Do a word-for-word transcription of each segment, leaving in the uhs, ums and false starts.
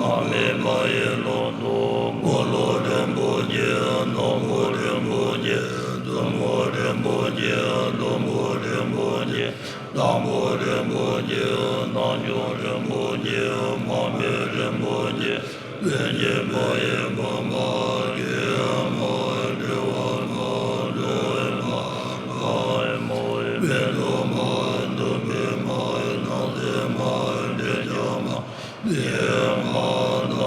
མ་མེད་པ་ཡི་ལོ་ཏོག་མགོ་ལོག་རིན་པོ་ཆེ། ནག་པོ་རིན་པོ་ཆེ། བཙུན་མོ་རིན་པོ་ཆེ། ལྷུན་པོ་རིན་པོ་ཆེ། ལྷ་མོ་རིན་པོ་ཆེ། རྣལ་འབྱོར་རིན་པོ་ཆེ། མ་མོ་རིན་པོ་ཆེ། ལྷན་སྐྱེས་མ་ཡིན་པ་མ། སྐྱེ་བ་མ། འབྲི་བ་མ། འགྲོ་བའི་མ། ཁ་བའི་མ། མི་ལྡོག་མ། འདུན་པའི་མ། སྣང་སྲིད་མ། འདྲེན་བྱེད་མ། ཉི་མ་ནག་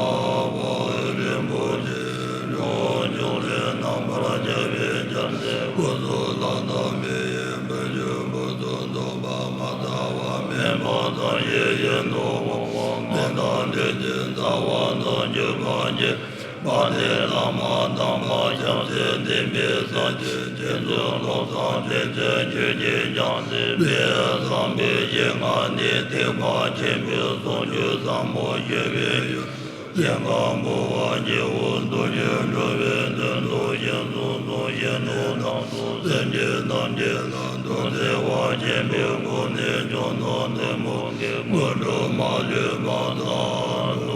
པོ་རིན་པོ་ཆེ། འགྲོ་བ་ཕྱོགས་ལས་རྣམ་པར་རྒྱལ་བའི་རྒྱལ་མཚན། སྐུ་གསུང་ལྷ་དང་མི་ཡི་བུ་ཆོས་ཕུན་སུམ་ཚོགས་པ། མ་དག་པ་མེད་པ་དང་། ཡིད་བཞིན་ནོར་བུ་དབང་མེད་དང་། དྲིན་ཅན་རྩ་བ་དང་བརྒྱུད་པ་ཅན། དཔལ་ལྡན་བླ་མ་དམ་པ་ཞབས་སེན་ལྡན་པའི་སངས་རྒྱས་ཀྱི་ཚོགས། བློ་བཟང་དྲིན་ཅན་ཆོས་ཀྱི་རྒྱལ་མཚན་པའི། བསམ་པའི་ཞིང་ཁམས་ནས་ཐེག་པ་ཆེན་པོའི་ཟུང་འཇུག་ཟབ་མོ་སྤྱོད་པའི་ཡུལ། ཞིང་ཁམས་འཁོར་བ་སྐྱེ་བོ་འདུལ་ཕྱིར་འགྲོ་བའི་དོན་དུ། ཞིང་གསུམ་དུ་གཤེགས་ནས་དང་དུ་སེམས་ཅན་ཐམས་ཅད་ལ། དུ་བདེ་བ་ཆེན་པོའི་སྒོ་ནས་སྐྱོང་དང་བདེ་སྨོན་གྱི་དངོས་གྲུབ་མ་ལུས་པ་དང་།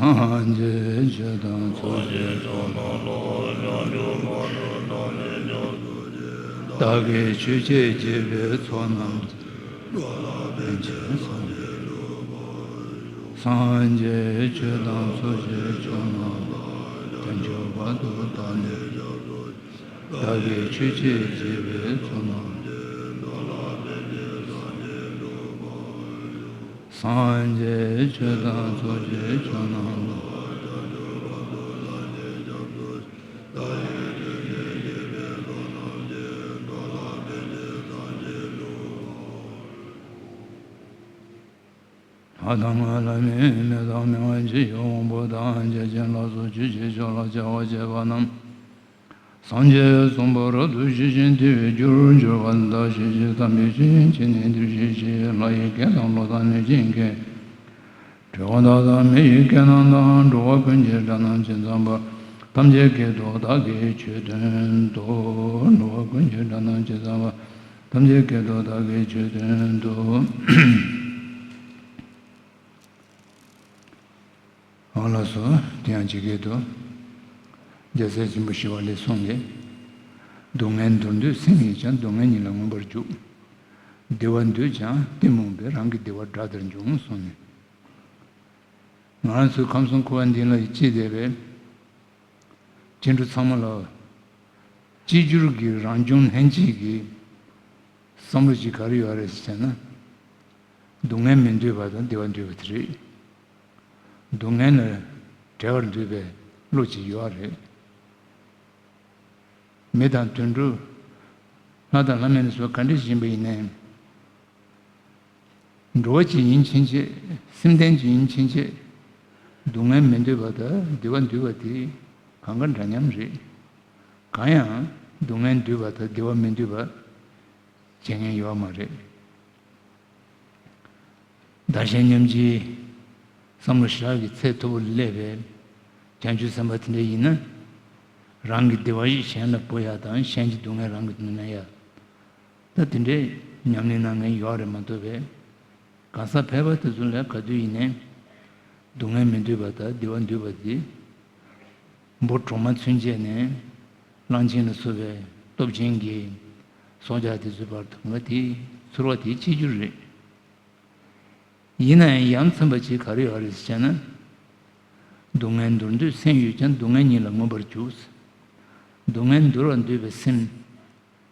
སངས་རྒྱས་ཆོས་དང་ཚོགས་ཀྱི་མཆོག་རྣམས་ལ། བདག་གིས་ཆོས་ཀྱི་རྒྱལ་པོའི་ཚོགས་རྣམས། སངས་རྒྱས་ཆོས་དང་ཚོགས་ཀྱི་མཆོག་རྣམས་ལ། དུས་མཆོག་བར་དུ་བདག་ནི་སྐྱབས་སུ་མཆི། བདག་གིས་ཆོས་ཀྱི་རྒྱལ་པོའི་ཚོགས་རྣམས། སངས་རྒྱས་ཆོས་དང་ཚོགས་ཀྱི་མཆོག་རྣམས་ལ། ལྷ་དང་ལྷ་མིན་མི་དང་མི་དབང་ཆེ་ཡང་དབང་པོ་དང་། བརྒྱ་བྱིན་ལ་སོགས་ཆོས་ཀྱི་མཆོག་ལ་སྐྱབས་པ་བྱེད་པ་རྣམས། ཐམས་ཅད་གསུངས་པ་རབ་ཏུ་ཞི་ཞིང་དེ་བས་རྒྱུར་གྱུར་པ་ལ་བདག་གཞན་གཅེས་ཐབས་མི་བྱེད་ཅི་ནས་འདིར་གཤེགས་ཤིག་ལྷ་ཡི་སྐད་དང་ཀླུ་དང་གནོད་སྦྱིན་སྐད། འགྲོ་བ་དག་དང་མི་ཡི་སྐད་རྣམས་དང་། འགྲོ་བ་ཀུན་གྱི་སྒྲ་རྣམས་ཇི་ཙམ་པ། ཐམས་ཅད་སྐད་དུ་བདག་གིས་ཆོས་བསྟན་ཏོ། འགྲོ་བ་ཀུན་གྱི་སྒྲ་རྣམས་ཇི་ཙམ་པ། ཐམས་ཅད་སྐད་དུ་བདག་གིས་ཆོས་བསྟན་ཏོ། ཨོ་ལགས་སོ། དེ་ཡང་ཇི་སྐད་དུ། རྒྱལ་སྲས་ཆེན་པོ་ཞི་བ་ལྷས་གསུངས་ཏེ། སྡུག་བསྔལ་འདོར་འདོད་སེམས་ཡོད་ཀྱང་། སྡུག་བསྔལ་ཉིད་ལ་མངོན་པར་རྒྱུག་བདེ་བ་འདོད་ཀྱང་གཏི་མུག་པས། རང་གི་བདེ་བ་དགྲ་ལྟར་འཇོམས་གསུངས་ནས། ང་རང་ཚོའི་ཁམས་གསུམ་འཁོར་བ་འདི་ལ་སྐྱེས་བསྡད་པའི་སྐྱེ་འགྲོ་ཚང་མ་ལ། གཅིག་གྱུར་གྱི་རང་བྱུང་ལྷན་སྐྱེས་ཀྱི་བསམ་བློ་ཅིག་ག་རེ་ཡོད་རེད་ཟེར་ན། སྡུག་བསྔལ་མི་འདོད་པ་དང་བདེ་བ་འདོད་པ་དེ་རེད། སྡུག་བསྔལ་ལ་བྲལ་བར་འདོད་པའི་བློ་ཅིག་ཡོད་རེད། མི་དང་དུད་འགྲོ། ལྷ་དང་ལྷ་མིན་སོགས་ག་འདྲ་ཞིག་ཡིན་པ་ཡིན་ནའི། འགྲོ་བ་ཅིག་ཡིན་ཕྱིན་ཆད། སེམས་ལྡན་ཅིག་ཡིན་ཕྱིན་ཆད། སྡུག་བསྔལ་མི་འདོད་པ་དང་བདེ་བ་འདོད་པ་དེ་གང་ག་འདྲ་མཉམ་རེད། གང་ཡང་སྡུག་བསྔལ་འདོད་པ་དང་བདེ་བ་མི་འདོད་པ་བྱེད་མཁན་ཡོད་མ་རེད། བདག་གཞན་མཉམ་བརྗེའི་བསམ་བློ་ཞེ་དྲག་གི་ཚད་མཐོ་པོ་ལ་སླེབས་པའི་བྱང་ཆུབ་སེམས་དཔའ་དེ་འདྲ་ཡིན་ན། རང་གི་བདེ་བ་ཞིག་གཞན་ལ་སྤོ་ཡག་དང་། གཞན་གྱི་སྡུག་བསྔལ་རང་གིས་མི་མྱོང་ཡག་ད་དེ་འདྲའི་ཉམས་ལེན་གནང་མཁན་ཡོད་རེད་མ་གཏོགས་པས། གང་ཟག་ཕལ་པ་དེ་ཚོ་ལ་ག་དུས་ཡིན་ནའི་སྡུག་བསྔལ་མི་འདོད་པ་དང་བདེ་བ་འདོད་པ་དེ། འབུ་གྲོག་མ་ཚུན་ཆད་ནས་གླང་ཆེན་ལ་སོགས་པའི་སྟོབས་ཆེན་གྱི་སྲོག་ཆགས་དེ་ཚོའི་བར་དུ་ང་དེའི་ཚོར་བ་དེ་གཅིག་གྱུར་རེད། ཡིན་ན་ཡང་ཡ་མཚན་པ་ཅིག་ག་རེ་ཡོད་རེད་ཟེར་ན། སྡུག་བསྔལ་འདོར་འདོད་སེམས་ཡོད་ཀྱང་། སྡུག་བསྔལ་ཉིད་ལ་མངོན་པར་རྒྱུག་སྡུག་བསྔལ་འདོར་བར་འདོད་པའི་སེམས་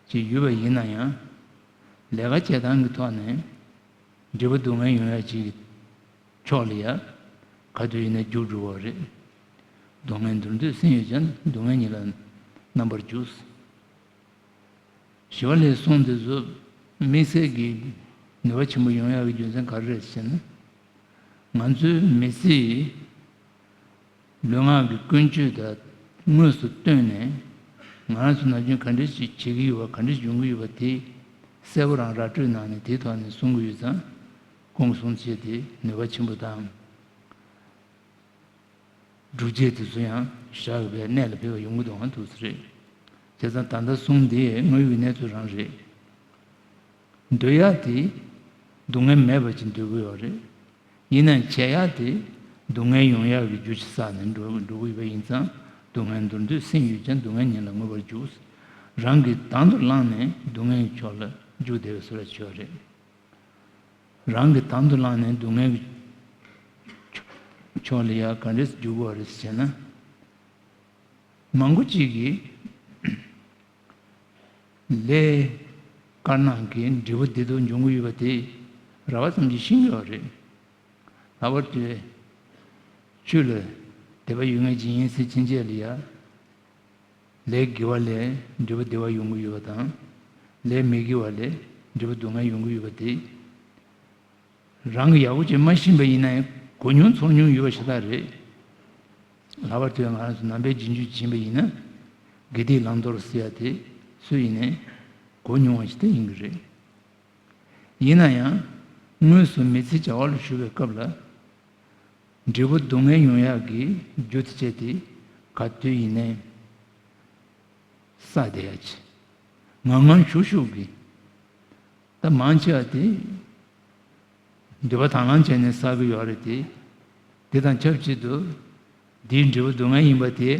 ཅིག་ཡོད་པ་ཡིན་ན་ཡང་། ལས་ཀ་བྱེད་སྟངས་ཀྱི་ཐོག་ནས་འབྲས་བུ་སྡུག་བསྔལ་ཡོང་ཡ་ཅིག་གི་ཕྱོགས་ལ་ཡ། ག་དུས་ཡིན་ན་རྒྱུག་འགྲོ་བ་རེད། སྡུག་བསྔལ་འདོར་འདོད་སེམས་ཡོད་ཀྱང་། སྡུག་བསྔལ་ཉིད་ལ་རྣམ་པར་རྒྱུག་ཞི་བ་ལྷས་གསུངས་དེ་ཚོ་དམིགས་བསལ་གྱི་ནུས་པ་ཆེན་པོ་ཡོང་ཡག་གི་རྒྱུ་མཚན་ག་རེ་རེད་ཟེར་ན། ང་ཚོའི་མི་ཚེའི་ལུས་ངག་གི་ཀུན་སྤྱོད་དང་དངོས་སུ་བསྟུན་ནས། ང་རང་ཚོ་ནམ་རྒྱུན་ག་འདྲ་ཞིག་བྱེད་ཀྱི་ཡོད་པ། ག་འདྲ་ཞིག་ཡོང་གི་ཡོད་པ་དེ་གསལ་པོ་རང་ར་སྤྲོད་གནང་ནས་དེའི་ཐོག་ནས་གསུང་གི་ཡོད་ཙང་། ཁོང་གི་གསུང་བཤད་དེ་ནུས་པ་ཆེན་པོ་དང་། སྒྲུབ་བྱེད་དེ་ཚོ་ཡང་ཞག་པའི་གནད་ལ་ཕེབས་པ་ཡོང་གི་འདུག་ཨང་ཐུགས་སུ་རེད། བྱས་ཙང་ད་ལྟ་གསུང་འདི་དངོས་ཡོད་ཀྱི་གནས་ཚུལ་རང་རེད། འདོད་ཡག་དེ་སྡུག་བསྔལ་མེད་པ་ཅིག་འདོད་ཀྱི་ཡོད་རེད། ཡིན་ནའང་བྱེད་ཡག་དེ་སྡུག་བསྔལ་ཡོང་ཡག་གི་རྒྱུ་ཅིག་བསགས་ནས་འགྲོ་འགྲོ་གི་ཡོད་པ་ཡིན་ཙང་། སྡུག་བསྔལ་འདོར་འདོད་སེམས་ཡོད་ཀྱང་། སྡུག་བསྔལ་ཉིད་ལ་མངོན་པར་རྒྱུག་རང་གིས་དང་དུ་བླངས་ནས་སྡུག་བསྔལ་གྱི་ཕྱོགས་ལ་རྒྱུག་བསྡད་པའི་བཟོ་འདྲ་ཅིག་ཡོད་རེད། རང་གིས་དང་དུ་བླངས་ནས་སྡུག་བསྔལ་གྱི་ཕྱོགས་ལ་ཡ་ག་འདྲས་རྒྱུག་དགོས་རེད་ཟེར་ན། མང་པོ་ཅིག་གིས་ལས་དཀར་ནག་གི་འབྲས་བུ་བདེ་སྡུག་འབྱུང་གི་ཡོད་པ་དེ་རགས་པ་ཙམ་གྱིས་ཤེས་ཀྱི་ཡོད་རེད། ལྷག་པར་དུ་ཆོས་ལ་དད་པ་ཡོད་མཁན་ཅིག་ཡིན་ཟེར་ཕྱིན་ཆད་ལ་ཡ། ལས་དགེ་བ་ལས་འབྲས་བུ་བདེ་བ་ཡོང་གི་ཡོད་པ་དང་། ལས་མི་དགེ་བ་ལས་འབྲས་བུ་སྡུག་བསྔལ་ཡོང་གི་ཡོད་པ་དེ། རང་གིས་ཡག་པོ་ཅིག་མ་ཤེས་པ་ཡིན་ན་ཡང་གོ་མྱོང་ཚོར་མྱོང་ཡོད་པ་ཞེ་དྲག་རེད། ལྷག་པར་དུ་ང་རང་ཚོ་ནང་པའི་རྗེས་འཇུག་ཅིག་ཡིན་པ་ཡིན་ན། དགེ་སྡིག་བླང་དོར་ཟེར་ཡ་དེ་སུ་ཡིན་ནའི་གོ་མྱོང་བ་ཞིག་ད་ཡིན་གྱི་རེད། ཡིན་ན་ཡང་དངོས་སུ་མི་ཚེ་བྱ་བ་ལ་ཞུགས་པའི་སྐབས་ལ། འབྲས་བུ་སྡུག་བསྔལ་ཡོང་ཡག་གི་རྒྱུ་དེ་བྱས་ཏེ་ག་དུས་ཡིན་ནའི་བསགས་བསྡད་ཡ་ཅིག་ངང་ངམ་ཤུགས་ཤུགས་ཀྱིས། ད་མང་ཆེ་བ་དེ་འདོད་པ་དང་བླངས་བྱས་ནས་བསགས་ཀྱི་ཡོད་རེད་དེ། དེ་དང་ཆབས་ཅིག་ཏུ་འདིའི་འབྲས་བུ་སྡུག་བསྔལ་ཡིན་པ་དེ་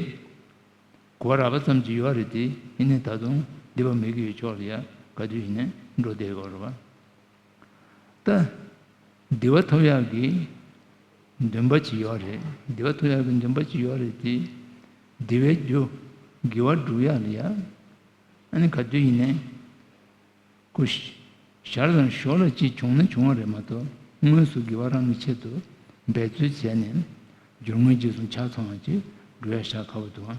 གོ་རགས་པ་ཙམ་གྱིས་ཡོད་རེད་དེ། ཡིན་ནའི་ད་དུང་འདོད་པ་མི་དགེ་བའི་ཕྱོགས་ལ་ཡ་ག་དུས་ཡིན་ནའི་འགྲོ་བསྡད་ཡོད་རེད་པ། ད་བདེ་བ་ཐོབ་ཡག་གི་འདུན་པ་ཅིག་ཡོད་རེད། བདེ་བ་ཐོབ་ཡག་གི་འདུན་པ་ཅིག་ཡོད་རེད་དེ། བདེ་བའི་རྒྱུ་དགེ་བ་སྒྲུབ་ཡག་ལ་ཡ། ཨ་ནི་ག་དུས་ཡིན་ནའི་ཁོ་ཞར་དང་ཞོར་ལ་ཅིག་བྱུང་ན་བྱུང་བ་རེད་མ་གཏོགས། དངོས་སུ་དགེ་བ་རང་གི་ཆེད་དུ་འབད་རྩོལ་བྱས་ནས་རྒྱུ་དངོས་རྗེས་སུ་ཆ་ཚང་བ་ཅིག་འགྲོ་ཡ་ཞེ་དྲག་ཁག་པོ་འདུག་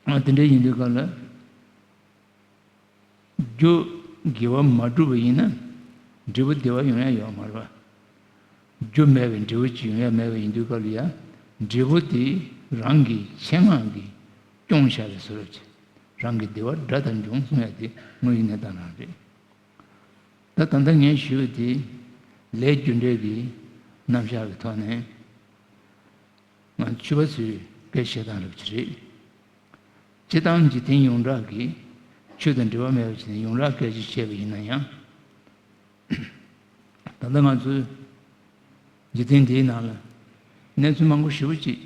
ཨ། དེ་འདྲ་ཡིན་དུས་སྐབས་ལ། རྒྱུ་དགེ་བ་མ་བསྒྲུབས་པ་ཡིན་ན། འབྲས་བུ་བདེ་བ་ཡོང་ཡ་ཡོད་མ་རེད་པ། རྒྱུ་མེད་པའི་འབྲས་བུ་ཅིག་ཡོང་ཡ་མེད་པ་ཡིན་དུས་སྐབས་ལ་ཡ། འབྲས་བུ་དེ་རང་གི་ཆེད་མངགས་ཀྱི་ སྐྱོང་བྱ་བའི་བཟོ་འདྲ་ཅིག་རང་གི་བདེ་བ་དགྲ་དང་འབྱུང་གསུང་ཡ་དེ་དངོས་ཡིན་གནས་སྟངས་རང་རེད། ད་ད་ལྟ་ངས་ཞུས་པ་དེ་ལས་རྒྱུ་འབྲས་ཀྱི་རྣམ་གཞག་གི་ཐོག་ནས་ང་ཆོས་པ་ཚོའི་སྐད་བཤད་སྟངས་རབ་ཅིག་རེད། སྤྱིར་བཏང་འཇིག་རྟེན་ཡོངས་གྲགས་ཀྱི་ཆོས་དང་འབྲེལ་བ་མེད་པ་ཞིག་ནས་ཡོངས་གྲགས་སྐད་ཆ་བཤད་པ་ཡིན་ན་ཡང་། ད་ལྟ་ང་ཚོའི་འཇིག་རྟེན་འདིའི་ནང་ལ་གནས་ཚུལ་མང་པོ་ཞེ་པོ་ཅིག་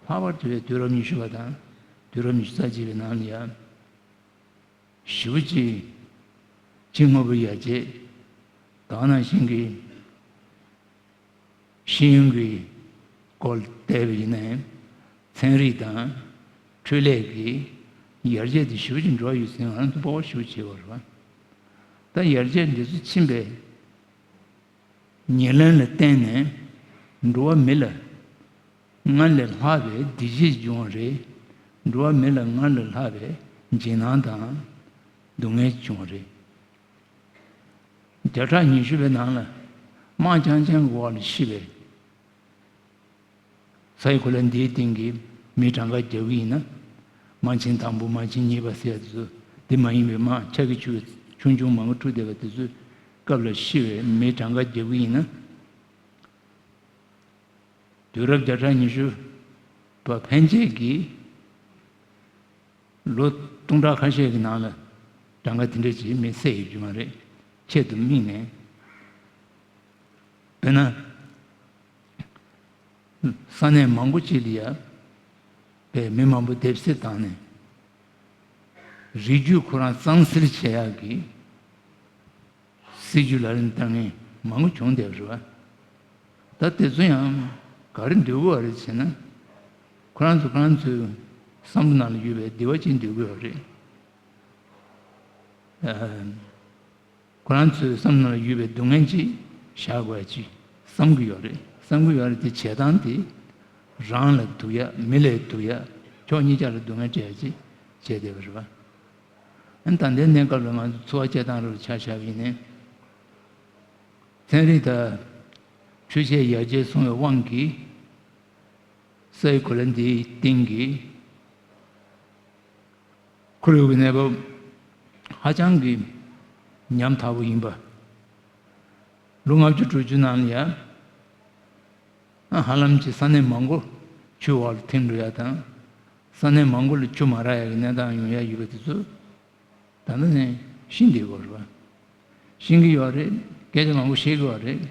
ལྷག་པར་དུ་དུས་རབས་ཉི་ཤུ་པ་དང་དུས་རབས་ཉི་ཤུ་རྩ་གཅིག་པའི་ནང་ལ་ཡང་ཞེ་པོ་ཅིག་ཕྱི་དངོས་པོའི་ཡར་རྒྱས་དེ་ནང་བཞིན་གྱི་ཤེས་ཡོན་གྱི་སྐོར་བལྟས་པ་ཡིན་ན་ཡང་ཚན་རིག་དང་འཕྲུལ་ལས་ཀྱི་ཡར་རྒྱས་དེ་ཞེ་པོ་ཅིག་འགྲོ་བ་ཡོད་ཚད་ང་རང་ཚོ་སྤོབས་པ་ཞེ་པོ་ཅིག་ཡོད་རེད་བ། ད་ཡར་རྒྱས་འདི་ཚོ་ཕྱིན་པའི་ཉེར་ལེན་ལ་བརྟེན་ནས་འགྲོ་བ་མི་ལ་སྔར་ལས་ལྷག་པའི་བདེ་སྐྱིད་འབྱུང་བ་རེད། འགྲོ་བ་མི་ལ་སྔར་ལས་ལྷག་པའི་འཇིགས་སྣང་དང་སྡུག་བསྔལ་བྱུང་བ་རེད། བརྒྱ་ཕྲག་ཉི་ཤུ་པའི་ནང་ལ་དམག་རྐྱང་རྐྱང་གི་འོག་ལ་ཤི་བའི་ས་ཡི་གོ་ལ་འདིའི་སྟེང་གི་མི་གྲངས་ཀ་རྒྱག་གི་ཡིན་ན། དམག་ཆེན་དང་པོ་དམག་ཆེན་གཉིས་པ་ཟེར་ཡ་དེ་ཚོ་དེ་མ་ཡིན་པའི་དམག་ཆ་གི་ཆུ་ཆུང་ཆུང་མང་པོ་འཁྲུག་བསྡད་པ་དེ་ཚོའི་སྐབས་ལ་ཤི་བའི་མི་གྲངས་ཀ་རྒྱག་གི་ཡིན་ན། དུས་རབས་བརྒྱ་ཕྲག་ཉི་ཤུ་པ་ཕན་ཆད་ཀྱི་ལོ་སྟོང་ཕྲག་ཁ་ཤས་ཀྱི་ནང་ལ་གྲངས་ཀ་དེ་འདྲ་ཅིག་མི་བསད་ཡོད་རྒྱུ་མ་རེད། ཆེད་དུ་དམིགས་ནས། དཔེར་ན། ས་གནས་མང་པོ་ཅིག་ལ་ཡ་པའི་མི་མང་པོ་སྡེབ་བསད་བཏང་ནས། རིགས་རྒྱུད་ཁོ་རང་གཙང་སེལ་བྱེད་ཡག་གི་སྲིད་ཇུས་ལག་ལེན་བསྟར་མཁན་མང་པོ་བྱུང་བསྡད་པ་རེད་བ། ད་དེ་ཚོ་ཡང་ག་རེ་འདོད་གི་ཡོད་རེད་ཟེར་ན། ཁོ་རང་ཚོ་ཁོ་རང་ཚོའི་བསམ་བློ་ནང་ལ་ཡོད་པའི་བདེ་བ་ཅིག་འདོད་གི་ཡོད་རེད། ཨ། ཁོ་རང་ཚོའི་བསམ་བློ་ལ་ཡོད་པའི་སྡུག་བསྔལ་ཅིག་བཞག་དགོས་ཡ་ཅིག་བསམ་གྱི་ཡོད་རེད། བསམ་གྱི་ཡོད་རེད་དེ་བྱེད་སྟངས་དེ་རང་ལ་སྡུག་ཡ་མི་ལ་སྡུག་ཡ་ཕྱོགས་གཉིས་ཆ་ལ་སྡུག་བསྔལ་སྤྲད་ཡ་ཅིག་བྱས་བསྡད་པ་རེད་བ། ཨ་ནི་ད་ལྟའི་གནས་སྐབས་ལ་ང་ཚོ་འཚོ་བ་སྐྱེལ་སྟངས་རུ་ཆ་བཞག་པ་ཡིན་ནའི། ཚན་རིག་དང་འཕྲུལ་ཆས་ཡར་རྒྱས་སོང་བའི་དབང་གིས་ས་ཡི་གོ་ལ་འདིའི་སྟེང་གི་ཁོར་ཡུག་གི་གནས་བབ་ཧ་ཅང་གི་ཉམ་ཐག་པོ་ཡིན་པ། ལོ་ལྔ་བཅུ་དྲུག་ཅུ་ནང་ལ་ཡ། ཧ་ལམ་གྱི་ས་གནས་མང་པོ་ཆུའི་འོག་ལ་ཐིམ་འགྲོ་ཡ་དང་། ས་གནས་མང་པོ་ལ་ཆུ་མ་རག་ཡ་གི་གནས་སྟངས་ཡོང་ཡ་ཡོད་པ་དེ་ཚོ་ད་ལྟ་ནས་ཤེས་བསྡད་དགོས་རེད་བ། ཤེས་ཀྱི་ཡོད་རེད། སྐད་ཆ་མང་པོ་བཤད་ཀྱི་ཡོད་རེད།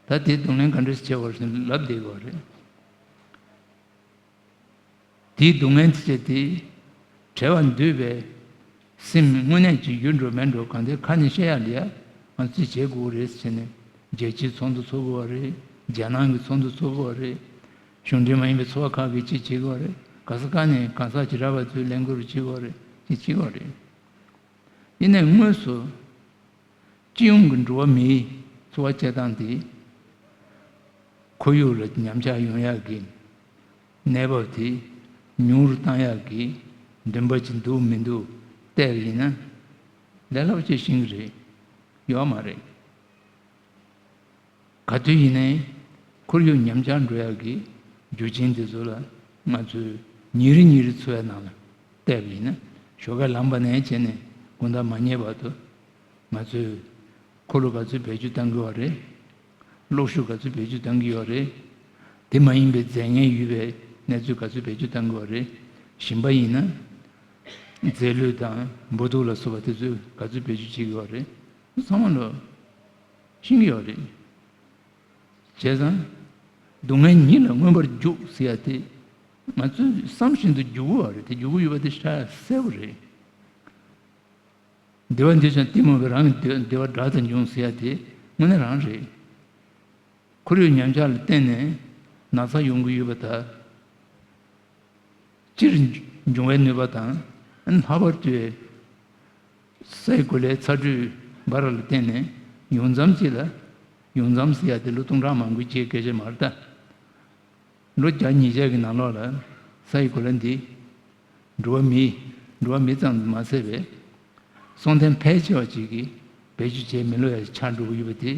ད་དེ་གདོང་ལེན་ག་འདྲ་བྱེད་དགོས་རེད་ལབ་བསྡད་དགོས་རེད། དེའི་སྡུག་བསྔལ་དེ་བྱས་ཏེ། བྲལ་བར་འདོད་པའི་སེམས་དངོས་གནས་ཀྱི་ཡོད་འགྲོ་མེད་འགྲོ་གང་དེ་ཁ་ནས་བཤད་ཡ་ལ་ཡ་ང་ཚོས་བྱེད་དགོས་རེད་ཟེར་ནས་རྒྱལ་སྤྱིའི་ཚོགས་འདུ་ཚོགས་དགོས་པ་རེད། རྒྱལ་ནང་གི་ཚོགས་འདུ་ཚོགས་དགོས་པ་རེད། གཞུང་འབྲེལ་མ་ཡིན་པའི་ཚོགས་པ་ཁག་གིས་ཅིག་བྱེད་དགོས་པ་རེད། ག་ས་ག་ནས་གང་ཟག་ཅིག་རག་པ་ཚོས་ལས་འགུལ་རུ་བྱེད་དགོས་པ་རེད། ཅིག་བྱེད་དགོས་པ་རེད། ཡིན་ནའི་དངོས་སུ། སྤྱི་ཡོངས་ཀྱི་འགྲོ་བ་མིའི་འཚོ་བ་སྐྱེལ་སྟངས་དེ། ཁོར་ཡུག་ལ་ཉམས་ཆག་ཡོང་ཡག་གི་གནས་བབ་དེ་ཉུང་རུ་བཏང་ཡག་གི་འདུན་པ་ཅིག་འདུག་མི་འདུག་བལྟས་པ་ཡིན་ན། ལས་སླ་པོ་ཅིག་ཤེས་ཀྱི་རེད། ཡོད་མ་རེད། ག་དུས་ཡིན་ནའི་ཁོར་ཡུག་ཉམས་ཆག་འགྲོ་ཡག་གི་རྒྱུ་རྐྱེན་དེ་ཚོ་ལ་ང་ཚོས་ཉིན་རེ་ཉིན་རེ་འཚོ་བའི་ནང་ལ་བལྟས་པ་ཡིན་ན། ཞོགས་ཀས་ལངས་པ་ནས་བྱས་ནས་དགོང་དག་མ་ཉལ་བར་དུ་ང་ཚོས་འཁོར་ལོ་ག་ཚོད་བེད་སྤྱོད་གཏང་གི་ཡོད་རེད། གློག་ཤུགས་ག་ཚོད་བེད་སྤྱོད་གཏང་གི་ཡོད་རེད། དེ་མ་ཡིན་པའི་རྫས་ངན་ཡོད་པའི་གནས་ཚུལ་ག་ཚོད་བེད་སྤྱོད་གཏང་གི་ཡོད་རེད། ཞིམ་པ་ཡིན་ན་རྫས་ལུད་དང་འབུ་དུག་ལ་སོགས་པ་དེ་ཚོས་ག་ཚོད་བེད་སྤྱོད་བྱེད་ཀྱི་ཡོད་རེད། ཚང་མ་ལོ། ཤེས་ཀྱི་ཡོད་རེད། བྱས་ཙང་། སྡུག་བསྔལ་ཉིད་ལ་མངོན་པར་རྒྱུག་ཟེར་ཡ་དེ། ང་ཚོས་བསམ་བཞིན་དུ་རྒྱུག་གི་ཡོད་རེད། དེ་རྒྱུག་གི་ཡོད་པ་དེ་ཤ་གསལ་པོ་རེད། བདེ་བ་འདོད་ཀྱང་གཏི་མུག་པས་རང་གི་བདེ་བདེ་བ་དགྲ་དང་འབྱུང་ཟེར་ཡ་དེ་དངོས་གནས་རང་རེད། ཁོར་ཡུག་ཉམས་ཆག་ལ་བརྟེན་ནས་ན་ཚ་ཡོང་གི་ཡོད་པ་དང་། སྤྱིར་འབྱུང་བའི་གནོད་པ་དང་། ལྷག་པར་དུ་སའི་གོ་ལའི་ཚ་དྲོད་འབར་བ་ལ་བརྟེན་ནས་ཡོང་མཚམས་ཅིག་ལ། ཡོང་མཚམས་ཟེར་ཡ་དེ་ལོ་སྟོང་ཕྲག་མང་པོའི་རྗེས་སྐད་ཆ་མ་རེད་ད། ལོ་བརྒྱ་ཉིས་བརྒྱ་གི་ནང་ལོགས་ལ་སའི་གོ་ལ་འདི་འགྲོ་བ་མི། འགྲོ་བ་མི་ཙམ་མ་ཟད་པའི་སྲོང་ལྡན་ཕལ་ཆེ་བ་ཅིག་གིས་བེད་སྤྱོད་བྱེད་མི་ལོ་ཡ་ཆགས་འགྲོ་གི་ཡོད་པ་དེ་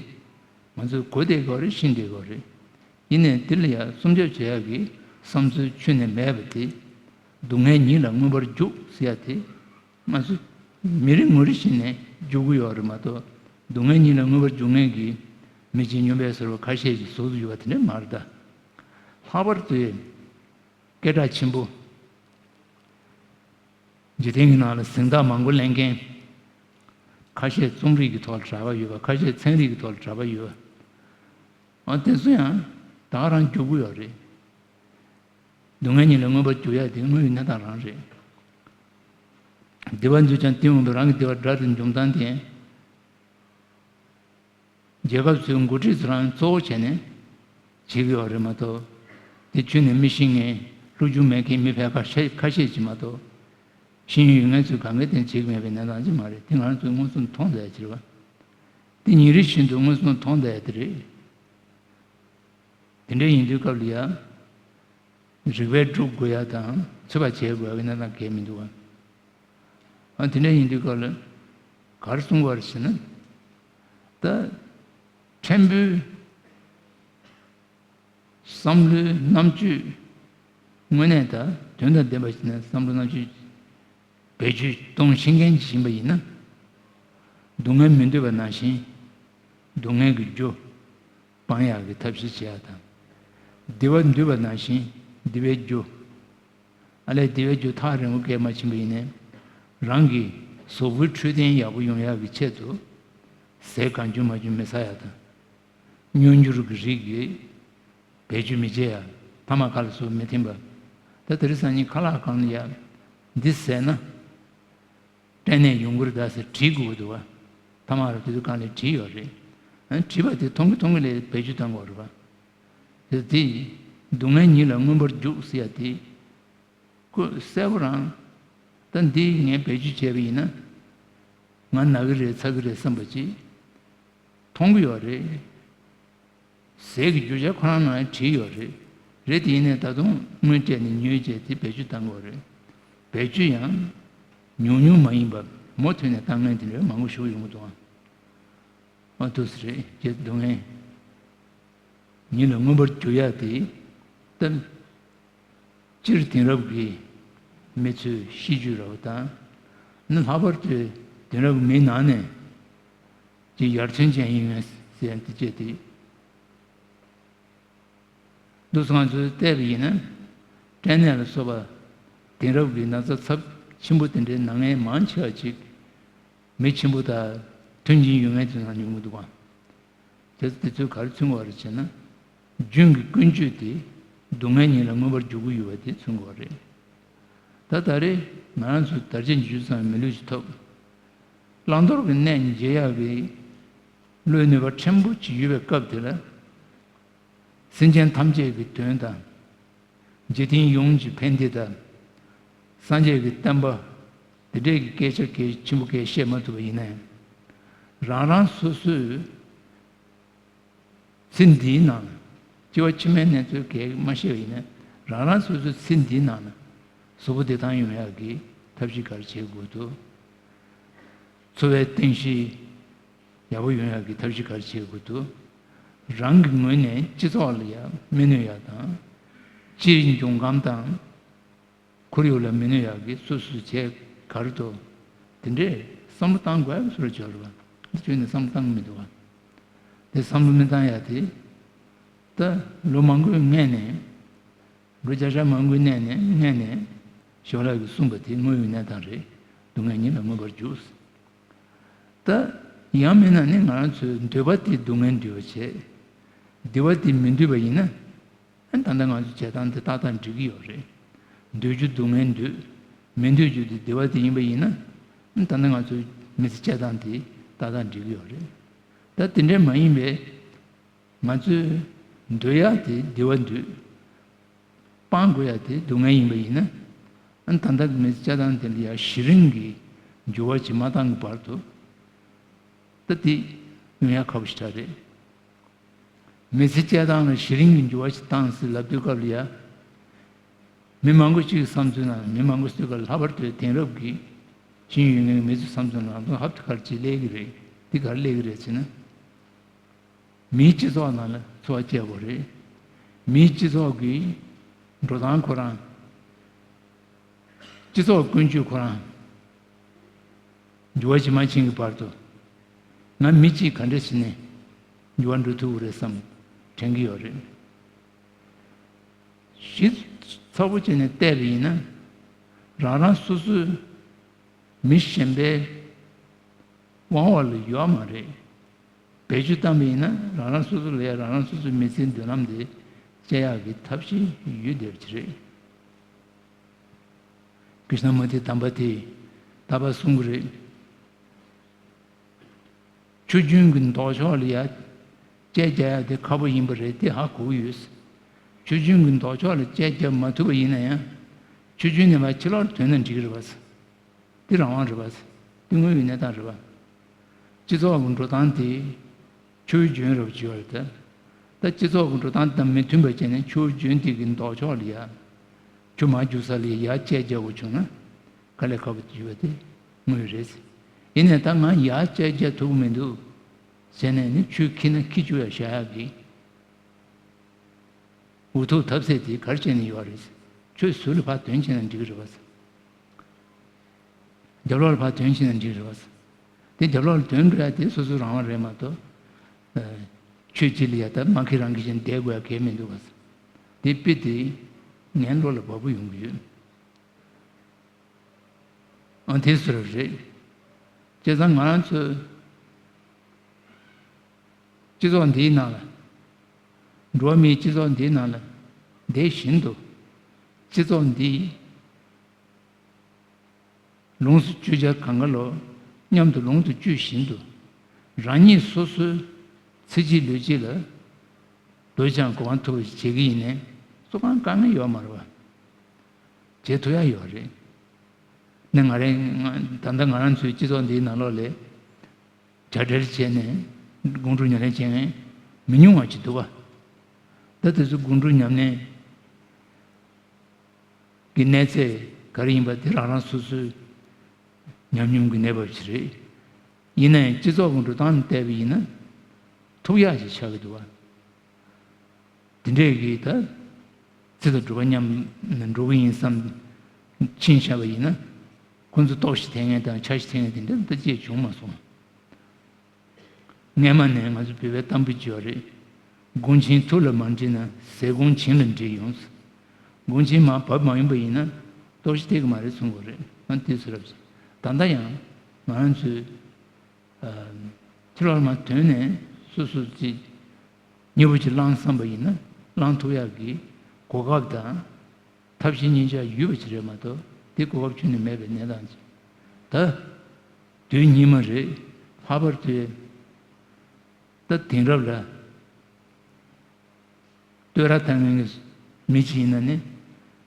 ང་ཚོས་གོ་བསྡད་དགོས་རེད། ཤེས་བསྡད་དགོས་རེད། ཡིན་ནའི་འདི་ལ་ཡ་སྲུང་སྐྱོབ་བྱེད་ཡག་གི་བསམ་ཚུལ་ཁྱོན་ནས་མེད་པ་དེ། སྡུག་བསྔལ་ཉིད་ལ་མངོན་པར་འཇུག་ཟེར་ཡ་དེ། ང་ཚོ་མི་རེ་ངོ་རེ་བཞིན་ནས་འཇུག་གི་ཡོད་རེད་མ་གཏོགས། སྡུག་བསྔལ་ཉིད་ལ་མངོན་པར་འཇུག་མཁན་གྱི་མི་ཆེན་སྨྱོན་པས་ཟེར་བ་ཁ་ཤས་ཀྱི་ཟུར་དུ་ཡོད་པ་དེ་འདྲ་མ་རེད་ད། ལྷག་པར་དུ་སྐད་གྲགས་ཆེན་པོ། འཇིག་རྟེན་གྱི་ནང་ལ་གཟེངས་རྟགས་མང་པོ་ལེན་མཁན། ཁ་ཤས་རྩོམ་རིག་གི་ཐོག་ལ་གྲགས་པ་ཡོད་པ། ཁ་ཤས་ཚན་རིག་གི་ཐོག་ལ་གྲགས་པ་ཡོད་པ། ཨ་དེ་ཚོ་ཡང་ད་ག་རང་འཇུག་གི་ཡོད་རེད། སྡུག་བསྔལ་ཉིད་ལ་མངོན་པར་འཇུག་ཡ་དེ་དངོས་ཡོད་གནས་སྟངས་རང་རེད། བདེ་བ་འདོད་ཀྱང་གཏི་མུག་པས། རང་གི་བདེ་བ་དགྲ་དེར་འཇོམས་སྟངས་དེ། རྒྱལ་ཁབ་ཚོའི་འགོ་ཁྲིད་ཚོ་རང་གཙོ་བོ་བྱས་ནས་བྱེད་ཀྱི་ཡོད་རེད་མ་གཏོགས། དེ་ཁྱོན་ནས་མི་ཤེས་མཁན། ལྷོད་ཆུང་མེད་མཁན་མི་ཕལ་ཁ་ཤས་ཁ་ཤས་ཅིག་མ་གཏོགས། ཤེས་ཡོན་ཡོད་མཁན་ཚོས་གང་ག་དེ་བྱེད་ཀྱི་མེད་པའི་གནས་སྟངས་ཅིག་མ་རེད། དེ་ང་རང་ཚོས་མངོན་སུམ་མཐོང་བསྡད་ཡ་ཅིག་རེད་བ། དེ་ཉིན་རེ་བཞིན་དུ་མངོན་སུམ་མཐོང་བསྡད་ཡ་དེ་རེད། དེ་འདྲ་ཡིན་དུས་སྐབས་ལ་ཡ། རིགས་པས་སྒྲུབ་དགོས་ཡ་དང་ཚོད་དཔག་བྱེད་དགོས་ཡ་གི་གནས་སྟངས་གང་ཡང་མི་འདུག་བ། ཨ་དེ་འདྲ་ཡིན་དུས་སྐབས་ལ་ག་རེ་གསུང་དགོས་རེད་ཟེར་ན། ད་ཕྲན་བུའི་བསམ་བློའི་རྣམ་དཔྱོད་དངོས་གནས་ད་དོན་དང་ལྡན་པ་ཞིག་ནས་བསམ་བློ་རྣམ་དཔྱོད་བེད་སྤྱོད་གཏོང་ཤེས་མཁན་ཞིག་ཡིན་པ་ཡིན་ན། སྡུག་བསྔལ་མི་འདོད་པ་ནང་བཞིན་སྡུག་བསྔལ་གྱི་རྒྱུ་སྤང་ཡག་གི་ཐབས་ཤེས་བྱེད་ཡག་དང་། བདེ་བ་འདོད་པ་ནང་བཞིན་བདེ་བའི་རྒྱུ། ཨ་ལས་བདེ་བའི་རྒྱུ་ཐག་རིང་པོ་བརྒལ་མ་ཕྱིན་པ་ཡིན་ནའི། རང་གི་གཟུགས་པོའི་འཕྲོད་བསྟེན་ཡག་པོ་ཡོང་ཡག་གི་ཆེད་དུ། ཟས་གང་བྱུང་མང་བྱུང་མི་ཟ་ཡག་དང་། སྨྱོ་འགྱུར་གྱི་རིགས་ཀྱི་བེད་སྤྱོད་མི་བྱེད་ཡ། ཐ་མག་ཁ་ལག་སོགས་མི་འཐེན་པ། ད་དེ་རིང་སང་ཉིན་ཁ་ལག་སྒང་ལ་ཡ། འདི་ཟས་ན་སྐྲན་ནད་ཡོང་གི་རེད་ད་ཟེར་བྲིས་དགོས་ཀྱི་འདུག་བ། ཐ་མག་ར་དེ་ཚོ་སྒང་ལ་བྲིས་ཡོད་རེད། ཨ་བྲིས་པ་དེ་མཐོང་གི་མཐོང་གི་ལ་བེད་སྤྱོད་གཏང་དགོས་རེད་བ། དེ་དེ། སྡུག་བསྔལ་ཉིད་ལ་མངོན་པར་འཇུག་ཟེར་ཡ་དེ། ཁོ་གསལ་པོ་རང་། ད་འདི་ངས་བེད་སྤྱོད་བྱས་པ་ཡིན་ན། ང་ན་གི་རེད་ཚ་གི་རེད་བསམ་པ་ཅིག་མཐོང་གི་ཡོད་རེད། ཟས་ཀྱི་རྒྱུ་ཆ་ཁོ་རང་ནང་ཡང་བྲིས་ཡོད་རེད། རེད་དེ་ཡིན་ནའི་ད་དུང་དངོས་སྤྲད་ནས་ཉོས་བྱས་དེ་བེད་སྤྱོད་གཏང་དགོས་རེད། བེད་སྤྱོད་ཡང་ཉུང་ཉུང་མ་ཡིན་པ་མུ་མཐུད་ནས་གཏང་མཁན་དེ་འདྲ་མང་པོ་ཞིག་ཡོང་གི་འདུག་ཨང་། ཨ་འདུག་སེ་རེད་ཀྱི་སྡུག་བསྔལ་ཉིད་ལ་མངོན་པར་གྱུར་ཡ་དེ་ལྟར། སྤྱིར་དེང་རབས་ཀྱི་མི་ཚོས་ཤེས་རྒྱུ་རེད་བ་དང་། ནི་ལྷག་པར་དུ་དེང་རབས་ཀྱི་མིའི་ནང་ནས་ཀྱི་ཡར་ཐོན་ཅན་ཡིན་ངེས་ཟེར་འདི་བྱས་ཏེ། འདུག་སེ་ང་ཚོས་བལྟས་པ་ཡིན་ན། སྐྲན་ནད་ལ་སོགས་པ་དེང་རབས་ཀྱི་ན་ཚ་ཚབས་ཆེན་པོ་དེ་འདྲའི་ན་མཁན་མང་ཆེ་བ་ཅིག་མི་ཆེན་པོ་དང་མཐུན་རྐྱེན་ཡོད་མཁན་ཚོའི་ནང་ཡོང་གི་འདུག་ག་དེ་དེ་ཚོས་ག་རེ་མཚོན་གྱི་ཡོད་རེད་ཟེར་ན། རྒྱུན་གྱི་ཀུན་སྤྱོད་དེ་སྡུག་བསྔལ་ཉིད་ལ་མངོན་པར་འཇུག་གི་ཡོད་པ་དེ་མཚོན་གྱི་ཡོད་རེད། ད་ད་རེས་ང་རང་ཚོ་དར་ཆ་ཉི་ཤུ་ཙམ་མི་ལུས་ཤིག་ཐོབ། བླང་དོར་གྱི་གནས་འབྱེད་ཡག་གི་བློའི་ནུས་པ་ཕྲན་བུ་ཅིག་ཡོད་པའི་སྐབས་དེ་ལ། སེམས་ཅན་ཐམས་ཅད་ཀྱི་དོན་དང་། འཇིག་རྟེན་ཡོངས་ཀྱི་ཕན་བདེ་དང་། སངས་རྒྱས་ཀྱི་བསྟན་པ། དེ་འདྲས་ཀྱི་སྐད་ཆ་གལ་ཆེན་པོ་གལ་བཤད་མ་ཐུབ་པ་ཡིན་ན་ཡང་། རང་རང་སོ་སོའི་ཚེ་འདིའི་ནང་ལ། སྐྱེ་བ་ཕྱི་མའི་གནས་ཚུལ་གལ་མ་བཤད་པ་ཡིན་ན། རང་རང་སོ་སོའི་ཚེ་འདིའི་ནང་ལ་གཟུགས་པོ་བདེ་ཐང་ཡོང་ཡག་གི་ཐབས་ཤེས་ག་རེ་བྱེད་དགོས་འདུག་འཚོ་བའི་རྟེན་གཞི་ཡག་པོ་ཡོང་ཡག་གི་ཐབས་ཤེས་ག་རེ་བྱེད་དགོས་འདུག་རང་གི་ངོས་ནས་སྤྱི་ཚོགས་ལ་ཡང་མི་གནོད་ཡག་དང་། སྤྱིའི་འབྱུང་ཁམས་དང་། ཁོར་ཡུག་ལ་མི་གནོད་ཡག་གི་སོ་སོས་བྱས་ག་རེ་འདུག་དེ་འདྲས་བསམ་བློ་བཏང་དགོས་ཡག་བཟོ་འདྲ་ཅིག་ཡོད་རེད་བ། འདི་ཁྱོན་ནས་བསམ་བློ་བཏང་གི་མི་འདུག་བ། དེ་བསམ་བློ་མི་བཏང་ཡག་དེ། ད་ལོ་མང་པོའི་སྔས་ནས། ལོ་བརྒྱ་ཆ་མང་པོའི་སྔས་ནས་སྔས་ནས་ཞོར་ལག་གིས་གསུངས་པ་དེ་དངོས་ཡོད་གནས་སྟངས་རེད། སྡུག་བསྔལ་ཉིད་ལ་མངོན་པར་འཇུག་ད་ཡང་མིན་ན་ནི་ང་རང་ཚོའི་འདོད་པ་དེ་སྡུག་བསྔལ་འདོད་པ་བྱས། བདེ་བ་དེ་མི་འདོད་པ་ཡིན་ན། ཨ་ད་ལྟ་ང་ཚོའི་བྱེད་སྟངས་དེ་ཏག་ཏག་འགྲིག་གི་ཡོད་རེད། འདོད་རྒྱུ་སྡུག་བསྔལ་འདོད། མི་འདོད་རྒྱུ་དེ་བདེ་བ་དེ་ཡིན་པ་ཡིན་ན། ཨ་ད་ལྟ་ང་ཚོའི་མི་ཚེ་བྱེད་སྟངས་དེ་ཏག་ཏག་འགྲིག་གི་ཡོད་རེད། ད་དེ་འདྲ་མ་ཡིན་པའི། ང་ཚོས་འདོད་ཡག་དེ་བདེ་བ་འདོད། སྤང་དགོས་ཡག་དེ་སྡུག་བསྔལ་ཡིན་པ་ཡིན་ན། ཨ་ད་ལྟ་གི་མི་ཚེ་བྱེད་སྟངས་དེ་ལ་ཡང་གཞི་རིམ་གྱི་འགྱུར་བ་ཅིག་མ་བཏང་གི་བར་དུ། ད་དེ་ཡོང་ཡག་ཁག་པོ་ཞེ་དྲག་རེད། མི་ཚེ་བྱེད་སྟངས་ལ་གཞི་རིམ་གྱི་འགྱུར་བ་ཞིག་བཏང་ཟེར་ལབ་དུས་སྐབས་ལ་ཡ། མི་མང་པོ་ཅིག་གི་བསམ་ཚུལ་ནང་མི་མང་པོ་ཞིག་ག་ལྷག་པར་དུ་དེང་རབས་ཀྱི་ཤེས་ཡོན་ཡོད་མཁན་གྱི་མི་ཚོའི་བསམ་ཚུལ་ནང་ཧབ་ཏུ་ག་རེ་ཅིག་སླེབས་ཀྱི་རེད། འདི་ག་རེ་སླེབས་ཀྱི་རེད་ཟེར་ན། མིའི་སྤྱི་ཚོགས་ནང་ལ་འཚོ་བ་སྐྱེལ་དགོས་རེད། མིའི་སྤྱི་ཚོགས་ཀྱི་འགྲོ་སྟངས་ཁོ་རང་ སྤྱི་ཚོགས་ཀུན་སྤྱོད་ཁོ་རང་འགྱུར་བ་ཇི་མ་ཕྱིན་གྱི་བར་དུ་ང་མི་གཅིག་ག་འདྲ་བྱས་ནས་འགྱུར་བ་འགྲོ་ཐུབ་ཀྱི་རེད་བསམ་དྲན་གྱི་ཡོད་རེད། གཞི་ཚ་པོ་བྱས་ནས་བལྟས་པ་ཡིན་ན། རང་རང་སོ་སོའི་མི་གཞན་པའི་དབང་འོག་ལ་ཡོད་མ་རེད། བེད་སྤྱོད་བཏང་བ་ཡིན་ན་རང་རང་སོ་སོ་ལ་ཡ་རང་རང་སོ་སོའི་མི་ཚེའི་མདུན་ལམ་དེ་སྐྱེལ་ཡག་གི་ཐབས་ཤེས་ཡོད་བསྡད་པ་ཅིག་རེད། ཀྲིཤ་ན་མུར་ཏི་དམ་པ་དེས་ད་བར་གསུང་གི་རེད། ཆུ་རྒྱུན་གྱི་ལྡོག་ཕྱོགས་ལ་ཡ་དཔྱད་རྒྱག་ཡག་དེ་ཁག་པོ་ཡིན་པ་རེད། དེ་ཧ་གོ་གི་ཡོད། ཆུ་རྒྱུན་གྱི་ལྡོག་ཕྱོགས་ལ་དཔྱད་རྒྱག་མ་ཐུབ་པ་ཡིན་ན་ཡང་། ཆུ་རྒྱུན་ནས་མར་ཕྱི་ལོགས་ཐོན་ན་འགྲིག་གི་རེད་པ། དེ་རང་དབང་རེད་པ། དེ་དངོས་ཡོད་གནས་སྟངས་རེད་པ། སྤྱི་ཚོགས་ཀྱི་འགྲོ་སྟངས་དེ་ཆུ་རྒྱུན་རེད་པ་ཅིག་ཡོད་རེད་དེ། ད་སྤྱི་ཚོགས་ཀྱི་འགྲོ་སྟངས་དང་མི་མཐུན་པ་བྱས་ནས་ཆུ་རྒྱུན་དེ་གི་ལྡོག་ཕྱོགས་ལ་ཡ། ཆུ་མར་རྒྱུག་ས་ལ་ཡ་དཔྱད་རྒྱག་དགོས་བྱུང་ན། དཀའ་ལས་ཁག་པོ་ཡོད་པ་དེ་དངོས་ཡོད་རེད། ཡིན་ནའི་ད་ང་ཡར་དཔྱད་རྒྱག་ཐུབ་ཀྱི་མི་འདུག་ཟེར་ནས་ནི་ཆུ་འཁྱེར་ན་འཁྱེར་བཅུག་ཡ་བཞག་ཡག་གི་འུ་ཐུག་ཐབས་ཟད་དེ་ག་རེ་བྱས་ནས་ཡོད་རེད། ཆུ་ཟུར་ལ་ཕར་དོན་བྱས་ན་འགྲིག་གི་རེད་པ། རྒྱབ་ལོགས་ལ་ཕར་དོན་བྱས་ན་འགྲིག་གི་རེད་པ། དེ་རྒྱབ་ལོགས་ལ་དོན་འགྲོ་ཡ་དེ་སོ་སོའི་རང་དབང་རེད་མ་གཏོགས། ཆུ་གཅིག་ལ་ཡ་ད་མ་འཁྱེར་རང་འཁྱེར་བྱས་ནས་བསྡད་དགོས་ཡ་གལ་མི་འདུག་པ། དེ་དཔེ་དེ་ངའི་བློ་ལ་བབས་པོ་ཡོང་གི་ཡོད། ཨང་དེ་ཟེར་རེད། བྱས་ཙང་ང་རང་ཚོའི་སྤྱི་ཚོགས་འདིའི་ནང་ལ། འགྲོ་བ་མིའི་སྤྱི་ཚོགས་འདིའི་ནང་ལ་བསྡད་བཞིན་དུ། སྤྱི་ཚོགས་འདིའི་ལོངས་སུ་སྤྱོད་བྱ་གང་ག་ལོ་མཉམ་དུ་ལོངས་སུ་སྤྱོད་བཞིན་དུ། རང་ཉིད་སོ་སོའི་ཚེ་གཅིག་ལུས་གཅིག་ལ་འདོད་ཅིང་གོ་འཕང་ཐོབ་པ་ཞིག་བྱེད་ཀྱི་ཡིན་ནའི་སུ་གང་དཀའ་ངལ་ཡོད་མ་རེད་པ། བྱེད་ཐུབ་ཡ་ཡོད་རེད། ནི་ང་རང་ད་ལྟ་ང་རང་ཚོའི་སྤྱི་ཚོགས་འདིའི་ནང་ལོགས་ལ་གྲ་སྒྲིག་བྱས་ནས་སྒོམ་སྒྲུབ་ཉམས་ལེན་བྱེད་མཁན་མི་ཉུང་བ་ཅིག་འདུག་པ། ད་དེ་ཚོ་སྒོམ་སྒྲུབ་ཉམས་ལེན་གྱི་གནས་ཚད་ག་རེ་ཡིན་པ་དེ་རང་རང་སོ་སོའི་ཉམས་མྱོང་གི་གནས་བབ་ཅིག་རེད། ཡིན་ནའི་སྤྱི་ཚོགས་ཀྱི་འགྲོ་སྟངས་བལྟས་པ་ཡིན་ན་ཐུབ་ཡག་ཅིག་ཆགས་ཀྱི་འདུག་པ། དེ་འདྲས་ཀྱི་ད་ཚེ་དང་སྒྲུབ་པ་མཉམ་ནས་འགྲོ་གི་ཡིན་བསམ་ཕྱིན་བཞག་པ་ཡིན་ན། ཁོང་ཚོ་ལྟོགས་ཤི་ཐེབས་མཁན་དང་འཆའ་ཤི་ཐེབས་མཁན་དེ་འདྲ་ད་ཅིག་བྱུང་མ་སོང་། སྔས་མ་ནས་ང་ཚོ་བོད་པའི་གཏམ་དཔེ་ཅིག་ཡོད་རེད། དགུང་ཆེན་ཐུགས་ལ་མ་འདྲིས་ན་ཟས་སྐོམ་བྱིན་ལ་འདྲིས་ཡོང་། དགུང་ཆེན་མར་བབས་མ་ཡོང་པ་ཡིན་ན་ལྟོགས་ཤི་ཐེབས་ཀྱི་མ་རེད་གསུང་གི་རེད། ང་དེ་ཚོ་རབ་ཅིག་ད་ལྟ་ཡང་ང་རང་ཚོའི་ཕྱི་ལོགས་མར་ཐོན་ནས་སོ་སོ་ཅིག་མཉེས་པོ་ཅིག་བླངས་བསམ་པ་ཡིན་ན་བླངས་ཐུབ་ཡག་གི་གོ་སྐབས་དང་ཐབས་ཤེས་གཉིས་ཆ་ཡོད་པ་ཅིག་རེད་མ་གཏོགས་དེ་གོ་སྐབས་ཁྱོན་ནས་མེད་པའི་གནས་སྟངས་ཅིག་ད་དུས་སྙིགས་མ་རེད། ལྷག་པར་དུ་ད་དེང་རབས་ལ། བསྟོད་ར་བཏང་མཁན་གྱི་མི་ཅིག་ཡིན་ན་ནི།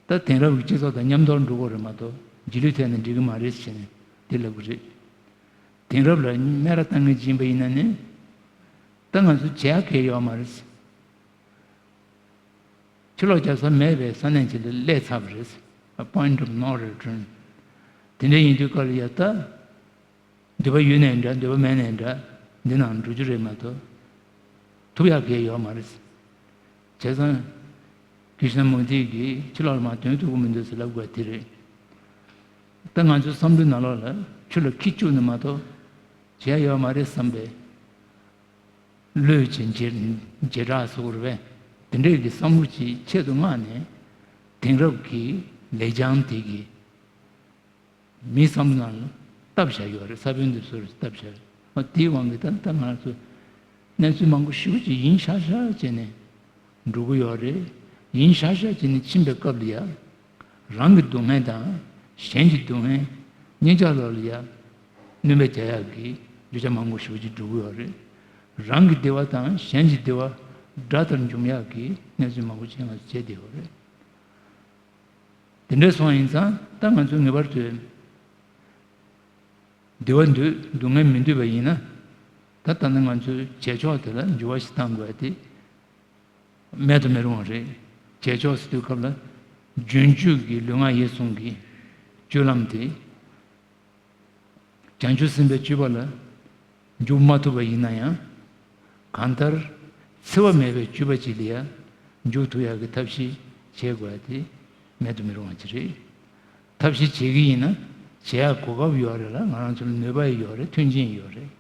ད་དེང་རབས་ཀྱི་སྤྱི་ཚོགས་དང་མཉམ་དུ་འགྲོ་དགོས་རེད་མ་གཏོགས་རྗེས་ལུས་ཐེབས་ན་འགྲིག་གི་མ་རེད་ཟེར་ནས་དེ་ལབ་གི་རེད། དེང་རབས་ལ་སྨད་ར་བཏང་མཁན་ཅིག་ཡིན་པ་ཡིན་ན་ནི། ད་ང་ཚོ་བྱེད་ཡག་གང་ཡང་ཡོད་མ་རེད། ཕྱི་ལོགས་རྒྱབ་ས་མེད་པའི་ས་གནས་ཅིག་ལ་སླེབས་ཚར་བ་རེད། A point of no return། དེ་འདྲ་ཡིན་དུས་སྐབས་ལ་ཡ་ད། འདོད་པ་ཡོད་ནའི་འདྲ་འདོད་པ་མེད་ནའི་འདྲ་འདི་ནང་འགྲོ་རྒྱུ་རེད་མ་གཏོགས། ཐུབ་ཡག་གང་ཡང་ཡོད་མ་རེད། བྱས་ཙང་། ཀྲིཤ་ན་མུར་ཏི་གིས་ཕྱི་ལོགས་ལ་མར་ཐོན་ཐུབ་ཀྱི་མི་འདུག་ཟེར་ལབ་དགོས་དེ་རེད། ད་ང་ཚོའི་བསམ་བློའི་ནང་ལོགས་ལ་ཆུ་ལ་འཁྱེར་བཅུག་ནས་མ་གཏོགས་བྱེད་ཡག་ཡོད་མ་རེད་བསམ་པའི་བློས་བྱས་འཇེ་འཇེ་དྲག་སོགས་རེད་པས། དེ་འདྲས་ཀྱི་བསམ་བློ་ཅིག་ཆེད་དུ་མངགས་ནས་དེང་རབས་ཀྱི་ལེགས་བྱང་དེ་གི་མིའི་བསམ་བློ་ནང་ལ་བཏབ་བཞག་ཡོད་རེད། ས་བོན་དེ་ཚོར་བཏབ་བཞག་རེད། ཨ་དེའི་དབང་གིས་ད་ལྟ་ང་ཚོ་གནས་ཚུལ་མང་པོ་ཞེ་པོ་ཅིག་ཡིན་ཤག་ཤག་བྱས་ནས་འགྲོ་གི་ཡོད་རེད། ཡིན་ཤག་ཤག་བྱས་ནས་ཕྱིན་པའི་སྐབས་ལ་ཡ། རང་གི་སྡུག་བསྔལ་དང་གཞན་གྱི་སྡུག་བསྔལ་གཉིས་ཆ་ལོག་ལ་ཡ། སྣོན་པ་རྒྱག་ཡག་གི་རྒྱུ་ཆ་མང་པོ་ཞེ་པོ་ཅིག་འགྲོ་གི་ཡོད་རེད། རང་གི་བདེ་བ་དང་གཞན་གྱི་བདེ་བ་དགྲ་ལྟར་འཇོམས་ཡག་གི་གནས་ཚུལ་མང་པོ་ཅིག་ང་ཚོ་བྱས་བསྡད་ཡོད་རེད། དེ་འདྲ་སོང་ཡིན་ཙང་ད་ང་ཚོས་ངེས་པར་དུ་བདེ་བ་འདོད་སྡུག་བསྔལ་མི་འདོད་པ་ཡིན་ན། ད་ལྟ་ནི་ང་ཚོའི་བྱེད་ཕྱོགས་དེ་ལ་འགྱུར་བ་ཞིག་གཏང་དགོས་ཡ་དེ་མེད་དུ་མི་རུང་བ་རེད། བྱེད་ཕྱོགས་ཟེར་དུས་སྐབས་ལ་རྒྱུན་སྤྱོད་ཀྱི་ལུས་ངག་ཡིད་གསུམ་གྱི་སྤྱོད་ལམ་དེ། བྱང་ཆུབ་སེམས་དཔའི་སྤྱོད་པ་ལ་འཇུག་མ་ཐུབ་པ་ཡིན་ན་ཡང་། གང་ལྟར་འཚེ་བ་མེད་པའི་སྤྱོད་པ་ཅིག་ལ་ཡང་འཇུག་ཐུབ་ཡག་གི་ཐབས་ཤེས་བྱེད་དགོས་ཡ་དེ་མེད་དུ་མི་རུང་བ་ཅིག་རེད། ཐབས་ཤེས་བྱེད་ཀྱི་ཡིན་ན་བྱེད་ཡག་གོ་སྐབས་ཡོད་རེད་ལ། ང་རང་ཚོ་ལ་ནུས་པ་ཡོད་རེད། མཐུན་རྐྱེན་ཡོད་རེད།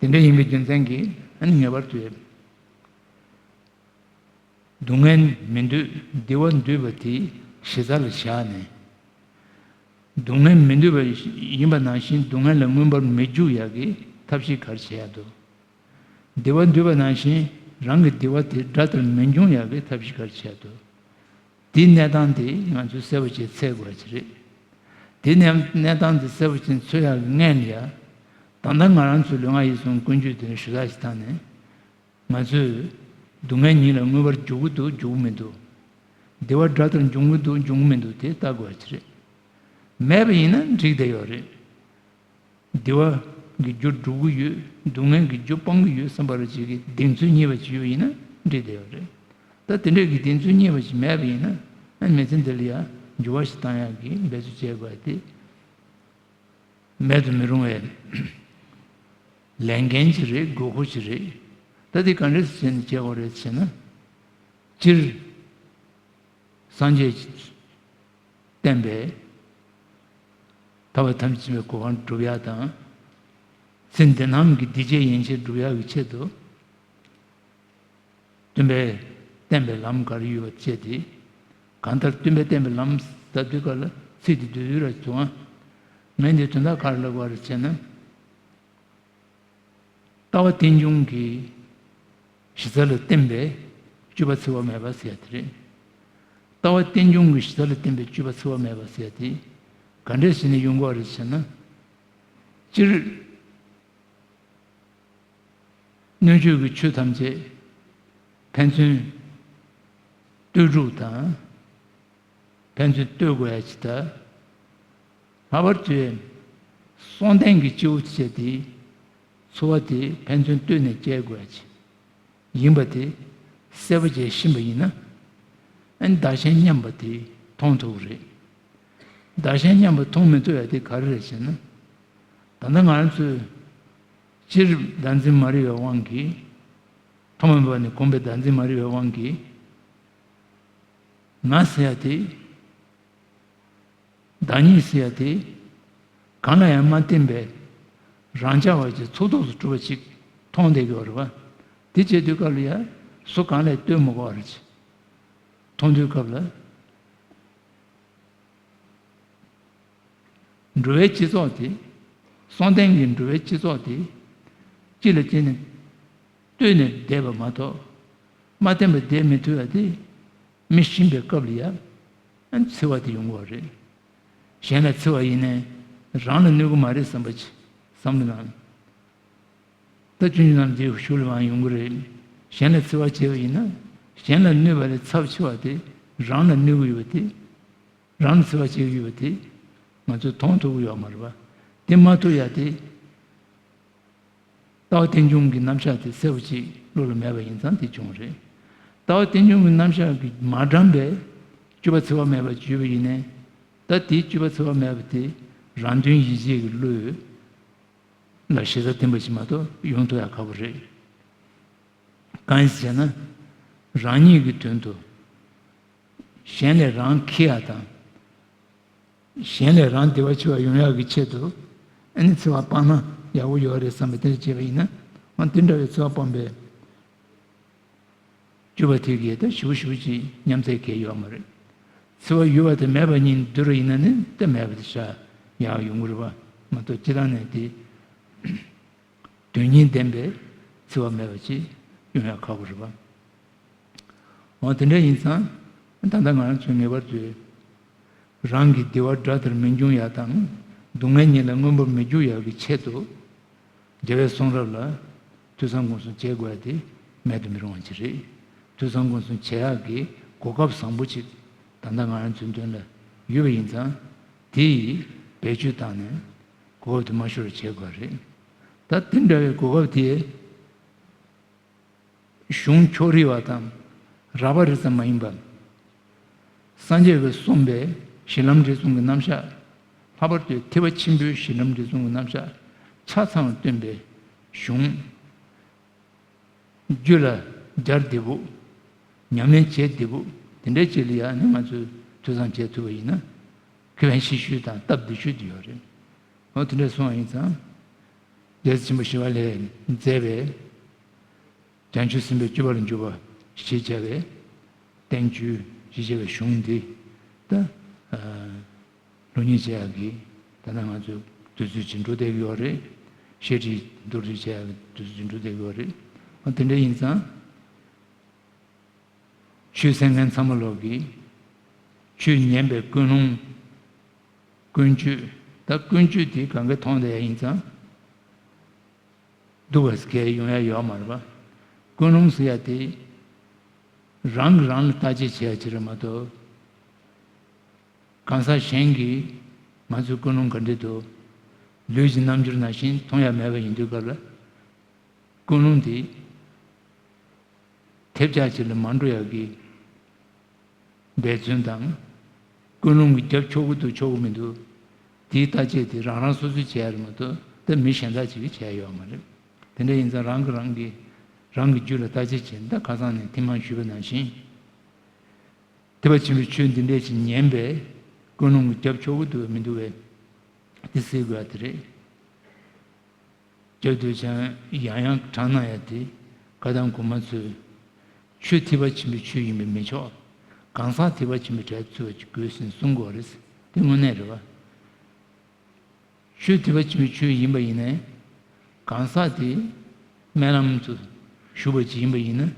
དེ་འདྲ་ཡིན་པའི་རྒྱུ་མཚན་གྱིས་ཨ་ནི་ངེས་པར་དུ་སྡུག་བསྔལ་མི་འདོད། བདེ་བ་འདོད་པ་དེ་གཞི་རྩ་ལ་བཞག་ནས། སྡུག་བསྔལ་མི་འདོད་པ་ཡིན་པ་ནང་བཞིན་སྡུག་བསྔལ་ལ་མངོན་པར་མི་འཇུག་ཡག་གི་ཐབས་ཤེས་ག་རེ་བྱེད་ཡག་འདུག་བདེ་བ་འདོད་པ་ནང་བཞིན་རང་གི་བདེ་བ་དེ་དགྲ་ལྟར་མི་འབྱུང་ཡག་གི་ཐབས་ཤེས་ག་རེ་བྱེད་ཡག་འདུག་དེའི་གནས་སྟངས་དེ་ང་ཚོས་གསལ་པོ་བྱས་འཚོལ་དགོས་ཡག་ཅིག་རེད། དེའི་གནས་གནས་སྟངས་དེ་གསལ་པོ་བྱས་འཚོལ་ཡག་གི་སྔོན་ལ་ཡ། ད་ལྟ་ང་རང་ཚོའི་ལུས་ངག་ཡིད་གསུམ་ཀུན་སྤྱོད་དེ་ཞུ་དག་ཅིག་བཏང་ནས། ང་ཚོས་སྡུག་བསྔལ་ཉིད་ལ་མངོན་པར་འཇུག་གི་འདུག་འཇུག་གི་མི་འདུག་བདེ་བ་དགྲ་ལྟར་འབྱུང་གི་འདུག་འབྱུང་གི་མི་འདུག་དེ་བལྟ་དགོས་ཡག་ཅིག་རེད། མེད་པ་ཡིན་ན་འགྲིག་བསྡད་ཡོད་རེད། བདེ་བ་གི་རྒྱུ་སྒྲུབ་ཀྱི་ཡོད། སྡུག་བསྔལ་གྱི་རྒྱུ་སྤང་གི་ཡོད་བསམ་པ་རེ་ཅིག་གི་གདེང་ཚོད་རྙེད་པ་ཅིག་ཡོད་ཡིན་ན་འགྲིག་བསྡད་ཡོད་རེད། ད་དེ་འདྲས་ཀྱི་གདེང་ཚོད་རྙེད་པ་ཅིག་མེད་པ་ཡིན་ན། ཨ་མི་ཚེ་འདི་ལ་ཡང་འགྱུར་བ་ཞིག་བཏང་ཡག་གི་འབད་རྩོལ་བྱེད་དགོས་ཡག་དེ་མེད་དུ་མི་རུང་བའི་ལས་འགན་ཅིག་རེད། དགོས་མཁོ་ཅིག་རེད། ད་དེ་ག་འདྲས་སེ་བྱས་ནས་བྱེད་དགོས་རེད་ཟེར་ན། སྤྱིར་སངས་རྒྱས་བསྟན་པའི་ཐར་པ་ཐམས་ཅད་མཁྱེན་པའི་གོ་འཕང་སྒྲུབ་ཡག་དང་། ཚེ་འདི་ནང་གི་སྡིག་སྤྱད་ཡན་ཆད་སྒྲུབ་ཡག་གི་ཆེད་དུ། སྟོན་པས་བསྟན་པའི་ལམ་ག་རེ་ཡོད་པ་བཅས་ཏེ། གང་ལྟར་སྟོན་པས་བསྟན་པའི་ལམ་ཟེར་དུས་སྐབས་ལ་ཚིག་དེ་བསྡུས་བསྡུས་ར་བྱུང་ང་། ངས་འདི་དོན་དག་ག་རེ་ལབ་དགོས་རེད་ཟེར་ན། ལྟ་བ་རྟེན་འབྱུང་གི་གཞི་རྩ་ལ་བརྟེན་པའི་སྤྱོད་པ་འཚེ་བ་མེད་པ་ཟེར་ཡག་དེ་རེད། ལྟ་བ་རྟེན་འབྱུང་གི་གཞི་རྩ་ལ་བརྟེན་པའི་སྤྱོད་པ་འཚེ་བ་མེད་པ་ཟེར་ཡག་དེ་ག་འདྲས་བྱས་ནས་ཡོང་དགོས་རེད་ཟེར་ན། སྤྱིར་སྣོད་བཅུད་ཀྱི་ཆོས་ཐམས་ཅད་ཕན་ཚུན་ལྟོས་གྲུབ་དང་། ཕན་ཚུན་ལྟོས་དགོས་ཡག་ཅིག་དང་། ལྷག་པར་དུ་སྲོག་ལྡན་གྱི་སྐྱེ་བོ་བཅས་དེ་འཚོ་བ་དེ་ཕན་ཚུན་ལྟོས་ནས་སྐྱེལ་དགོས་ཡག་ཅིག་ཡིན་པ་དེ་གསལ་པོ་བྱས་ཤེས་པ་ཡིན་ན། ཨ་ནི་བདག་གཞན་མཉམ་པ་དེ་མཐོང་ཐུབ་ཀྱི་རེད། བདག་གཞན་མཉམ་པ་མཐོང་མི་ཐུབ་ཡག་དེ་ག་རེ་རེད་ཟེར་ན། ད་ལྟ་ང་རང་ཚོས་སྤྱིར་བདག་འཛིན་མ་རིག་པའི་དབང་གིས། ཐོག་མ་མེད་པ་ནས་གོམས་པའི་བདག་འཛིན་མ་རིག་པའི་དབང་གིས། ང་ཟེར་ཡག་དེ། བདག་ཉིད་ཟེར་ཡག་དེ། གང་ལ་ཡང་མ་བརྟེན་པའི་རང་རྐྱ་བ་ཅིག་ཚོགས་རྫོགས་སུ་གྲུབ་པ་ཅིག་མཐོང་བསྡད་ཀྱི་ཡོད་རེད་པ། དེ་བྱེད་དུས་སྐབས་ལ་ཡང་སུ་གང་ལ་ཡང་ལྟོས་མི་དགོས་པ་རེད། མཐོང་དུས་སྐབས་ལ། འགྲོ་བའི་སྤྱི་ཚོགས་དེ། སྲོག་ལྡན་གྱི་འགྲོ་བའི་སྤྱི་ཚོགས་དེ། གཅིག་ལ་གཅིག་ནས་ལྟོས་ནས་བསྡད་པ་མ་གཏོགས། མ་བརྟེན་པར་བསྡད་མི་ཐུབ་ཡག་དེ། མི་ཤི་བའི་སྐབས་ལ་ཡང་འཚེ་བ་དེ་ཡོང་གི་ཡོད་རེད། གཞན་ལ་འཚེ་བ་ཡིན་ནའི་རང་ལ་གནོད་གི་མ་རེད་བསམ་པ་ཅིག་བསམ་བློ་ནང་། ད་ཆུང་ཆུང་ནང་རྗེས་ཤུལ་ལ་མར་ཡོང་གི་རེད། གཞན་ལ་འཚེ་བ་བྱས་པ་ཡིན་ན། གཞན་ལ་གནོད་པ་ལས་ཚབས་ཆེ་བ་དེ་རང་ལ་གནོད་ཀྱི་ཡོད་པ་དེ། རང་ལ་འཚེ་བ་བྱེད་ཀྱི་ཡོད་པ་དེ་ང་ཚོས་མཐོང་ཐུབ་ཀྱི་ཡོད་མ་རེད་པ། དེ་མ་ཐུབ་ཡག་དེ། ལྟ་བ་རྟེན་འབྱུང་གི་རྣམ་གཞག་དེ་གསལ་པོ་ཅིག་བློ་ལ་མེད་པ་ཡིན་ཙང་དེ་བྱུང་བ་རེད། ལྟ་བ་རྟེན་འབྱུང་གི་རྣམ་གཞག་གིས་མ་དྲངས་པའི་སྤྱོད་པ་འཚེ་བ་མེད་པ་བརྗོད་པ་ཡིན་ནའི། ད་དེའི་སྤྱོད་པ་འཚེ་བ་མེད་པ་དེ་རང་དོན་ཡིད་བྱེད་ཀྱི་བློ་ལ་གཞི་རྩ་བརྟེན་པ་ཞིག་མ་གཏོགས་ཡོང་ཐུབ་ཡག་ཁག་པོ་རེད། གང་ཡིན་ཟེར་ན། རང་ཉིད་ཀྱི་དོན་དུ་གཞན་ལས་རང་ཁེ་ཡག་དང་། གཞན་ལས་རང་བདེ་བ་ཆེ་བ་ཡོང་ཡག་གི་ཆེད་དུ། ཨ་ནི་འཚེ་བ་སྤངས་ན་ཡག་པོ་ཡོད་རེད་བསམ་པའི་དེ་འདྲ་བྱས་པ་ཡིན་ན། འོ་དེ་འདྲ་བའི་འཚེ་བ་སྤངས་པའི་སྤྱོད་པ་དེ་གས་ད་ཞེ་པོ་ཞེ་པོ་ཅིག་ཉམས་ཚད་གས་ཡོད་མ་རེད། འཚེ་བ་ཡོད་པ་དང་མེད་པ་གཉིས་བསྡུར་བ་ཡིན་ན་ནི་ད་མེད་པ་དེ་ཤ་ཡག་ཡོང་གི་རེད་པ་མ་གཏོགས། སྤྱིར་བཏང་ནས་དེ། དོན་གཉིས་ལྡན་པའི་འཚེ་བ་མེད་པ་ཅིག་ཡོང་ཡག་ཁག་པོ་རེད་པ། འོ་དེ་འདྲ་ཡིན་ཙང་། ད་ལྟ་ང་རང་ཚོས་ངེས་པར་དུ་རང་གི་བདེ་བ་དགྲ་ལྟར་མི་འབྱུང་ཡག་དང་། སྡུག་བསྔལ་ཉིད་ལ་མངོན་པར་མི་འཇུག་ཡག་གི་ཆེད་དུ། རྒྱལ་བའི་གསུང་རབ་ལ་ཐོས་བསམ་སྒོམ་གསུམ་བྱེད་དགོས་ཡག་དེ་མེད་དུ་མི་རུང་བ་ཅིག་རེད། ཐོས་བསམ་སྒོམ་གསུམ་བྱེད་ཡག་གི་གོ་སྐབས་བཟང་པོ་ཅིག་ད་ལྟ་ང་རང་ཚོའི་མདུན་ལ་ཡོད་པ་ཡིན་ཙང་། དེ་ཡིས་བེད་སྤྱོད་བཏང་ནས་གོ་སྐབས་དེ་མ་ཤོར་བ་བྱེད་དགོས་རེད། ད་དེ་འདྲ་བའི་གོ་སྐབས་དེ། གཞུང་ཕྱོགས་རིས་པ་དང་རགས་པ་རེ་ཙམ་མ་ཡིན་པར། སངས་རྒྱས་ཀྱིས་གསུངས་པའི་གཞི་ལམ་འབྲས་གསུམ་གྱི་རྣམ་གཞག། ལྷག་པར་དུ་ཐེག་པ་ཆེན་པོའི་གཞི་ལམ་འབྲས་གསུམ་གྱི་རྣམ་གཞག་ཆ་ཚང་བ་སྟོན་པའི་གཞུང་། རྒྱུད་ལ་སྦྱར་བདེ་པོ། ཉམས་ལེན་བྱེད་བདེ་པོ། དེ་འདྲའི་ཅིག་ལ་ཡང་ནི་ང་ཚོས་ཐོས་བསམ་བྱེད་ཐུབ་པ་ཡིན་ན། ཐེ་ཝན་ཤེས་ཤུལ་དང་སྟབས་བདེ་ཤོས་དེ་ཡོད་རེད། འོ་དེ་འདྲ་སོང་བ་ཡིན་ཙང་། རྒྱལ་སྲས་ཆེན་པོ་ཞི་བ་ལྷས་མཛད་པའི་བྱང་ཆུབ་སེམས་དཔའི་སྤྱོད་པ་ལ་འཇུག་པ་ཞེས་བྱ་བའི་བསྟན་བཅོས་ཞེས་བྱ་བའི་གཞུང་འདི་ད་ཨ་སློབ་གཉེར་བྱེད་ཡག་གི་ད་ལྟ་ང་ཚོས་དུས་ཚོད་ཅིག་འགྲོ་བསྡད་ཀྱི་ཡོད་རེད། བཤད་ཁྲིད་མདོར་བསྡུས་བྱེད་ཡག་གི་དུས་ཚོད་ཅིག་འགྲོ་བསྡད་ཀྱི་ཡོད་རེད། འོ་དེ་འདྲ་ཡིན་ཙང་། ཆོས་གསན་མཁན་ཚང་མ་ལོག་གིས་ཆོས་ཉན་པའི་ཀུན་སློང་ཀུན་སྤྱོད། ད་ཀུན་སྤྱོད་དེ་གང་ག་མཐོང་བསྡད་ཡ་ཡིན་ཙང་། སྡུག་པ་ཟེར་མཁན་ཡོང་ཡ་ཡོད་མ་རེད་པ། ཀུན་སློང་ཟེར་ཡ་དེ་རང་གིས་རང་ལ་བརྟག་དཔྱད་བྱེད་ཡ་ཅིག་རེད་མ་གཏོགས། གང་ཟག་གཞན་གྱིས་ང་ཚོའི་ཀུན་སློང་ག་འདྲ་འདུག་ལུས་ཀྱི་རྣམ་འགྱུར་ནང་བཞིན་མཐོང་ཡ་མེད་པ་ཡིན་དུས་སྐབས་ལ། ཀུན་སློང་དེ་ཐེབས་ཆག་ཅིག་ལ་མ་འགྲོ་ཡག་གི་འབད་བརྩོན་དང་། ཀུན་སློང་གི་རྒྱབ་ཆོག་གི་འདུག་ཆོག་གི་མི་འདུག་དེའི་བརྟག་དཔྱད་དེ་རང་རང་སོ་སོས་བྱས་ཡ་རེད་མ་གཏོགས་ད་མི་གཞན་དག་ཅིག་གིས་བྱས་ཡ་ཡོད་མ་རེད། དེ་འདྲ་ཡིན་ཙང་རང་གིས་རང་གི་རང་གི་རྒྱུད་ལ་བརྟག་དཔྱད་བྱས་ནས། ད་ཁ་སང་ནས་ཐེངས་མང་ཞུས་པ་ནང་བཞིན། ཐེག་པ་ཆེན་པོའི་ཆོས་འདི་འདྲ་ཞིག་ཉན་པས་ཀུན་སློང་གི་རྒྱབ་ཆོག་གི་འདུག་མི་འདུག་བས་དེ་སེལ་དགོས་ཡ་དེ་རེད། སྐྱབས་རྡོ་རྗེ་འཆང་ཡང་ཡང་དྲང་གནང་ཡ་དེ། བཀའ་གདམས་གོང་མ་ཚོས་ཆོས་ཐེག་པ་ཆེན་པོའི་ཆོས་ཡིན་པས་མི་ཆོག་གང་ཟག་ཐེག་པ་ཆེན་པོའི་གྲལ་ཚུད་པ་ཅིག་དགོས་ཟེར་གསུང་དགོས་རེད། དེ་དངོས་གནས་རེད་བ། ཆོས་ཐེག་པ་ཆེན་པོའི་ཆོས་ཡིན་པ་ཡིན་ནའི། གང་ཟག་དེ་སྨོན་ལམ་དུ་ཞུགས་པ་ཅིག་ཡིན་པ་ཡིན་ན།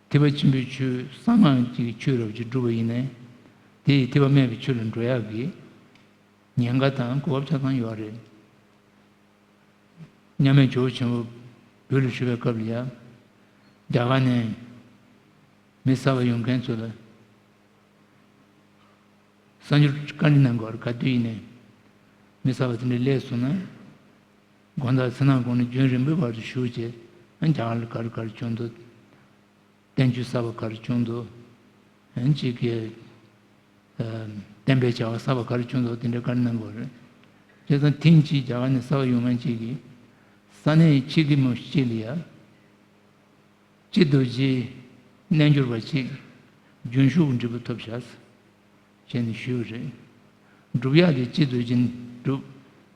ཐེག་པ་ཆེན་པོའི་ཆོས་གསང་སྔགས་ཀྱི་ཆོས་རབ་ཅིག་བསྒྲུབས་པ་ཡིན་ནའི། དེ་ཡི་ཐེག་པ་དམན་པའི་ཆོས་ལ་འགྲོ་ཡག་གི་ཉེན་ཁ་དང་གོ་སྐབས་ཆ་ཚང་ཡོད་རེད། མཉམ་མེད་ཇོ་བོ་ཆེན་པོ་བོད་ལ་བཞུགས་པའི་སྐབས་ལ་ཡ། རྒྱ་གར་ནས་མི་གསར་པ་ཡོང་མཁན་ཚོ་ལ་གསར་འགྱུར་བཀའ་འདྲི་གནང་དགོས་རེད། ག་དུས་ཡིན་ནའི་མི་གསར་པ་དེ་འདྲ་སླེབས་སོང་ན། དགོང་དག་ཚེ་ནང་དགོང་ནས་རྒྱུན་རིང་པོའི་བར་དུ་བཞུགས་བྱས། ཨ་རྒྱ་གར་ལ་ག་རེ་ག་རེ་བྱུང་འདུག་བསྟན་བཅོས་གསར་པ་ག་རེ་བྱུང་འདུག་ཨ་གཅིག་གིས་ཨ་བསྟན་པའི་བྱ་བ་གསར་པ་ག་རེ་བྱུང་འདུག་དེ་འདྲ་བཀའ་འདྲི་གནང་དགོས་རེད། བྱས་ཙང་ཐེངས་གཅིག་རྒྱ་གར་ནས་གསར་པ་ཡོང་མཁན་གཅིག་གིས། ས་གནས་ཆེ་གེ་མོ་གཅིག་ལ་ཡ། སྤྱི་རྡོ་རྗེའི་རྣལ་འབྱོར་པ་གཅིག་རྒྱུན་ཞུགས་ཀྱི་འབྲས་བུ་ཐོབ་བཞག་བྱས་ནས་ཞུས་པ་རེད། སྒྲུབ་ཡག་དེ་སྤྱི་རྡོ་རྗེ་སྒྲུབ།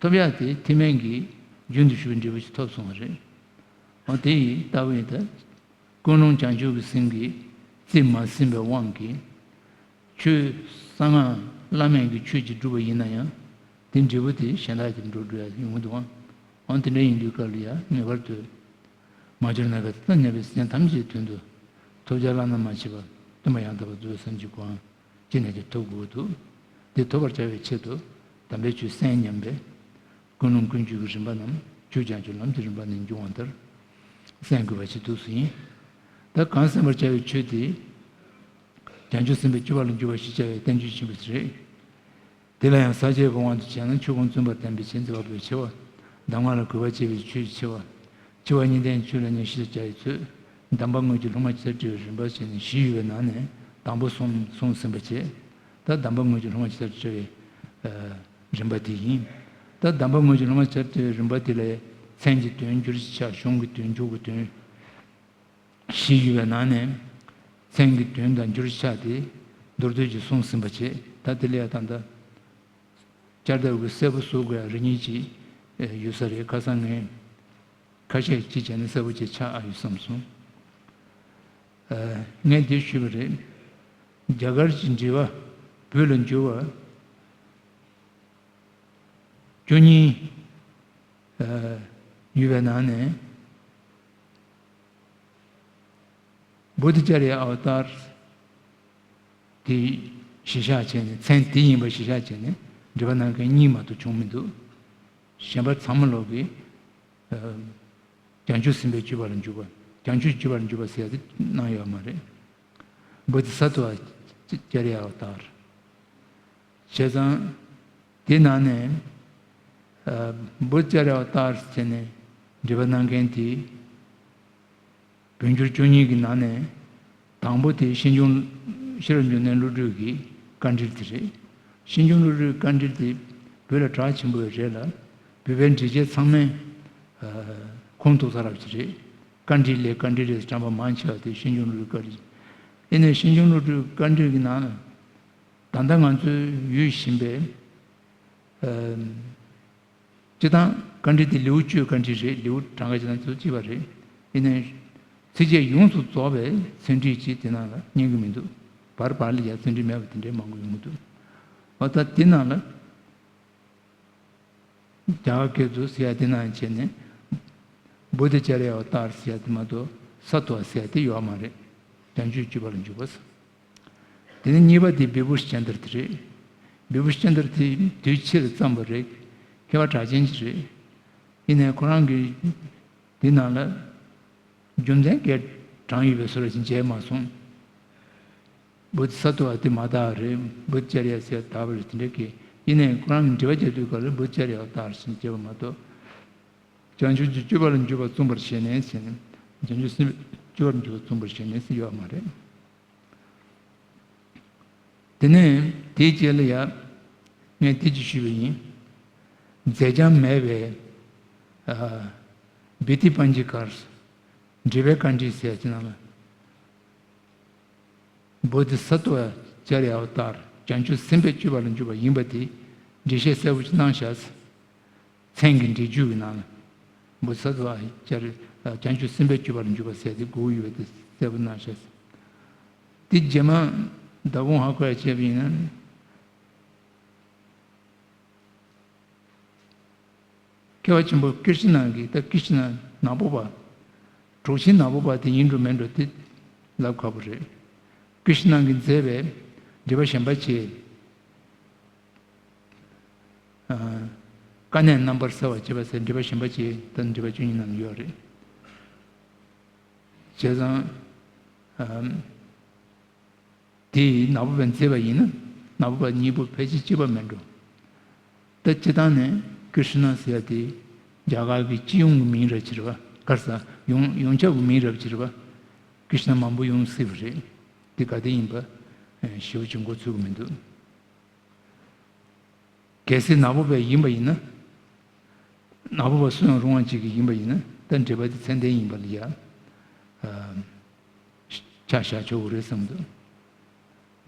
ཐོབ་ཡག་དེ་ཐེག་དམན་གྱི་རྒྱུན་དུ་ཞུགས་པའི་འབྲས་བུ་ཞིག་ཐོབ་སོང་བ་རེད། འོ་དེ་ཡི་ལྟ་བུ་ཡིན་ད། ཀུན་སློང་བྱང་ཆུབ་ཀྱི་སེམས་ཀྱིས་རྩིས་མ་ཟིན་པའི་དབང་གིས། ཆོས་གསང་སྔགས་བླ་མེད་ཀྱི་ཆོས་ཅིག་བསྒྲུབས་པ་ཡིན་ན་ཡང་། དེ་འབྲས་བུ་དེ་གཞན་དག་གིས་འགྲོ་འགྲོ་ཡ་ཡོང་གི་འདུག་ཨང་། འོ་དེ་འདྲ་ཡིན་དུས་སྐབས་ལ་ཡ་ངེས་པར་དུ། མ་གྱུར་ནམ་མཁའི་མཐའ་དང་མཉམ་པའི་སེམས་ཅན་ཐམས་ཅད་དོན་དུ། ཐོབ་བྱ་བླ་ན་མ་མཆིས་པ། སྟོན་པ་ཡང་དག་པར་རྫོགས་པའི་སངས་རྒྱས་གོ་འཕང་ཅི་ནས་ཀྱང་ཐོབ་དགོས་འདུག་དེ་ཐོབ་པར་བྱ་བའི་ཆེད་དུ། དམ་པའི་ཆོས་གསན་སྙམ་པའི་ཀུན་སློང་ཀུན་སྤྱོད་ཀྱི་རིམ་པ་རྣམས་ཆོས་བྱང་ཆུབ་ལམ་གྱི་རིམ་པ་ནས་འབྱུང་བ་ལྟར་གསན་དགོས་པ་ཞིག་འདུག་སེ་ཡིན། ད་གང་གསན་པར་བྱ་བའི་ཆོས་དེ། བྱང་ཆུབ་སེམས་དཔའི་སྤྱོད་པ་ལ་འཇུག་པ་ཞེས་བྱ་བའི་བསྟན་བཅོས་ཆེན་པོ་དེ་རེད། དེ་ལ་ཡང་ས་བཅད་ཀྱི་དབང་དུ་བྱས་ན། ཆོས་ཀུན་བརྩམས་པར་བསྟན་པའི་ཆེད་མཛད་པ་པོའི་ཆེ་བ། གདམས་ངག་ལ་གུས་པ་བསྐྱེད་པའི་ཆོས་ཀྱི་ཆེ་བ། ཆེ་བ་གཉིས་ལྡན་ཆོས་ལ་མཉེས་གཤིན་ཏུ་སྦྱར་བའི་ཚུལ། གདམས་པ་དངོས་ཀྱི་སློབ་མ་ཇི་ལྟར་བགྲོད་པའི་རིམ་པ་བྱས་ནས་བཞི་ཡོད་པའི་ནང་ནས་དང་པོ་གསུམ་གསུངས་ཟིན་པ་བྱས། ད་གདམས་པ་དངོས་ཀྱི་སློབ་མ་ཇི་ལྟར་བགྲོད་པའི་རིམ་པ་དེ་ཡིན། ད་གདམས་པ་དངོས་ཀྱི་སློབ་མ་ཇི་ལྟར་བགྲོད་པའི་རིམ་པ་དེ་ལ་མཚན་གྱི་དོན། འགྱུར་གྱི་ཆ། གཞུང་གི་དོན། འཇུག་གི་དོན། བཞི་ཡོད་པའི་ནང་ནས་མཚན་གྱི་དོན་དང་འགྱུར་ཆ་དེ་མདོར་བསྡུས་ཀྱིས་གསུངས་ཟིན་པ་བྱས། ད་དེ་ལ་ཡང་ད་ལྟ་བསྐྱར་ལྡབ་ཀྱིས་གསལ་པོ་བཟོ་དགོས་ཡ་རེ་གཉིས་ཅིག་ཡོད་ས་རེད། ཁ་སང་ངས་ཁ་ཤས་ཅིག་བྱས་ན་གསལ་པོ་ཅིག་ཆགས་ཨ་ཡོད་བསམ་སོང་། ངས་འདི་ཞུས་པ་རེད། རྒྱ་གར་གྱི་འགྲེལ་པ་བོད་ལ་འགྱུར་བ། བཅུ་གཉིས་ཡོད་པའི་ནང་ནས། བོ་དྷི་ཙ་རི་ཡ་ཨ་བ་ཏར་དེ་གཞི་བཞག་བྱས་ནས། མཚན་དེ་ཡིན་པ་གཞི་བཞག་བྱས་ནས་འགྲེལ་པ་གནང་མཁན་གཉིས་མ་གཏོགས་བྱུང་མི་འདུག་གཞན་པ་ཚང་མ་ལོག་གིས་བྱང་ཆུབ་སེམས་དཔའི་སྤྱོད་པ་ལ་འཇུག་པ། བྱང་ཆུབ་སྤྱོད་པ་ལ་འཇུག་པ་ཟེར་ཡ་དེ་གནང་ཡོད་མ་རེད། བོ་དྷི་ས་ཏྭ་ཙ་རི་ཡ་ཨ་བ་ཏར། བྱས་ཙང་། དེ་ནང་ནས་ཨ་བོ་དྷི་ཙ་རི་ཡ་ཨ་བ་ཏར་ཟེར་ནས་འགྲེལ་པ་གནང་མཁན་དེ། བོད་འགྱུར་བཅུ་གཉིས་ཀྱི་ནང་ནས་དང་པོ་དེ་ཤེར་འབྱུང་། ཤེས་རབ་འབྱུང་གནས་བློ་གྲོས་ཀྱི་བཀའ་འགྲེལ་དེ་རེད། ཤེར་འབྱུང་བློ་གྲོས་བཀའ་འགྲེལ་དེ་བོད་ལ་གྲགས་ཆེན་པོ་རེད་ལ། བོད་པའི་འགྲེལ་བྱེད་ཚང་མས་ཨ་ཁུངས་གཏུགས་ཚར་བ་ཞིག་རེད། བཀའ་འགྲེལ་ལས་བཀའ་འགྲེལ་རེད་དྲངས་པ་མང་ཆེ་བ་དེ་ཤེར་འབྱུང་བློ་གྲོས་བཀའ་འགྲེལ། ཡིན་ནའི་ཤེར་འབྱུང་བློ་གྲོས་བཀའ་འགྲེལ་གྱི་ནང་ལ། ད་ལྟ་ང་ཚོས་ཡོད་བཞིན་པའི། ཨ། སྤྱིར་བཏང་བཀའ་འདྲི་དེ་ལེའུ་བཅུའི་བཀའ་འདྲི་རེད། ལེའུ་གྲངས་ཀ་བྱས་ན་ཚོ་གཅིག་པ་རེད། ཡིན་ནའི་ཚིགས་བཅད་ཡོངས་སུ་རྫོགས་པའི་ཚན་རིག་ཅིག་དེ་ནང་ལ་རྙེད་ཀྱི་མི་འདུག་བར་བར་ལ་ཡང་ཚན་རིག་མེད་པ་དེ་འདྲའི་མང་པོ་ཡོང་གི་འདུག་འོ་ད་དེ་ནང་ལ། རྒྱ་གར་སྐད་དུ་ཟེར་ཡ་དེ་ནང་བྱས་ནས། བོ་དྷི་ཙརྱ་ཨ་བ་ཏཱར་ཟེར་ཡ་དེ་མ་གཏོགས་ས་ཏྭ་ཟེར་ཡ་དེ་ཡོད་མ་རེད། བྱང་ཆུབ་སྤྱོད་པ་ལ་འཇུག་པ་ཟེར། དེ་ནས་གཉིས་པ་དེ་བི་བྷུ་ཤ་ཅན་དར་དེ་རེད། བི་བྷུ་ཤ་ཅན་དར་དེ་དུས་ཕྱིས་ལ་བརྩམས་པ་རེད། མཁས་པ་གྲགས་ཅན་ཅིག་རེད། ཡིན་ནའི་ཁོ་རང་གིས་དེ་ནང་ལ། རྒྱུ་མཚན་གྱིས་དྲངས་ཡོད་པའི་བཟོ་འདྲ་ཞིག་མཇལ་མ་སོང་། བོ་དྷི་ས་ཏྭ་དེ་མ་དག་རེད། བོ་དྷི་ཙརྱ་ཟེར་དག་པ་རེད། དེ་འདྲ་གི། ཡིན་ནའི་ཁོ་རང་གི་འགྲེལ་པ་རྒྱག་དུས་སྐབས་ལ་བོ་དྷི་ཙརྱ་དག་ཞིག་བརྗོད་པ་མ་གཏོགས། བྱང་ཆུབ་ཀྱི་སྤྱོད་པ་ལ་འཇུག་པ་མཚུངས་པར་བྱས་ནས་ཟེར་ནས། བྱང་ཆུབ་སེམས་དཔའི་སྤྱོད་པ་ལ་འཇུག་པ་མཚུངས་པར་བྱས་ནས་ཟེར་ཡོད་མ་རེད། དེ་ནས་དེའི་རྗེས་ལ་ཡ། ངས་དེ་ཅིག་ཞུས་པ་ཡིན། མཛད་བྱ་མེད་པའི། ཨ། བི་ཏི་པཎ་ཅི་ཀར། འགྲེལ་པའི་བཀའ་འདྲི་ཟེར་ཡ་ཅིག་ནང་ལ། བོ་དྷི་ས་ཏྭ་ཙརྱ་ཨ་བ་ཏཱར། བྱང་ཆུབ་སེམས་དཔའི་སྤྱོད་པ་ལ་འཇུག་པ་ཡིན་པ་དེ་འགྲེལ་བཤད་གསལ་པོ་ཞིག་གནང་ཤག་མཚན་གྱི་འགྲེལ་བརྗོད་ཀྱི་ནང་ལ། བོ་དྷི་ས་ཏྭ་ཙརྱ། བྱང་ཆུབ་སེམས་དཔའི་སྤྱོད་པ་ལ་འཇུག་པ་ཟེར་དེ་དགོས་ཡོད་པ་དེ་གསལ་པོ་གནང་ཤག་དེ་རྗེས་མ་ད་དུང་ཧ་གོ་ཡ་བྱས་པ་ཡིན་ན། མཁས་པ་ཆེན་པོ་ཀིརྟི་ན་གི། ད་ཀིརྟི་ན་ནག་པོ་པ། གྲོགས་ཆེན་ནག་པོ་པ་དེ་ཡིན་འགྲོ་མིན་འགྲོ་དེ་ལབ་ཁག་པོ་རེད། ཀིརྟི་ན་གིས་མཛད་པའི་འགྲེལ་པ་གཞན་པ་བྱས། ཨ། དཀའ་གནད་རྣམ་པར་གསལ་བར་བྱེད་པ་ཟེར་འགྲེལ་པ་གཞན་པ་བྱས། ད་འགྲེལ་པ་བཅུ་གཉིས་ནང་ཡོད་རེད། བྱས་ཙང་། ཨ། དེ་ནག་པོ་པས་མཛད་པ་ཡིན་ན། ནག་པོ་པ་གཉིས་པོ་ཕལ་ཆེར་གཅིག་པ་མིན་འགྲོ། ད་སྤྱིར་བཏང་ནས་ཀྲིཤ་ན་ཟེར་ཡ་དེ་རྒྱ་གར་གྱི་སྤྱི་ཡོངས་ཀྱི་མིང་རབ་ཅིག་རེད་པ། ག་རེ་ཟེར། ཡོངས་ཡོངས་ཁྱབ་ཀྱི་མིང་རབ་ཅིག་རེད་པ། ཀྲིཤ་ན་མང་པོ་ཡོང་སྲིད་པ་རེད། དེ་ག་དེ་ཡིན་པ་ཞེ་པོ་ཅིག་མགོ་ཚོད་ཀྱི་མི་འདུག་གལ་སྲིད་ནག་པོ་པས་ཡིན་པ་ཡིན་ན། ནག་པོ་པ་སུ་ཡང་རུང་བ་ཅིག་གིས་ཡིན་པ་ཡིན་ན། ད་འགྲེལ་པ་དེ་ཚད་ལྡན་ཡིན་པ་ལ་ཡ། ཨ། ཆ་བཞག་ཆོག་གི་རེད་བསམ་འདུག་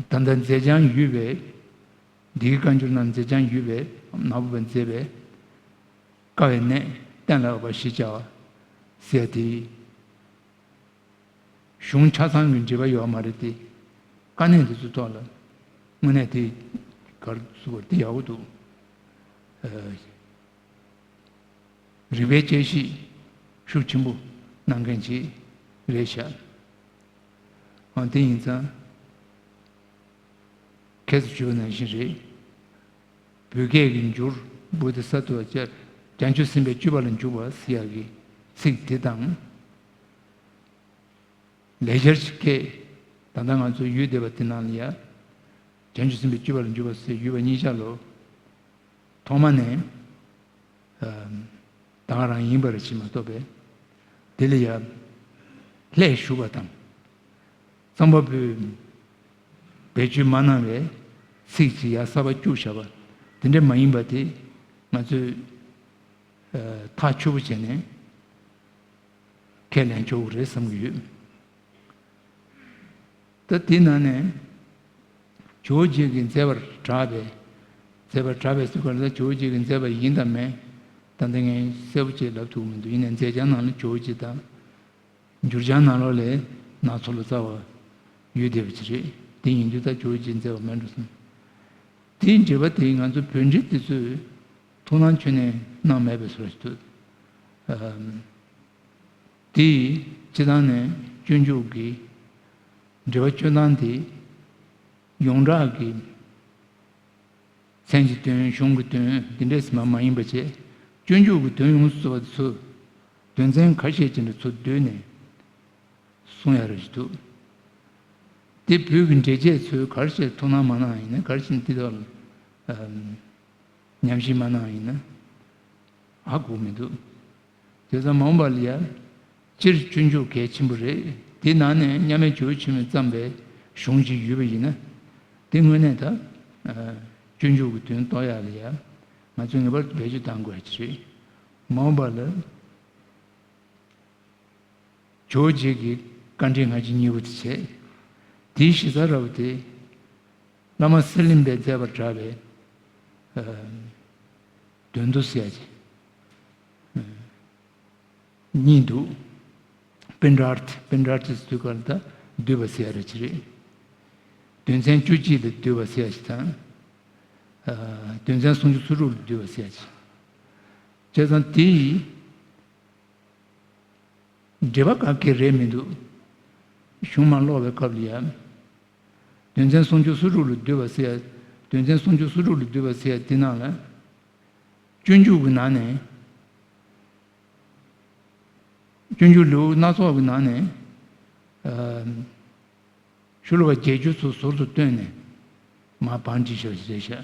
ད་ལྟ་མཛད་བྱང་ཡོད་པའི། འདི་གི་བཀའ་འགྱུར་ནང་མཛད་བྱང་ཡོད་པའི་ནག་པོ་པས་མཛད་པའི། དཀའ་བའི་གནད་གཏན་ལ་དབབ་པ་ཞེས་བྱ་བ་ཟེར་དེ། གཞུང་ཆ་ཚང་གི་འགྲེལ་པ་ཡོད་མ་རེད་དེ། དཀའ་གནད་འདི་ཚོའི་ཐོག་ལ་དངོས་གནས་དེ་ག་རེ་ཟེར་དགོས་རེད། དེ་ཡག་པོ་འདུག་ཨ། རིགས་པའི་དཔྱད་ཞིབ་ཤུགས་ཆེན་པོ་གནང་མཁན་ཅིག་རེད་ཤག་ཨ། དེ་ཡིན་ཙང་ཁྱེད་ཚོས་ཞུས་པ་ནང་བཞིན་རེད། བོད་སྐད་ཀྱི་འགྱུར། བོ་དྷི་ས་ཏྭ་ཙརྱ། བྱང་ཆུབ་སེམས་དཔའི་སྤྱོད་པ་ལ་འཇུག་པ་ཟེར་ཡག་གི་ཚིག་དེ་དང་། ལེགས་སྦྱར་གྱི་སྐད། ད་ལྟ་ང་ཚོ་ཡོད་བསྡད་པ་དེ་ནང་ལ་ཡ། བྱང་ཆུབ་སེམས་དཔའི་སྤྱོད་པ་ལ་འཇུག་པ་ཟེར་ཡོད་པ་གཉིས་ཆ་ལོ། ཐོག་མ་ནས། ཨ། ད་ག་རང་ཡིན་པ་རེད་ཅེས་མ་གཏོགས་པས། དེ་ལ་ཡ། ལྷད་ཞུགས་པ་དང་། རྩོམ་པ་པོས་བེད་སྤྱོད་མ་གནང་བའི་ཚིག་ཅིག་ཡ་གསར་པ་བཅུག་བཞག་པ་དེ་འདྲ་མ་ཡིན་པ་དེ་ང་ཚོས། ཨ། ཐག་ཆོད་པོ་བྱས་ནས་ཁས་ལེན་ཆོག་གི་རེད་བསམ་གྱི་ཡོད། ད་དེའི་ནང་ནས་ཇོ་བོ་རྗེ་གིས་མཛད་པར་གྲགས་པའི། མཛད་པར་གྲགས་པའི་ཟེར་བ་ལ་ཇོ་བོ་རྗེ་གིས་མཛད་པ་ཡིན་དང་མིན། ད་ལྟ་ངས་གསལ་པོ་ཅིག་ལབ་ཐུབ་ཀྱི་མི་འདུག་ཡིན་ནའི་མཛད་བྱང་ནང་ལ་ཇོ་བོ་རྗེ་དང་། འགྱུར་བྱང་ནང་ལོགས་ལ་ནག་ཚོ་ལོ་ཙཱ་བ་ཡོད་བསྡད་པ་ཅིག་རེད། དེ་ཡིན་དུས་ད་ཇོ་བོ་རྗེས་མཛད་པ་མིན་འགྲོ་བསམ། དེའི་འགྲེལ་པ་དེ་ང་ཚོ་བོད་འགྲེལ་དེ་ཚོས་ཐུགས་སྣང་ཁྱོན་ནས་གནང་མེད་པའི་བཟོ་ཞིག་འདུག་ཨམ། དེ་སྤྱིར་བཏང་ནས་སྤྱོད་འཇུག་གི་འགྲེལ་པ་སྤྱོད་སྟངས་དེ་ཡོངས་གྲགས་ཀྱི་མཚན་གྱི་དོན། གཞུང་གི་དོན་འདི་འདྲས་མ་མ་ཡིན་པ་བྱས། སྤྱོད་འཇུག་གི་དོན་ཡོངས་སུ་རྫོགས་པ་དེ་ཚོ། དོན་ཚན་ཁ་ཤས་ཅིག་འདྲ་ཚུར་བསྡུས་ནས་གསུང་ཡ་རེ་ཞིག་འདུག་དེ་བོད་ཀྱི་འགྲེལ་བྱེད་ཚོས་ག་རེ་བྱས་ཐུགས་སྣང་མ་གནང་ཡིན་ན། ག་རེ་བྱས་ནས་དེ་དག་ལ་ཉམས་ཞིབ་མ་གནང་ཡིན་ན་ཧ་གོ་མི་འདུག་དེ་ཙམ་མ་འོངས་པ་ལ་ཡ། སྤྱིར་སྤྱོད་འཇུག་གལ་ཆེན་པོ་རེད། དེ་ནང་ནས་མཉམ་མེད་ཇོ་བོ་ཆེན་མོས་བརྩམས་པའི་གཞུང་ཅིག་ཡོད་པ་ཡིན་ན། དེ་དངོས་གནས་ད་སྤྱོད་འཇུག་གི་དོན་རྟོགས་ཡ་ལ་ཡ། ང་ཚོས་ངེས་པར་དུ་བེད་སྤྱོད་གཏང་དགོས་ཡ་ཅིག་རེད། མ་འོངས་པ་ལ། ཇོ་བོ་རྗེ་གི་བཀའ་འགྲེལ་སྔ་ཕྱི་གཉིས་པོ་དེ་བྱས། དེའི་གཞི་རྩ་འདྲ་བོ་དེ། བླ་མ་གསེར་གླིང་པས་མཛད་པར་གྲགས་པའི་ཨ་དོན་བསྡུ་ཟེར་ཡ་ཅིག་གཉིས་འདུག་པཎྜཱརྠ། པཎྜཱརྠ་ཟེར་དུས་སྐབས་ལ་ད་བསྡུས་པ་ཟེར་ཡ་རེ་ཅིག་རེད། དོན་ཚན་བཅུ་གཅིག་ལ་བསྡུས་པ་ཟེར་ཡ་ཅིག་དང་། ཨ་དོན་ཚན་སུམ་ཅུ་སོ་དྲུག་ལ་བསྡུས་པ་ཟེར་ཡ་ཅིག་བྱས་ཙང་དེ་ཡི་འགྲེལ་པ་ག་གེ་རེད་མི་འདུག་གཞུང་མ་ཀློག་པའི་སྐབས་ལ་ཡང་། དོན་ཚན་སུམ་ཅུ་སོ་དྲུག་ལ་བསྡུས་པ་ཟེར་ཡ། དོན་ཚན་སུམ་ཅུ་སོ་དྲུག་ལ་བསྡུས་པ་ཟེར་ཡ་དེ་ནང་ལ། སྤྱོད་འཇུག་གི་ནང་ནས། སྤྱོད་འཇུག་ལེའུ་སྣ་ཚོགས་ཀྱི་ནང་ནས། ཨ་ཤོ་ལོ་ཀ་བརྒྱད་ཅུ་ཚོ་ཟུར་དུ་བཏོན་ནས་མར་བང་བསྒྲིགས་བཞག་པ་ཞིག་རེད་ཤག་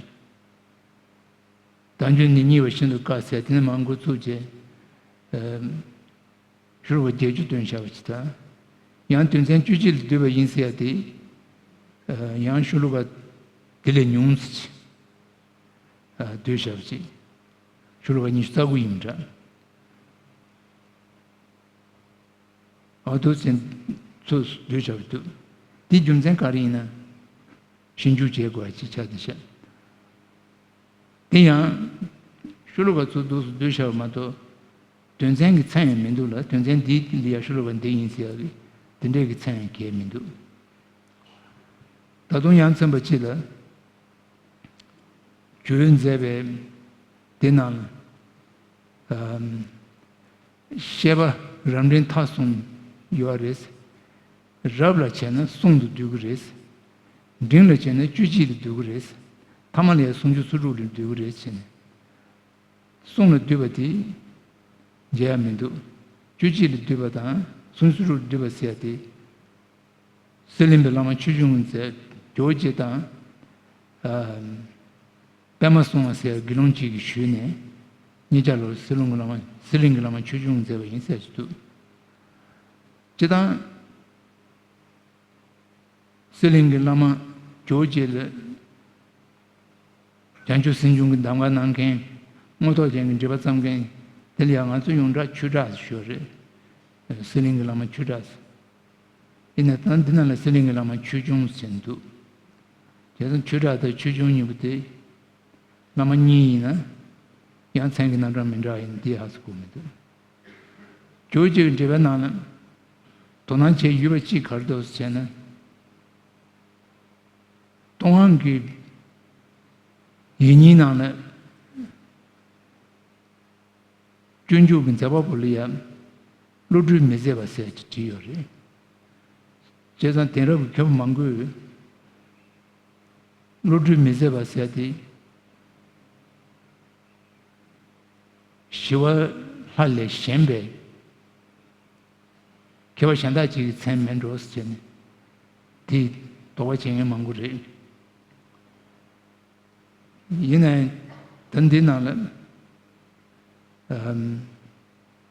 དལ་འབྱོར་ནི་བརྙེས་པ་ཤིན་ཏུ་དཀའ་ཟེར་དེ་ནས་མར་འགོ་བཙུགས་རྗེས། ཨ་ཤོ་ལོ་ཀ་བརྒྱད་ཅུ་བཏོན་བཞག་པ་ཅིག་དང་། ཡང་དོན་ཚན་བཅུ་གཅིག་ལ་བསྡུས་པ་ཡིན་ཟེར་ཡ་དེ། ཨ་ཡང་ཤོ་ལོ་ཀ་དེ་ལས་ཉུང་ཙམ་ཅིག་ཨ་བསྡུས་བཞག་པ་ཅིག་ཤོ་ལོ་ཀ་ཉི་ཤུ་རྩ་དགུ་ཡིན་འདྲ། ཨ་འདུག་ཟེར་ཚུར་བསྡུས་བཞག་པ་འདུག་དེའི་རྒྱུ་མཚན་ག་རེ་ཡིན་ན། ཞིབ་འཇུག་བྱེད་དགོས་པ་ཅིག་ཆགས་བསྡད་ཤག་དེ་ཡང་། ཤོ་ལོ་ཀ་ཚུར་འདུག་སེ་བསྡུས་བཞག་པ་མ་གཏོགས། དོན་ཚན་གྱི་མཚན་ཡང་མི་འདུག་ལ། དོན་ཚན་འདི་ལ་ཡ་ཤོ་ལོ་ཀ་འདི་ཡིན་ཟེར་ཡ་གི་དེ་འདྲས་ཀྱི་མཚན་ཡང་གང་ཡང་མི་འདུག་ད་དུང་ཡང་ཚན་པ་གཅིག་ལ། ཇོ་བོས་མཛད་པའི་དེ་ནང་ལ། ཨམ། བཤད་པ་རབ་འབྲིང་ཐ་གསུམ་ཡོད་རེད། རབ་ལ་བྱས་ན་གསུམ་དུ་བསྡུ་གི་རེད། འབྲིང་ལ་བྱས་ན་བཅུ་གཅིག་ལ་བསྡུ་གི་རེད། ཐ་མ་ལ་ཡང་སུམ་ཅུ་སོ་དྲུག་ལ་བསྡུ་གི་རེད་བྱས་ནས། གསུམ་ལ་བསྡུས་པ་དེ་མཇལ་ཡ་མི་འདུག་བཅུ་གཅིག་ལ་བསྡུས་པ་དང་སུམ་ཅུ་སོ་དྲུག་ལ་བསྡུས་པ་ཟེར་ཡ་དེ། གསེར་གླིང་པའི་བླ་མ་ཆོས་འབྱུང་མཛད་ཇོ་བོ་རྗེ་དང་། ཨ། པདྨ་སྲུང་བ་ཟེར་དགེ་སློང་གཅིག་གིས་ཞུས་ནས། གཉིས་ཆ་ལོར་གསེར་གླིང་གི་བླ་མ་གསེར་གླིང་གི་བླ་མ་ཆོས་འབྱུང་མཛད་པ་ཡིན་ཟེར་གྱི་འདུག་སྤྱིར་བཏང་། གསེར་གླིང་གི་བླ་མ་ཇོ་བོ་རྗེ་ལ། བྱང་ཆུབ་སེམས་སྦྱོང་གི་གདམས་ངག་གནང་མཁན། དངོས་ཐོག་ཅན་གྱི་འགྲེལ་པ་བརྩམས་མཁན། དེ་ལ་ཡང་ང་ཚོ་ཡོངས་གྲགས་ཆོས་གྲགས་ཟེར་ཞུ་བ་རེད། གསེར་གླིང་གི་བླ་མ་ཆོས་གྲགས་ཟེར། ཡིན་ན་ད་འདི་ནང་ལ་གསེར་གླིང་གི་བླ་མ་ཆོས་འབྱུང་ཟེར་འདུག་བྱས་ཙང་ཆོས་གྲགས་དང་ཆོས་འབྱུང་གཉིས་པོ་དེ། བླ་མ་གཉིས་ཡིན་ན། ཡང་མཚན་གྱི་རྣམ་གྲངས་མི་འདྲ་བ་ཡིན་འདི་ཧ་གོ་མི་འདུག་ཇོ་བོ་རྗེ་གི་འགྲེལ་པའི་ནང་ལ། དོ་སྣང་བྱེད་ཡུལ་བ་གཅིག་ག་རེ་འདུག་ཟེར་བྱས་ན། ལྟོ་སྔོན་གྱི་ཡིག་རྙིང་ནང་ལ། སྤྱོད་འཇུག་གི་མཛད་པ་པོ་ལ་ཡང་། བློ་གྲོས་མི་ཟད་པ་ཟེར་གྱི་བྲིས་ཡོད་རེད། བྱས་ཙང་དེང་རབས་ཀྱི་མཁས་པ་མང་པོས། བློ་གྲོས་མི་ཟད་པ་ཟེར་དེ། ཞི་བ་ལྷ་ལས་གཞན་པའི་མཁས་པ་གཞན་དག་ཅིག་གི་མཚན་མིན་འགྲོ་ཟེར་ནས་དེ་དོགས་པ་བྱེད་མཁན་མང་པོ་རེད། ཡིན་ནའི་ད་འདི་ནང་ལ་ཨམ།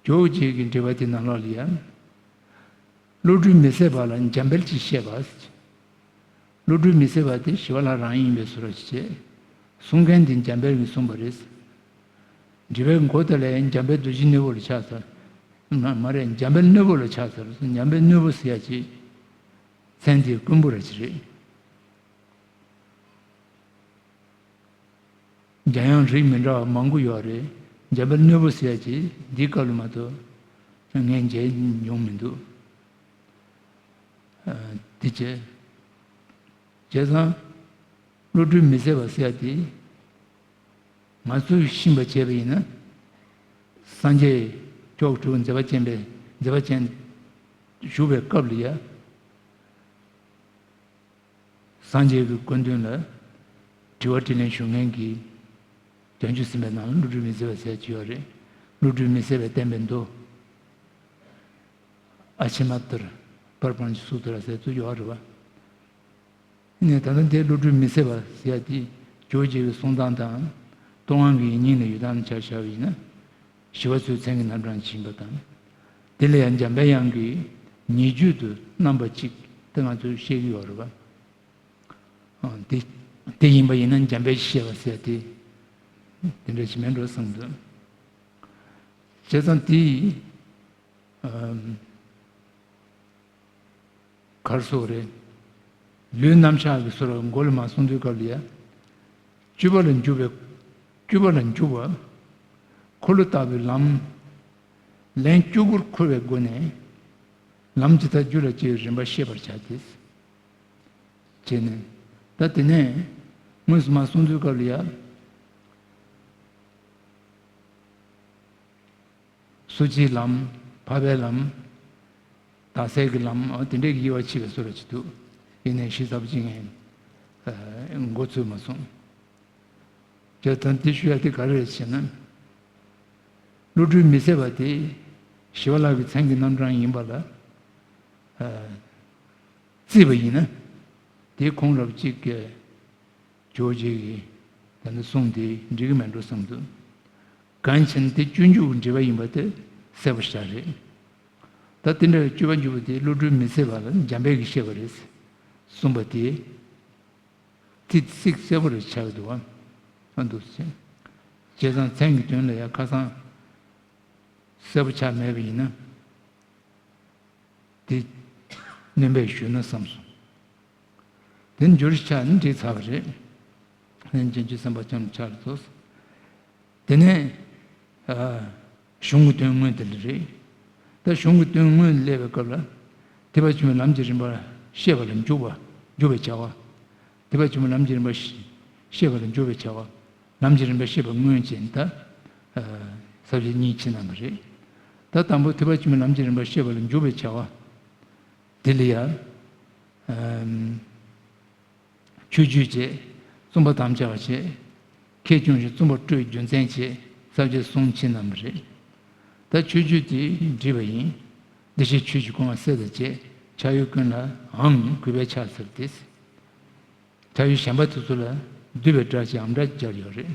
ཇོ་བོ་རྗེ་གི་འགྲེལ་པ་དེ་ནང་ལོགས་ལ་ཡང་། བློ་གྲོས་མི་ཟད་པ་ལ་འཇམ་དཔལ་གྱིས་བཤད་པ། བློ་གྲོས་མི་ཟད་པ་དེ་ཞི་བ་ལྷ་རང་ཡིན་པའི་བཟོ་འདྲ་ཞིག་བྱས། གསུང་མཁན་དེ་འཇམ་དཔལ་གྱིས་གསུངས་པ་རེད། འགྲེལ་པའི་མགོ་དེ་ལ་ཡང་འཇམ་དཔལ་རྡོ་རྗེ་རྣོན་པོ་ལ་ཕྱག་འཚལ། མ་མ་རེད། འཇམ་དཔལ་རྣོན་པོ་ལ་ཕྱག་འཚལ། འཇམ་དཔལ་རྣོན་པོ་ཟེར་ཡ་ཅིག་མཚན་དེ་དཀོན་པོ་ར་ཅིག་རེད། འཇམ་དབྱངས་རིགས་མི་འདྲ་བ་མང་པོ་ཡོད་རེད། འཇམ་དཔལ་རྣོན་པོ་ཟེར་ཡ་ཅིག་འདི་སྐབས་ལ་མ་གཏོགས་ངས་མཇལ་མྱོང་མི་འདུག་ཨ། དེ་བྱས། བྱས་ཙང་། བློ་གྲོས་མི་ཟད་པ་ཟེར་ཡ་དེ། ང་ཚོས་ཤེས་པ་བྱས་པ་ཡིན་ན། སངས་རྒྱས་མཆོག་གྲུབ་མཛད་པ་ཅན་པའི་མཛད་པ་ཅན་བཞུགས་པའི་སྐབས་ལ་ཡ། སངས་རྒྱས་ཀྱི་སྐུ་མདུན་ལ་དྲི་བ་དྲིས་ལན་ཞུ་མཁན་གྱི་བྱང་ཆུབ་སེམས་དཔའི་ནང་ལ་བློ་གྲོས་མི་ཟད་པ་ཟེར་གྱི་ཡོད་རེད། བློ་གྲོས་མི་ཟད་པའི་བསྟན་པའི་མདོ། ཨ་ཕྱི་མ་ཏིར། པར་པང་ཆུ་སུ་ཏིར་ཟེར་ཚུལ་ཡོད་རེད་བ། ནས་ད་ལྟ་འདིར་བློ་གྲོས་མི་ཟད་པ་ཟེར་ཡ་དེ་ཇོ་བོ་རྗེ་གི་གསུང་སྟངས་དང་། ལྟོ་སྔོན་གྱི་ཡིག་རྙིང་ལ་ཡོད་སྟངས་ཆ་བཞག་པ་ཡིན་ན། ཞི་བ་འཚོའི་མཚན་གྱི་རྣམ་གྲངས་ཡིན་པ་དང་། དེ་ལ་ཡང་འཇམ་པའི་དབྱངས་ཀྱིས་ཉེ་བརྒྱུད་དུ་རྣམ་པ་གཅིག་དེ་ང་ཚོས་བཤད་ཀྱི་ཡོད་རེད་བ། ཨ། དེ་དེ་ཡིན་པ་ཡིན་ན་འཇམ་དཔལ་གྱིས་བཤད་པ་ཟེར་དེ། དེ་འདྲ་ཞིག་མིན་འགྲོ་བསམ་འདུག་བྱས་ཙང་དེ། ཨམ། ག་རེ་ཟེར་དགོས་རེད། ལུས་རྣམ་གཞག་གི་སོ་ར་མགོ་ལ་མ་སོང་དུས་སྐབས་ལ་ཡ། བཅུ་པ་ལ་འཇུག་པའི། བཅུ་པ་ལ་འཇུག་པ། འཁོར་ལོ་ལྟ་བུའི་ལམ། ལན་བཅུ་དགུར་འཁོར་བའི་སྒོ་ནས། ལམ་ཇི་ལྟར་རྒྱུ་ལ་སྐྱེའི་རིམ་པ་ཤེས་པར་བྱ་སྟེ། བྱས་ནས། ད་དེ་ནས་དངོས་སུ་མ་སོང་དུས་སྐབས་ལ་ཡ། སོ་སྐྱེའི་ལམ། འཕགས་པའི་ལམ། དག་སའི་གི་ལམ། འོ་དེ་འདྲའི་གི་དབྱེ་བ་ཕྱེ་བའི་བཟོ་འདྲ་ཅིག་འདུག་ཡིན་ནའི་ཞིབ་ཚགས་པོ་ཅིག་ངས་མགོ་ཚོས་མ་སོང་། བྱས་ཙང་དེ་ཞུ་ཡ་དེ་ག་རེ་རེད་ཟེར་ན། བློ་གྲོས་མི་ཟད་པ་དེ་ཞི་བ་ལྷ་གི་མཚན་གྱི་རྣམ་གྲངས་ཡིན་པ་ལ་བརྩིས་པ་ཡིན་ན། དེ་ཁོང་རབ་གཅིག་གི་ཇོ་བོ་རྗེ་གིས་ད་ནི་གསུངས་དེ་འགྲིག་གི་མེད་འགྲོ་བསམ་འདུག་གང་ཡིན་ཟེར་ན་དེ་སྤྱོད་འཇུག་འགྲེལ་པ་ཡིན་པ་དེ་གསལ་པོ་ཞེ་དྲག་རེད། ད་དེ་འདྲ་སྤྱོད་པ་འཇུག་པ་དེ་བློ་གྲོས་མི་ཟད་པ་ལ་འཇམ་དཔལ་གྱིས་བཤད་པ་རེད་གསུངས་པ་དེ། ཚིག་ཚིག་གསལ་པོ་རེ་ཆགས་འདུག་བ། ཨ་འདུག་ཟེར། བྱས་ཙང་མཚན་གྱི་དོན་ལ་ཡང་ཁ་སང་གསལ་པོ་ཆགས་མེད་པ་ཡིན་ན། དེ་སྣོན་པས་ཞུས་ན་བསམ་སོང་། དེ་འགྱུར་ཆགས་ནི་འགྲིག་ཚར་བ་རེད། ལྷན་ཅིག་སེམས་དཔའ་ཅུང་ཆགས་ལ་ཐུག་དེ་ནས་ཨ། གཞུང་གི་དོན་དངོས་དེ་འདྲ་རེད། ད་གཞུང་གི་དོན་དངོས་སླེབས་པའི་སྐབས་ལ། ཐེག་པ་ཆེན་པོའི་ལམ་གྱི་རིམ་པ་ཤེས་པ་ལ་འཇུག་པ། འཇུག་པའི་བྱ་བ། ཐེག་པ་ཆེན་པོའི་ལམ་གྱི་རིམ་པ་ཤེས་པ་ལ་འཇུག་པའི་བྱ་བ། ལམ་གྱི་རིམ་པ་ཤེས་པ་དངོས་ཅན་ད། ས་བཅད་གཉིས་ཕྱེ་གནང་བ་རེད། ད་དང་པོ་ཐེག་པ་ཆེན་པོའི་ལམ་གྱི་རིམ་པ་ཤེས་པ་ལ་འཇུག་པའི་བྱ་བ། དེ་ལ་ཡ། ཆོས་སྤྱོད་བྱེད། བཙུན་པ་དམ་བཅའ་བ་བྱེད། ཁས་བླངས་ཤིང་བཙུན་པ་སྤྲོད་རྒྱུ་མཚན་བྱེད་ས་བཅད་གསུམ་ཕྱེ་གནང་བ་རེད། ད་ཆོས་སྤྱོད་དེ་འདྲིས་པ་ཡིན། འདི་ཕྱིར་ཆོས་ཀྱི་སྐུ་མངའ་གསལ་དུ་བྱེད། ཕྱག་གཡོག་ཀུན་ལའང་གུས་པས་ཕྱག་འཚལ་ཏེ། ཕྱག་གཡོག་གཞན་པ་དེ་ཚོ་ལ་འདུད་པའི་སྒྲ་ཅིག་འམ་སྒྲ་སྦྱར་ཡོད་རེད།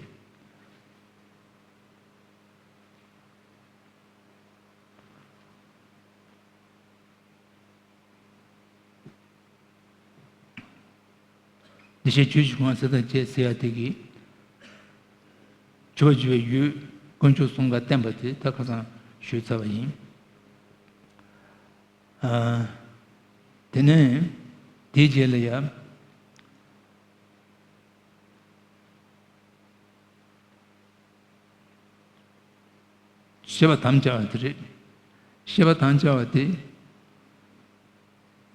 འདི་ཕྱིར་ཆོས་ཀྱི་སྐུ་མངའ་གསལ་དུ་བྱེད་ཟེར་ཡ་དེ་གིས། ཆོས་པ་བརྒྱུད་པའི་ཡུལ་དཀོན་མཆོག་གསུམ་ཀ་བསྟན་པ་དེ་ད་ཁ་སང་ཞུས་ཚར་བ་ཡིན། ཨ། དེ་ནས་དེའི་རྗེས་ལ་ཡ། ཤེས་པ་དམ་བཅའ་བ་དེ་རེད། ཤེས་པ་དམ་བཅའ་བ་དེ།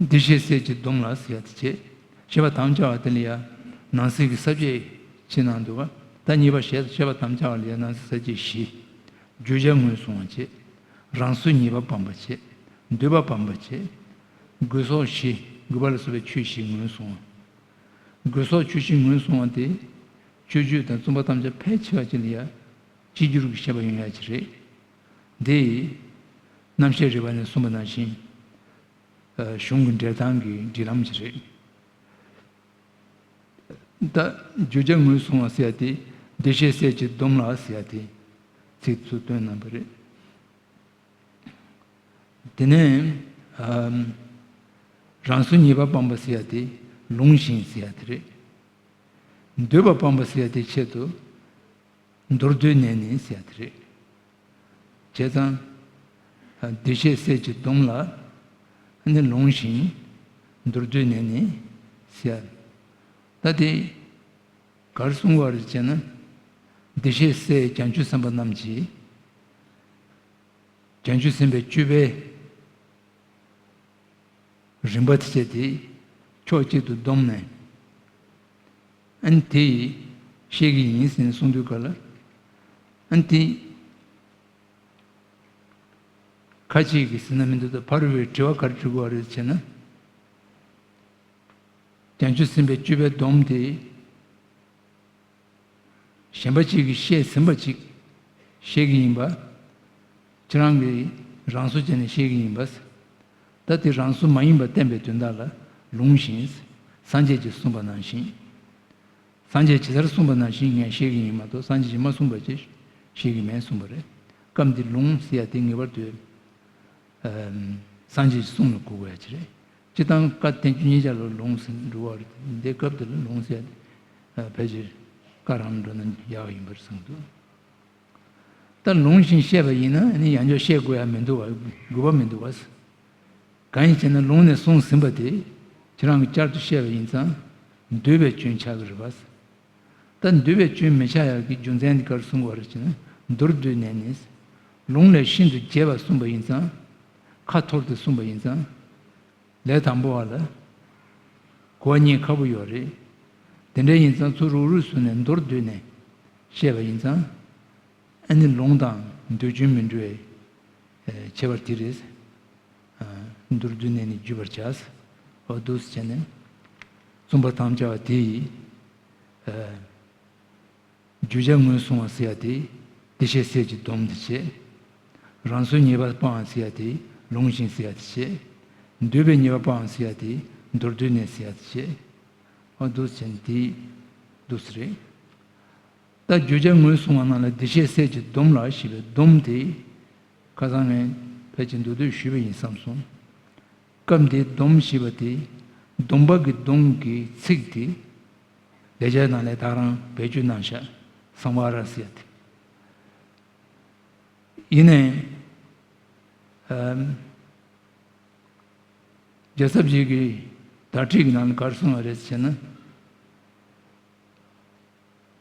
འདུ་ཤེས་སད་ཀྱི་སྡོམ་ལ་ཟེར་ཡ་དེ་བྱས། ཤེས་པ་དམ་བཅའ་བ་དེ་ལ་ཡ། ནང་གསེས་ཀྱི་ས་བཅད་ཕྱེ་གནང་འདུག་བ། ད་གཉིས་པ་བྱས་ཤེས་པ་དམ་བཅའ་བ་ལ་ཡ་ནང་གསེས་ས་བཅད་བཞི། བརྗོད་བྱ་ངོས་བཟུང་བ་བྱས། རང་སོའི་ཉེས་པ་སྤང་བ་བྱས། འདོད་པ་སྤང་བ་བྱས། དགོས་སོགས་བཞི། དགོས་པ་ལ་སོགས་པའི་ཆོས་བཞི་ངོས་བཟུང་བ། དགོས་སོགས་ཆོས་བཞི་ངོས་བཟུང་བ་དེ། སྤྱོད་བརྗོད་དང་བཙུན་པ་དམ་བཅའ་ཕལ་ཆེ་བ་ཅིག་ལ་ཡ། གཅིག་གྱུར་གྱི་ཤེས་པ་ཡོང་ཡ་ཅིག་རེད། འདི། རྣམ་བཤད་རིགས་པ་ནས་གསུངས་པ་ནང་བཞིན། གཞུང་གི་འགྲེལ་སྟངས་ཀྱི་སྒྲིག་ལམ་ཅིག་རེད། ད་བརྗོད་བྱ་ངོས་བཟུང་བ་ཟེར་ཡ་དེ། འདུ་ཤེས་སད་ཀྱི་སྡོམ་ལ་ཟེར་ཡ་དེ། ཚིག་ཚུར་བཏོན་གནང་བ་རེད། དེ་ནས། རང་སོའི་ཉེས་པ་སྤངས་པ་ཟེར་ཡ་དེ། ལུང་བཞིན་ཟེར་ཡ་དེ་རེད། འདོད་པ་སྤངས་པ་ཟེར་ཡ་དེ་ཆེད་དུ། མདོར་བསྡུས་ནས་ནི་ཟེར་ཡ་དེ་རེད། བྱས་ཙང་། འདུ་ཤེས་སད་ཀྱི་སྡོམ་ལ། ནི་ལུང་བཞིན། མདོར་བསྡུས་ནས་ནི་ཟེར་ཡ། ད་དེ། ག་རེ་གསུང་བ་རེད་ཅེ་ན། འདུ་ཤེས་སད་བྱང་ཆུབ་སེམས་དཔའ་རྣམས་ཀྱིས། བྱང་ཆུབ་སེམས་དཔའི་སྤྱོད་པའི་རིམ་པ་དེ་བྱས་ཏེ་ཕྱོགས་གཅིག་ཏུ་བསྡོམས་ནས། ཨན་དེ་ཤེས་ཀྱི་ཡིན་ཟེར་ནས་གསུངས་དུས་ག་ལ། ཨན་དེ་ཁ་ཅིག་གིས་ཟེར་ན་མི་འདུག་ད་ཕ་རོལ་པོའི་དྲི་བ་ག་རེ་དྲི་དགོས་པ་རེད་ཅེ་ན། བྱང་ཆུབ་སེམས་དཔའི་སྤྱོད་པའི་སྡོམ་དེ། གཞན་པ་གཅིག་གིས་བཤད་ཟིན་པ་གཅིག་བཤད་ཀྱི་ཡིན་པ། ཁྱེད་རང་གིས་རང་བཟོ་བྱས་ནས་བཤད་ཀྱི་ཡིན་པ། ད་དེ་རང་བཟོ་མ་ཡིན་པ་བསྟན་པའི་དོན་དག་ལ་ལུང་བཞིན། སངས་རྒྱས་ཀྱིས་གསུངས་པ་ནང་བཞིན། སངས་རྒྱས་ཇི་ལྟར་གསུངས་པ་ནང་བཞིན་ངས་བཤད་ཀྱི་ཡིན་མ་གཏོགས་སངས་རྒྱས་ཀྱིས་མ་གསུངས་པ་ཅིག་བཤད་ཀྱི་མེད་གསུངས་པ་རེད། སྐབས་འདིར་ལུང་ཟེར་ཡ་དེ་ངེས་པར་དུ། སངས་རྒྱས་ཀྱི་གསུང་ལ་གོ་དགོས་ཡ་ཅིག་རེད། སྤྱིར་བཏང་བཀའ་བསྟན་བཅོས་གཉིས་ཆར་ལ་ལུང་ཟེར་འགྲོ་བ་རེད། འདི་སྐབས་འདི་ལ་ལུང་ཟེར་ཡ་དེ་ཕལ་ཆེར་བཀའ་རང་འགྲོ་ན་ཡག་ཡིན་པར་བསམ་འདུག་ད་ལུང་བཞིན་བཤད་པ་ཡིན་ན་ནི་ཡང་བསྐྱར་བཤད་དགོས་ཡ་མི་འདུག་བ། དགོས་པ་མི་འདུག་བ། གང་ཡིན་ཟེར་ན་ལུང་ནས་གསུངས་ཟིན་པ་དེ། ཁྱེད་རང་གིས་བསྐྱར་དུ་བཤད་པ་ཡིན་ཙང་འདོད་པའི་སྐྱོན་ཆགས་ཀྱི་རེད་པ། ད་འདོད་པའི་སྐྱོན་མི་ཆགས་ཡག་གི་རྒྱུ་མཚན་དེ་ག་རེ་གསུང་གི་ཡོད་རེད་ཅེ་ན། མདོར་བསྡུས་ནས་ནི། ལུང་ལས་ཤིན་ཏུ་རྒྱས་པ་གསུངས་པ་ཡིན་ཙང་། ཁ་འཐོར་ཏེ་གསུངས་པ་ཡིན་ཙང་། ལས་དང་པོ་བ་ལ་གོ་བ་རྙེད་ཁག་པོ་ཡོད་རེད། དེ་འདྲ་ཡིན་ཙང་ཚུར་རུག་རུག་བཟོས་ནས་མདོར་བསྡུས་ནས་བཤད་པ་ཡིན་ཙང་། ཨ་ནི་ལུང་དང་འདོད་སྐྱོན་མི་འགྲོ་བའི་ཨ་ཁྱད་པར་དེ་རེད། ཨ་མདོར་བསྡུས་ནས་ནི་བརྗོད་པར་བྱ། འོ་འདུག་སེ་བྱས་ནས། བཙུན་པ་དམ་བཅའ་བ་དེ་ཡིས། ཨ་བརྗོད་བྱ་ངོས་བཟུང་བ་ཟེར་ཡ་དེ། བདེ་གཤེགས་སྲས་ཀྱི་སྡོམ་དེ་བྱས། རང་བཟོའི་ཉེས་པ་སྤང་བ་ཟེར་ཡ་དེ། ལུང་བཞིན་ཟེར་ཡ་དེ་བྱས། འདོད་པའི་ཉེས་པ་སྤང་བ་ཟེར་ཡ་དེ། མདོར་བསྡུས་ནས་ཟེར་ཡ་དེ་བྱས། འོ་འདུག་སེ་བྱས་ནས་དེ་འདུག་སེ་རེད། ད་བརྗོད་བྱ་ངོས་བཟུང་བ་ནང་ལ་བདེ་གཤེགས་སྲས་ཀྱི་སྡོམ་ལ་ཞེས་པའི་སྡོམ་དེ། ཁ་སང་ངས་ཕལ་ཆེར་མདོར་བསྡུས་ཞུས་པ་ཡིན་བསམ་སོང་། སྐབས་འདིའི་སྡོམ་ཞེས་པ་དེ། སྡོམ་པ་གི་སྡོམ་གྱི་ཚིག་དེ། ལེགས་སྦྱར་ནང་ལས་ད་རང་བེད་སྤྱོད་གནང་ཤག་སཾ་བྷ་ར་ཟེར་ཡ་དེ། ཡིན་ནའི། ཨམ། རྒྱལ་ཚབ་ཅིག་གིས་བརྡ་ཁྲིད་ཀྱི་ནང་ལ་ག་རེ་གསུངས་པ་རེད་ཟེར་ན།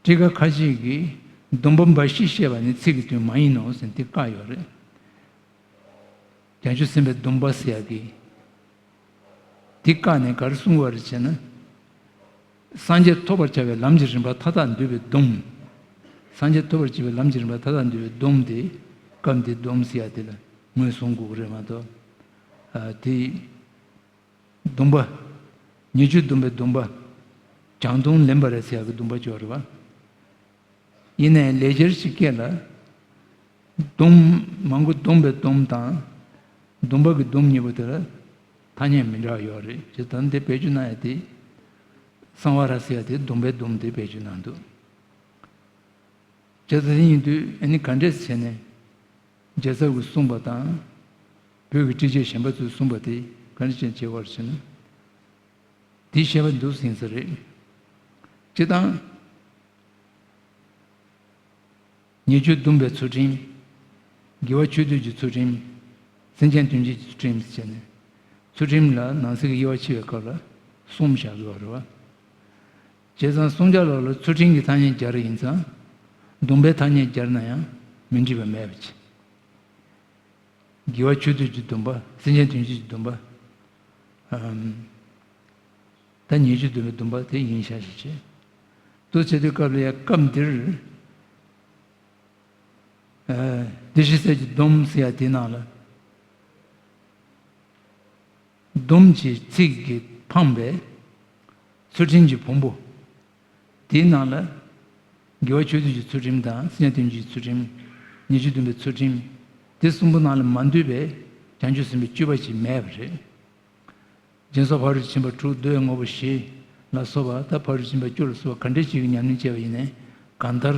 ཊཱི་ཀ་ཁ་ཤས་ཀྱིས་སྡོམ་པ་འབའ་ཞིག་བཤད་པ་ནི་ཚིག་གི་དོན་མ་ཡིན་ནོ་ཟེར་ཏེ་བཀག་ཡོད་རེད། བྱང་ཆུབ་སེམས་དཔའི་སྡོམ་པ་ཟེར་ཡག་གི། དེ་བཀག་ནས་ག་རེ་གསུངས་པ་རེད་ཟེར་ན། སངས་རྒྱས་ཐོབ་པར་བྱ་བའི་ལམ་གྱི་རིམ་པ་མཐའ་དག་འདུལ་བའི་སྡོམ། སངས་རྒྱས་ཐོབ་པར་བྱ་བའི་ལམ་གྱི་རིམ་པ་མཐའ་དག་འདུལ་བའི་སྡོམ་དེ། སྐབས་འདིའི་སྡོམ་ཟེར་ཡ་དེ་ལ་ངོས་བཟུང་དགོས་ཀྱི་རེད་མ་གཏོགས། ཨ་དེ། སྡོམ་པ། ཉེས་སྤྱོད་སྡོམ་པའི་སྡོམ་པ། བྱང་སྡོམ་ལེན་པ་རེད་ཟེར་ཡག་གི་སྡོམ་པ་ཅིག་ཡོད་རེད་པ། ཡིན་ནའི་ལེགས་སྦྱར་ཞིག་སྐད་ལ། སྡོམ། མང་པོ་བསྡོམས་པའི་སྡོམ་དང་། སྡོམ་པ་གི་སྡོམ་གཉིས་པོ་དེ་ལ་ཐ་སྙད་མི་འདྲ་བ་ཡོད་རེད། བྱས་ཙང་དེ་བེད་སྤྱོད་གནང་ཡ་དེ། སཾ་བྷ་ར་ཟེར་ཡ་དེ་སྡོམ་པའི་སྡོམ་དེ་བེད་སྤྱོད་གནང་འདུག་བྱས་ཙང་དེ་ཡིན་དུས་ཨ་ནི་ག་འདྲས་བྱས་ནས། རྒྱལ་ཚབ་ཀྱིས་གསུངས་པ་དང་། བོད་ཀྱི་ཁྲིད་བྱེད་གཞན་པ་ཚོས་གསུངས་པ་དེ་ག་འདྲ་ཅན་བྱེད་པར་ཟེར་ན། དེ་བཤད་པ་འདུག་ཟིན་ས་རེད། སྤྱིར་བཏང་། ཉེས་སྤྱོད་སྡོམ་པའི་ཚུལ་ཁྲིམས། དགེ་བ་ཆོས་སྡུད་ཀྱི་ཚུལ་ཁྲིམས། སེམས་ཅན་དོན་བྱེད་ཀྱི་ཚུལ་ཁྲིམས་ཟེར་ནས། ཚུལ་ཁྲིམས་ལ་ནང་གསེས་ཀྱི་དབྱེ་བ་ཕྱེ་བའི་སྐབས་ལ་གསུམ་བཞག་དགོས་པ་རེད་བ། བྱས་ཙང་གསུམ་ཆར་ལོག་ལ་ཚུལ་ཁྲིམས་ཀྱི་ཐ་སྙད་སྦྱར་ཡིན་ཙང་། སྡོམ་པའི་ཐ་སྙད་སྦྱར་ན་ཡང་མི་འགྲིག་པ་མེད་པ་ཅིག་དགེ་བ་ཆོས་སྡུད་ཀྱི་སྡོམ་པ། སེམས་ཅན་དོན་བྱེད་ཀྱི་སྡོམ་པ། ཨམ། ད་ཉེས་སྤྱོད་སྡོམ་པའི་སྡོམ་པ་དེ་ཡིན་ཤག་ཞེས་བྱས། དུ་བྱེད་དུས་སྐབས་ལ་ཡང་སྐབས་འདིར། ཨ་བདེ་གཤེགས་སྲས་ཀྱི་སྡོམ་ཟེར་ཡ་དེའི་ནང་ལ། སྡོམ་གྱི་ཚིག་གིས་འཕངས་པའི་ཚུལ་ཁྲིམས་ཀྱི་ཕུང་པོ། དེའི་ནང་ལ། དགེ་བ་ཆོས་སྡུད་ཀྱི་ཚུལ་ཁྲིམས་དང་སེམས་ཅན་དོན་བྱེད་ཀྱི་ཚུལ་ཁྲིམས། ཉེས་སྤྱོད་སྡོམ་པའི་ཚུལ་ཁྲིམས། དེ་གསུམ་པོ་ནང་ལ་མ་འདུས་པའི་བྱང་ཆུབ་སེམས་དཔའི་སྤྱོད་པ་ཞིག་མེད་པ་རེད། སྦྱིན་སོགས་ཕ་རོལ་ཏུ་ཕྱིན་པ་དྲུག་འདོད་དངོས་པོ་བཞི་ལ་སོགས་པ་དང་ཕ་རོལ་ཏུ་ཕྱིན་པ་བཅུ་ལ་སོགས་པ་ག་འདྲ་ཞིག་གི་ཉམས་ལེན་བྱས་པ་ཡིན་ནའི་གང་ལྟར་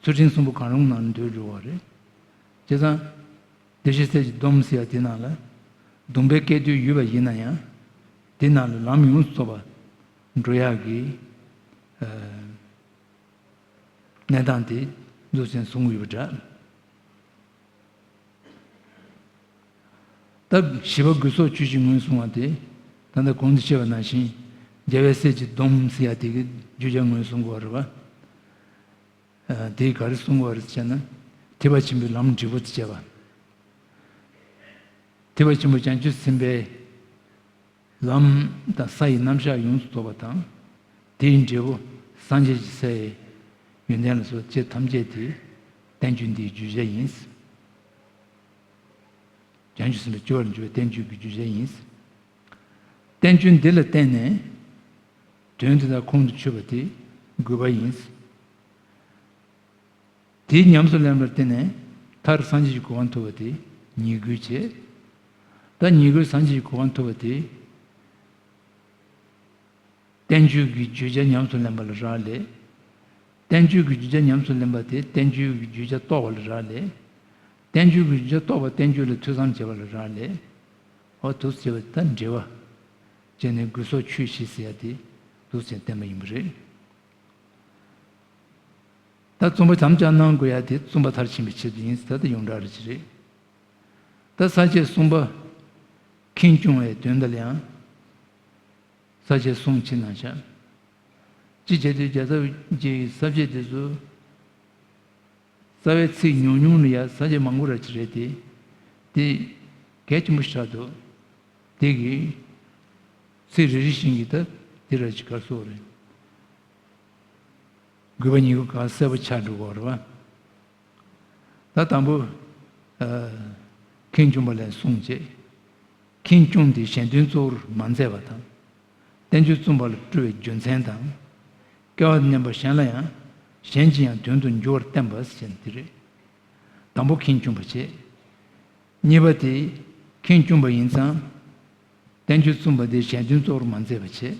ཚུལ་ཁྲིམས་གསུམ་པོ་གང་རུང་ནང་འདུས་འགྲོ་བ་རེད། བྱས་ཙང་། བདེ་གཤེགས་སྲས་ཀྱི་སྡོམ་ཟེར་ཡ་དེ་ནང་ལ། སྡོམ་པའི་སྐད་དོད་ཡོད་པ་ཡིན་ན་ཡང་། དེ་ནང་ལ་ལམ་ཡོངས་སུ་རྫོགས་པ་འགྲོ་ཡག་གི་ཨ་གནས་སྟངས་དེ་འདུག་སེ་གསུང་གི་ཡོད་པ་འདྲ། ད་བཞི་པ་དགོས་སོགས་ཆོས་བཞི་ངོས་བཟུང་བ་དེ། ད་ལྟ་གོང་དུ་བཤད་པ་ནང་བཞིན། རྒྱལ་བའི་སྲས་ཀྱི་སྡོམ་ཟེར་ཡ་དེ་གི་བརྗོད་བྱ་ངོས་བཟུང་དགོས་པ་རེད་པ། ཨ་དེས་ག་རེ་གསུང་བ་རེད་ཟེར་ན། ཐེག་པ་ཆེན་པོའི་ལམ་འབྲས་བུ་དེ་བྱས་པ། ཐེག་པ་ཆེན་པོ་བྱང་ཆུབ་སེམས་དཔའི་ལམ་དང་ས་ཡི་རྣམ་གཞག་ཡོངས་སུ་རྫོགས་པ་དང་། དེའི་འབྲས་བུ་སངས་རྒྱས་ཀྱི་སའི་ཡོན་ཏན་ལ་སོགས་ཆོས་ཐམས་ཅད་དེ་བསྟན་བཅོས་འདིའི་བརྗོད་བྱ་ཡིན། བྱང་ཆུབ་སེམས་དཔའི་སྤྱོད་པར་འགྱུར་བའི་བསྟན་བཅོས་ཀྱི་བརྗོད་བྱ་ཡིན། བསྟན་བཅོས་འདི་ལ་བརྟེན་ནས་དོན་དེ་དག་ཁོང་དུ་ཆུད་པ་དེ་དགོས་པ་ཡིན། དེའི་ཉམས་སུ་ལེན་པར་བརྟེན་ནས་མཐར་སངས་རྒྱས་ཀྱི་གོ་འཕང་ཐོབ་པ་དེ་ཉེས་དགོས་བྱས། ད་ཉེས་དགོས་སངས་རྒྱས་ཀྱི་གོ་འཕང་ཐོབ་པ་དེ། བསྟན་བཅོས་ཀྱི་བརྗོད་བྱ་ཉམས་སུ་ལེན་པ་ལ་རག་ལས། བསྟན་བཅོས་ཀྱི་བརྗོད་བྱ་ཉམས་སུ་ལེན་པ་དེ་བསྟན་བཅོས་ཀྱི་བརྗོད་བྱ་རྟོགས་པ་ལ་རག་ལས། བསྟན་བཅོས་ཀྱི་བརྗོད་བྱ་རྟོགས་པ་བསྟན་བཅོས་ལ་ཐོས་བསམ་བྱེད་པ་ལ་རག་ལས། འོ་འདུག་ཟེར་བ་ད་འབྲེལ་བ། བྱས་ནས་དགོས་སོགས་ཆོས་བཞི་ཟེར་ཡ་དེ་འདུག་ཟེར་བསྟན་པ་ཡིན་པ་རེད། ད་བརྩོན་པ་དམ་བཅའ་གནང་དགོས་ཡ་དེ་བརྩོན་པ་མཐར་ཕྱིན་པའི་ཆེད་དུ་ཡིན་ཟེར་ད་ཡོངས་གྲགས་རེ་ཅིག་རེད། ད་ས་བཅད་གསུམ་པ། ཁེངས་སྐྱུང་བའི་དོན་དག་ལ་ཡང་། ས་བཅད་གསུམ་ཕྱེ་གནང་བཞག་ཅི་བྱེད་དུས་རྒྱལ་ཚབ་ཀྱི་ས་བཅད་དེ་ཚོ། རྩ་བའི་ཚིག་ཉུང་ཉུང་ལ་ཡང་ས་བཅད་མང་པོ་ར་ཅིག་རེད་དེ། དེ་གལ་ཆེན་པོ་ཞིག་ཆགས་འདུག་དེ་གི་ཚིག་རེ་རེ་བཞིན་གྱི་ད་དེ་ར་ཅིག་ག་རེ་ཟེར་དགོས་རེད། དགོས་པ་ཉིད་ཀྱི་གང་གསལ་པོ་ཆགས་འགྲོ་གི་ཡོད་རེད་པ། ད་དང་པོ། ཨ། ཁེངས་སྐྱུང་བ་ལས་གསུངས་བྱས། ཁེངས་སྐྱུང་དེ་གཞན་དོན་གཙོ་བོར་མ་མཛད་པ་དང་། བསྟན་བཅོས་བཙུན་པ་ལ་སྤྲོ་བའི་རྒྱུ་མཚན་དང་། སྐལ་བ་མཉམ་པ་གཞན་ལ་ཡང་། གཞན་གྱིས་ཡང་དོན་དུ་འགྱུར་བར་བསྟན་པ་ཟེར་དེ་རེད། དང་པོ་ཁེངས་སྐྱུང་བ་བྱས། གཉིས་པ་དེ་ཁེངས་སྐྱུང་བ་ཡིན་ཙང་། བསྟན་བཅོས་བཙུན་པ་དེ་གཞན་དོན་གཙོ་བོར་མ་མཛད་པ་བྱས།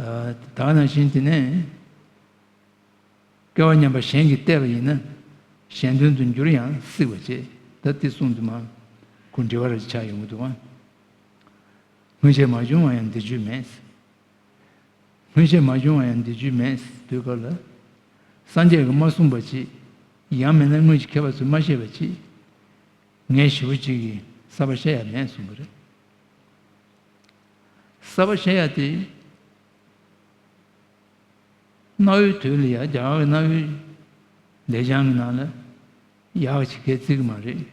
ཨ། ད་ག་ནང་བཞིན་དེ་ནས། སྐལ་བ་མཉམ་པ་གཞན་གྱིས་བལྟས་པ་ཡིན་ན། གཞན་དོན་དུ་འགྱུར་ཡང་སྲིད་པ་བྱས། ད་དེ་གསུངས་དུས་མ། ཁོ་འགྲེལ་བ་རེ་ཆགས་ཡོང་གི་འདུག་ཨ། སྔོན་ཆད་མ་བྱུང་བ་ཡང་འདིར་རྒྱུ་མེད། སྔོན་ཆད་མ་བྱུང་བ་ཡང་འདིར་རྒྱུ་མེད་དུས་སྐབས་ལ། སངས་རྒྱས་ཀྱིས་མ་གསུངས་པ་ཅིག་ཡང་མིན་ན་སྔོན་གྱི་མཁས་པ་ཚོས་མ་བཤད་པ་ཅིག་ངས་ཞེ་པོ་ཅིག་གིས་གསར་པ་བཤད་ཡ་མེད་གསུངས་པ་རེད། གསར་པ་བཤད་ཡ་དེ། གནའ་བོའི་དུས་ལ་ཡ་རྒྱ་གར་གྱི་གནའ་བོའི་ལེགས་བྱང་གི་ནང་ལ་ཡག་ཅིག་གས་བརྩི་གི་མ་རེད།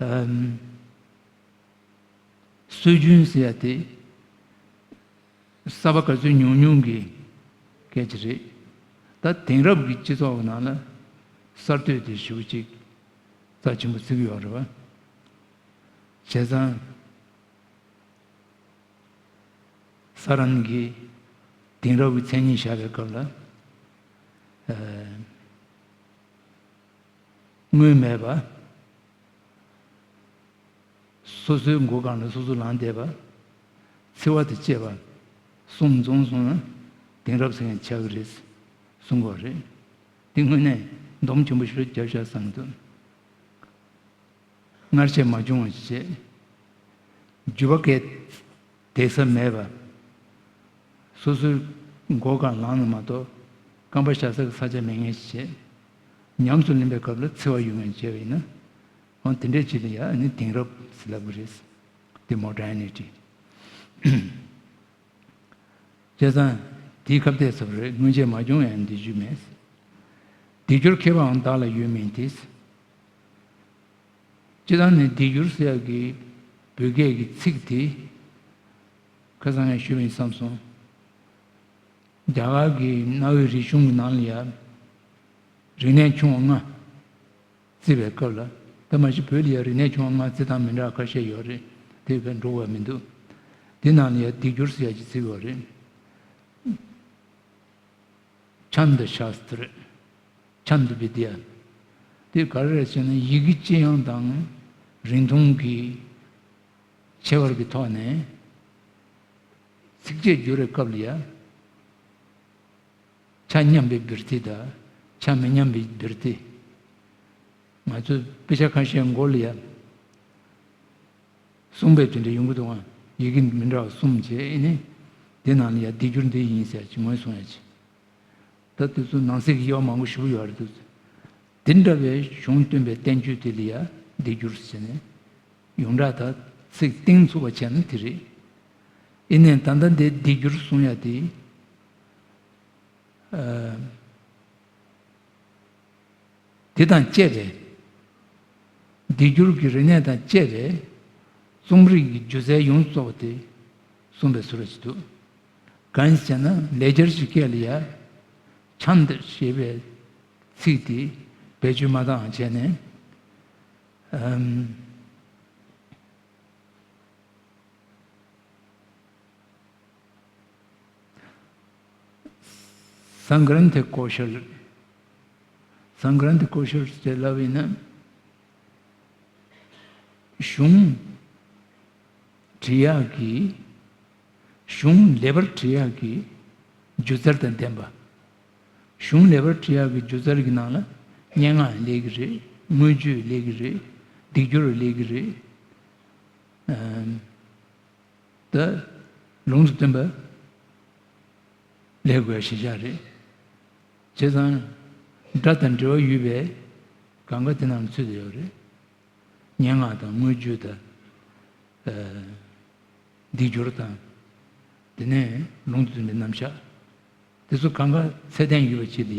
ཨམ། སྲོལ་རྒྱུན་ཟེར་ཡ་དེ་གསར་པ་ག་ཚོད་ཉུང་ཉུང་གི་སྐད་ཆ་རེད། ད་དེང་རབས་ཀྱི་སྤྱི་ཚོགས་ཀྱི་ནང་ལ་གསར་གཏོད་དེ་ཞེ་པོ་ཅིག་རྩ་ཆེན་པོ་བརྩི་གི་ཡོད་རེད་པ། བྱས་ཙང་། ས་རཱན་གྱིས་དེང་རབས་ཀྱི་མཚན་ཉིད་བཞག་པའི་སྐབས་ལ། ཨ། སྔོན་མེད་པ། སོ་སོའི་མགོ་སྒང་ལ་སོ་སོ་ལངས་བསྡད་པ། འཚེ་བ་དང་བཅས་པ་གསུམ་འཛོམས་སོང་ན་དེང་རབས་ཟེར་མཁན་ཆགས་ཀྱི་རེད་གསུང་གི་ཡོད་རེད། འདི་དངོས་གནས་སྡོམ་ཆེན་པོ་ཞིག་རྒྱབ་བཞག་བསམ་གྱི་འདུག་སྔར་ཆད་མ་བྱུང་བ་ཞིག་བྱས། རྒྱུ་བ་སྐད་དེ་ས་མེད་པ། སོ་སོའི་མགོ་སྒང་ལངས་ན་མ་གཏོགས་རྐང་པ་བཞག་ས་གི་ས་ཆ་མེད་མཁན་ཞིག་བྱས། ཉམས་སུ་ལེན་པའི་སྐབས་ལ་འཚེ་བ་ཡོད་མཁན་བྱས་པ་ཡིན་ན། འོ་དེ་འདྲའི་ཆེད་དུ་ཡ་ཨ་ནི་དེང་རབས་ཟེར་ལབ་གི་རེད། དེ་མོ་ཌར་ནི་ཊི། བྱས་ཙང་དེའི་ཁ་གཏད་ཚབ་རེད། སྔོན་ཆད་མ་བྱུང་ཡང་འདི་རྒྱུ་མེད། སྡིག་སྦྱོར་མཁས་པའང་བདག་ལ་ཡོད་མིན་ཏེ། སྤྱིར་བཏང་ནས་སྡིག་སྦྱོར་ཟེར་ཡག་གི་བོད་སྐད་ཀྱི་ཚིག་དེ་ཁ་སང་ངས་ཞུས་པ་ཡིན་བསམ་སོང་། རྒྱ་གར་གྱི་གནའ་བོའི་རིག་གཞུང་གི་ནང་ལ་ཡང་རིག་གནས་ཆུང་བ་ལྔ་བརྩི་བའི་སྐབས་ལ། ད་མ་གཞི་བོད་ལ་ཡང་རིག་གནས་ཆུང་བ་ལྔ་བརྩི་སྟངས་མི་འདྲ་བ་ཁ་ཤས་ཡོད་རེད། དེ་བས་འགྲོ་བ་མི་འདུག་དེ་ནང་ལ་ཡང་སྡིག་སྦྱོར་ཟེར་ཡག་ཅིག་བརྩི་གི་ཡོད་རེད། ཆནྡ་ཤཱསྟྲ། ཆནྡ་བི་དྱ། དེ་ག་རེ་རེད་ཟེར་ན་ཡི་གེ་ལྕི་ཡང་དང་རིང་ཐུང་གི་ཁྱད་པར་གྱི་ཐོག་ནས་ཚིགས་བཅད་བསྒྱུར་བའི་སྐབས་ལ་ཡ། ཆ་མཉམ་པའི་བིར་ཐི་དང་ཆ་མི་མཉམ་པའི་བིར་ཐི། ང་ཚོས་དཔེ་ཆ་ཁ་ཤས་མགོ་ལ་ཡ། གསུམ་པའི་དོན་དེ་ཡོང་གི་འདུག་ཨང་། ཡི་གེ་མི་འདྲ་བ་གསུམ་བྱས་ཨེ་ནི། དེ་ནང་ལ་ཡ་སྡིག་སྦྱོར་འདི་ཡིན་ཟེར་ཅིག་ངོས་བཟུང་ཡ་ཅིག་ད་དེ་ཚོ་ནང་གསེས་ཀྱི་དབྱེ་བ་མང་པོ་ཞེ་པོ་ཡོད་རེད་འདུག་དེ་འདྲ་བའི་གཞུང་སྟོན་པའི་བསྟན་བཅོས་དེ་ལ་ཡ་སྡིག་སྦྱོར་ཟེར་ནས་ཡོངས་གྲགས་ད་ཚིག་གཏིང་ཚུགས་པ་བྱས་ན་དེ་རེད། ཨེ་ནས་ད་ལྟ་འདི་སྡིག་སྦྱོར་གསུང་ཡ་དེ། ཨ། དེ་དང་བཅས་པའི། སྡིག་སྦྱོར་གྱི་རིག་གནས་དང་བཅས་པའི་རྩོམ་རིག་གི་སྒྱུ་རྩལ་ཡོངས་རྫོགས་དེ་གསུངས་པའི་ཚུལ་ཞིག་འདུག་གང་ཡིན་ཟེར་ན་ལེགས་སྦྱར་གྱི་སྐད་ལ་ཡ། ཆནྡ་ཞེས་པའི་ཚིག་དེ་བེད་སྤྱོད་མ་བཏང་བ་བྱས་ནས། ཨམ། སངྐ་རཱན་ཏི་ཀོ་ཤལ། སངྐ་རཱན་ཏི་ཀོ་ཤལ་ཞེས་ལབ་པ་ཡིན་ན། གཞུང་འབྲི་ཡག་གི། གཞུང་ལེགས་པར་འབྲི་ཡག་གི་སྒྱུ་རྩལ་དང་ལྡན་པ། གཞུང་ལེགས་པར་འབྲི་ཡག་གི་སྒྱུ་རྩལ་གྱི་ནང་ལ་སྙན་ངག་ལེགས་ཀྱི་རེད། མངོན་བརྗོད་ལེགས་ཀྱི་རེད། སྡིག་སྦྱོར་ལེགས་ཀྱི་རེད། ཨམ། ད་ལུང་དུ་སྟོན་པ་ལེགས་དགོས་ཤེས་བྱ་རེད། བྱས་ཙང་སྒྲ་དང་འབྲེལ་བ་ཡོད་པའི་གང་ག་དེ་ནང་ཚུད་དེ་ཡོད་རེད། སྙན་ངག་དང་མངོན་བརྗོད་དང་ སྡིག་སྦྱོར་དང་། དེ་ནས་ལུང་དུ་སྟོན་པའི་རྣམ་གཞག་དེ་ཚོ་གང་ག་ཚད་ལྡན་ཡོད་པ་ཅིག་ལ་ཡ།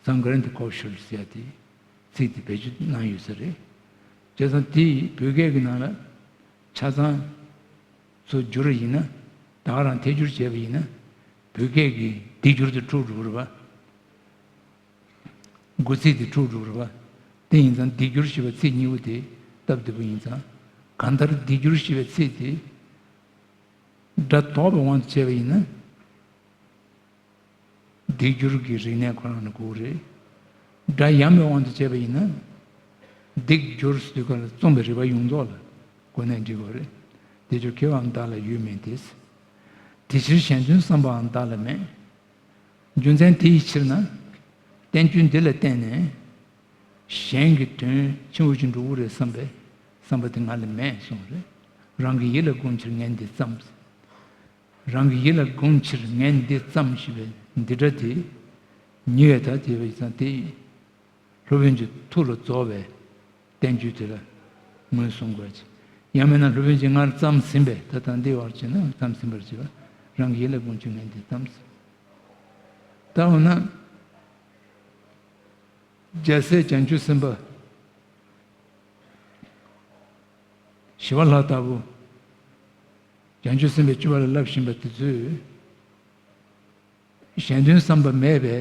སཾ་སྐྲྀ་ཏི་ཀོ་ཤལ་ཟེར་ཡ་དེ་ཚིག་དེ་བེད་སྤྱོད་གནང་ཡོད་ས་རེད། བྱས་ཙང་དེ་བོད་སྐད་ཀྱི་ནང་ལ་ཆ་ཚང་ཚུར་བསྒྱུར་བ་ཡིན་ན། ད་ག་རང་ཐད་སྒྱུར་བྱས་པ་ཡིན་ན། བོད་སྐད་ཀྱི་སྡིག་སྦྱོར་དེ་འཁྲུག་འགྲོ་གི་རེད་པ། དགུ་ཚིག་དེ་འཁྲུག་འགྲོ་གི་རེད་པ། དེ་ཡིན་ཙང་སྡིག་སྦྱོར་ཞེས་པ་ཚིག་གཉིས་པོ་དེ་སྟབས་བདེ་པོ་ཡིན་ཙང་། གང་ལྟར་སྡིག་སྦྱོར་ཞེས་པའི་ཚིག་དེ་སྒྲ་དོག་པའི་དབང་དུ་བྱས་པ་ཡིན་ན། སྡིག་སྦྱོར་གྱི་རིག་གནས་ཁོ་རང་ལ་གོ་གི་རེད། སྒྲ་ཡངས་པའི་དབང་དུ་བྱས་པ་ཡིན་ན། སྡིག་སྦྱོར་ཟེར་དུས་སྐབས་ལ་རྩོམ་པའི་རིག་པ་ཡོངས་རྫོགས་ལ་གོ་ནས་འབྲི་དགོས་རེད། དེ་ཕྱིར་མཁས་པའམ་བདག་ལ་ཡོད་མིན་ཏེ། དེ་ཕྱིར་གཞན་དོན་བསམ་པའང་བདག་ལ་མེད། རྒྱུ་མཚན་དེ་ཡི་ཕྱིར་ན། བསྟན་བཅོས་འདི་ལ་བརྟེན་ནས། གཞན་གྱི་དོན་ཆེན་པོ་ཞིག་འགྲུབ་ཀྱི་རེད་བསམ་པའི་བསམ་པ་དེ་ང་ལ་མེད་གསུངས་རེད། རང་གི་ཡིད་ལ་སྒོམ་ཕྱིར་ངས་འདི་བརྩམས། རང་གི་ཡིད་ལ་སྒོམ་ཕྱིར་ངས་འདི་བརྩམས་ཞེས་པའི་འདི་སྒྲ་དེ། ཉེ་བའི་ད་དེ་བས་ཙང་དེ། སློབ་དཔོན་གྱི་ཐུགས་ལ་རྫོགས་པའི་བསྟན་བཅོས་དེ་ལ་ངོས་བཟུང་དགོས་ཀྱི། ཡང་མིན་ན་སློབ་དཔོན་གྱིས་སྔར་བརྩམས་ཟིན་པའི་ད་ལྟ་འདི་བར་བྱས་ན་བརྩམས་ཟིན་པར་བྱེད་པ། རང་གི་ཡིད་ལ་སྒོམ་ཕྱིར་ངས་འདི་བརྩམས། ད་འོ་ན། རྒྱལ་སྲས་བྱང་ཆུབ་སེམས་དཔའ་ཞི་བ་ལྷ་ལྟ་བུ། བྱང་ཆུབ་སེམས་དཔའི་སྤྱོད་པ་ལ་བསླབ་བཞིན་པ་དེ་ཚོས། གཞན་དོན་བསམ་པ་མེད་པའི་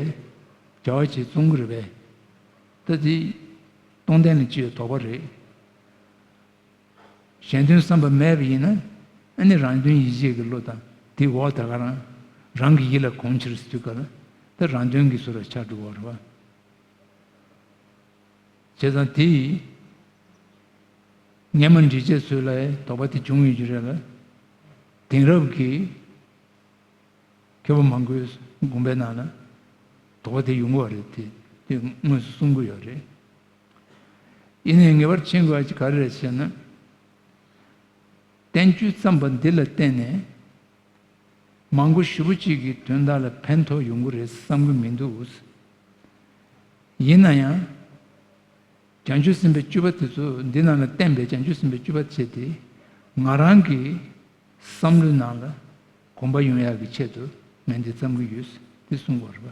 བྱ་བ་ཅིག་བཙོང་གི་རེད་པས། ད་དེ་སྟོང་བསྟན་ལ་སྤྱི་ཡི་དོགས་པ་རེད། གཞན་དོན་བསམ་པ་མེད་པ་ཡིན་ན། ཨ་ནི་རང་དོན་ཡིད་བྱེད་ཀྱི་བློ་དང་དེའི་འོག་ད་ག་རང་རང་གི་ཡིད་ལ་གོམས་ཕྱིར་ཟེར་དུས་སྐབས་ལ། ད་རང་དོན་གྱི་ཚུལ་ལ་ཆགས་འགྲོ་བ་རེད་པ། བྱས་ཙང་དེ་ཡིས་སྔ་མ་འདྲིས་བྱས་ཚུལ་ལ་དོགས་པ་དེ་བྱུང་ཡོད་ཀྱི་རེད་ལ། དེང་རབས་ཀྱི་མཁས་པ་མང་པོའི་དགོངས་པའི་ནང་ལ་དོགས་པ་དེ་ཡོང་གི་རེད་དེ། དེ་དངོས་སུ་གསུང་གི་ཡོད་རེད། ཡིན་ནའི་ངེས་པར་མཁྱེན་དགོས་པ་ཅིག་ག་རེ་རེད་ཟེར་ན། བསྟན་བཅོས་བརྩམས་པ་འདི་ལ་བརྟེན་ནས། མང་པོ་ཞེ་པོ་ཅིག་གི་དོན་དག་ལ་ཕན་ཐོགས་ཡོང་གི་རེད་བསམ་གྱི་མི་འདུག། ཡིན་ན་ཡང་། བྱང་ཆུབ་སེམས་དཔའི་སྤྱོད་པ་དེ་ཚོ་འདི་ནང་ལ་བསྟན་པའི་བྱང་ཆུབ་སེམས་དཔའི་སྤྱོད་པ་བྱས་ཏེ། ང་རང་གི་བསམ་བློའི་ནང་ལ་གོམས་པ་ཡོང་ཡག་གི་ཆེད་དུ་ངས་འདི་བརྩམས་ཀྱི་ཡོད་དེ་གསུང་དགོས་རེད་པ།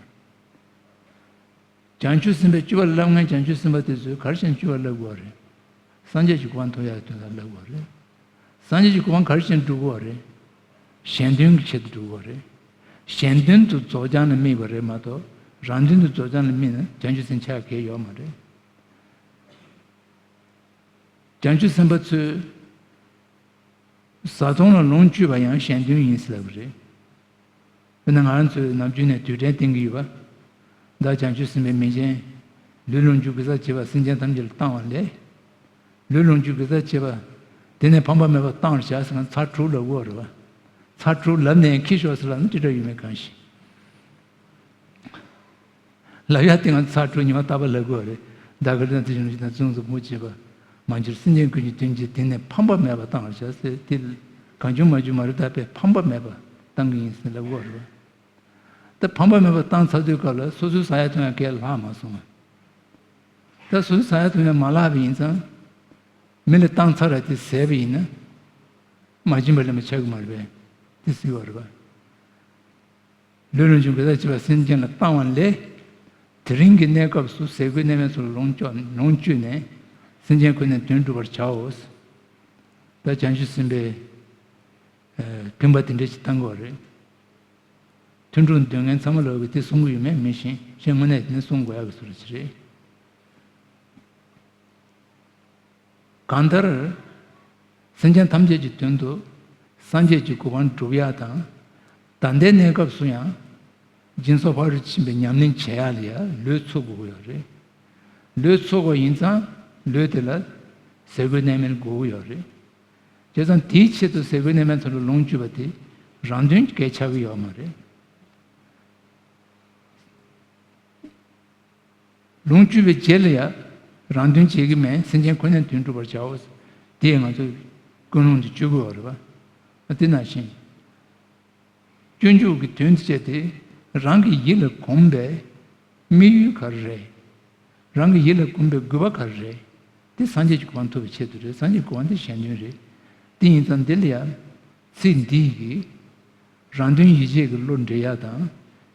བྱང་ཆུབ་སེམས་དཔའི་སྤྱོད་པ་ལབ་མཁན་བྱང་ཆུབ་སེམས་དཔའ་དེ་ཚོས་ག་རེ་བྱས་ནས་སྤྱོད་པ་ལབ་དགོས་རེད། སངས་རྒྱས་ཀྱི་གོ་འཕང་ཐོབ་ཡག་དོན་དག་ལབ་དགོས་རེད། སངས་རྒྱས་ཀྱི་གོ་འཕང་ག་རེ་བྱས་ནས་སྒྲུབ་དགོས་རེད། གཞན་དོན་གྱི་ཆེད་དུ་སྒྲུབ་དགོས་རེད། གཞན་དོན་དུ་རྫོགས་བྱང་ལ་དམིགས་པ་རེད་མ་གཏོགས། རང་དོན་དུ་རྫོགས་བྱང་ལ་དམིགས་ན་བྱང་ཆུབ་སེམས་ཆགས་གལ་ཡོད་མ་རེད། བྱང་ཆུབ་སེམས་དཔའ་ཚོས། བཟའ་བཏུང་ལ་ལོངས་སྤྱོད་པ་ཡང་གཞན་དོན་ཡིན་ཟེར་ལབ་པ་རེད། དཔེར་ན་ང་རང་ཚོས་ནམ་རྒྱུན་ནས་རྡུལ་ཕྲན་བསྟན་གྱི་ཡོད་པ། བདག་བྱང་ཆུབ་སེམས་དཔའི་མིང་ཅན། ལུས་ལོངས་སྤྱོད་གེ་སར་བྱེད་པ་སེམས་ཅན་ཐམས་ཅད་ལ་བཏང་བ་ལས། ལུས་ལོངས་སྤྱོད་གེ་སར་བྱེད་པ། དེ་ནས་ཕམ་པ་མེད་པར་བཏང་བར་བྱ་ཟེར་ན་ཚར་དྲུག་ལབ་དགོས་རེད་པ། ཚར་དྲུག་ལབ་ནས་འཁྱེར་ཤོག་ཟེར་ལབ་ན་ཅི་འདྲ་ཡོད་མེད་གང་ཤེས། ལབ་ཡ་དེ་ང་ཚར་དྲུག་ཉི་མ་རྟག་པར་ལབ་དགོས་རེད། བདག་གིར་ན་དེ་བཞིན་ཅི་དང་བརྩོན་འགྲུས་མུ་བྱེད་པ། མ་གྱུར་སེམས་ཅན་ཀུན་གྱི་དོན་གྱིས་དེ་ནས་ཕམ་པ་མེད་པར་བཏང་བར་བྱ་ཟེར་དེ། གང་བྱུང་མ་བྱུང་མ་རེད་ད་པས་ཕམ་པ་མེད་པར་བཏང་གི་ཡིན་ཟེར་ལབ་དགོས་རེད། ད་ཕམ་པ་མེད་པར་བཏང་ཚར་དུས་སྐབས་ལ་སོ་སོའི་ཟ་ཡ་འཐུང་ཡ་གས་ལྷག་མ་སོང་བ། ད་སོ་སོའི་ཟ་ཡ་འཐུང་ཡ་མ་ལྷག་པ་ཡིན་ཙང་། མི་ལ་བཏང་ཚར་ར་དེ་ཟས་པ་ཡིན་ན། མ་བྱིན་པ་ལེན་པ་ཆགས་ཀྱི་མ་རེད་པས། དེ་སྲིད་པ་རེད་པ། ལུས་ལོངས་སྤྱོད་གེ་སར་བྱེད་པ་སེམས་ཅན་ལ་བཏང་བ་ལས། དེ་རིང་གི་གནས་སྐབས་སུ་ཟས་གོས་གནས་མལ་སོགས་ལོངས་སྤྱོད་ལོངས་སྤྱོད་ནས་སེམས་ཅན་ཀུན་ནས་དོན་སྒྲུབ་པར་བྱའོ། ད་བྱང་ཆུབ་སེམས་དཔའི་ཕན་པ་དེ་འདྲ་ཞིག་བཏང་དགོས་རེད། ཐུན་དྲུག་འདོན་མཁན་ཚང་མ་ལོག་གིས་དེ་གསུང་གི་ཡོད་མེད་མི་ཤེས། གཞན་དངོས་གནས་དེ་ནི་གསུང་དགོས་ཡག་གི་བཟོ་འདྲ་ཞིག་རེད། གང་ལྟར། སེམས་ཅན་ཐམས་ཅད་ཀྱི་དོན་དུ་སངས་རྒྱས་ཀྱི་གོ་འཕང་སྒྲུབ་ཡག་དང་། ད་ལྟའི་གནས་སྐབས་སུ་ཡང་། སྦྱིན་སོགས་ཕ་རོལ་ཕྱིན་པའི་ཉམས་ལེན་བྱེད་ཡག་ལ་ཡང་ལུས་འཚོ་དགོས་ཀྱི་ཡོད་རེད། ལུས་འཚོ་དགོས་ཡིན་ཙང་ལུས་དེ་ལ་ཟས་གོས་གནས་མལ་དགོས་ཀྱི་ཡོད་རེད། བྱས་ཙང་དེའི་ཆེད་དུ་ཟས་གོས་གནས་མལ་ཚོ་ལ་ལོངས་སྤྱོད་པ་དེ་རང་དོན་གྱི་སྐད་ཆགས་ཀྱི་ཡོད་མ་རེད། ལོངས་སྤྱོད་པའི་རྗེས་ལ་ཡང་རང་དོན་བྱེད་ཀྱི་མེད། སེམས་ཅན་ཁོ་ནའི་དོན་སྒྲུབ་པར་བྱའོ། དེས་ང་ཚོས་ཀུན་སློང་དེ་གཅོད་དགོས་པ་རེད་པ། དེ་ནང་བཞིན། སྤྱོད་འཇུག་གི་དོན་དུ་བྱས་ཏེ་རང་གི་ཡིད་ལ་གོམས་པའི་དམིགས་ཡུལ་ག་རེ་རེད། རང་གི་ཡིད་ལ་གོམས་པའི་དགོས་པ་ག་རེ་རེད། དེ་སངས་རྒྱས་ཀྱི་གོ་འཕང་ཐོབ་པའི་ཆེད་དུ་རེད། སངས་རྒྱས་ཀྱི་གོ་འཕང་དེ་གཞན་དོན་རེད། དེ་ཡིན་ཙང་འདི་ལ་ཡང་ཚིག་འདི་གིས་རང་དོན་ཡིད་བྱེད་ཀྱི་བློ་འདྲེ་ཡག་དང་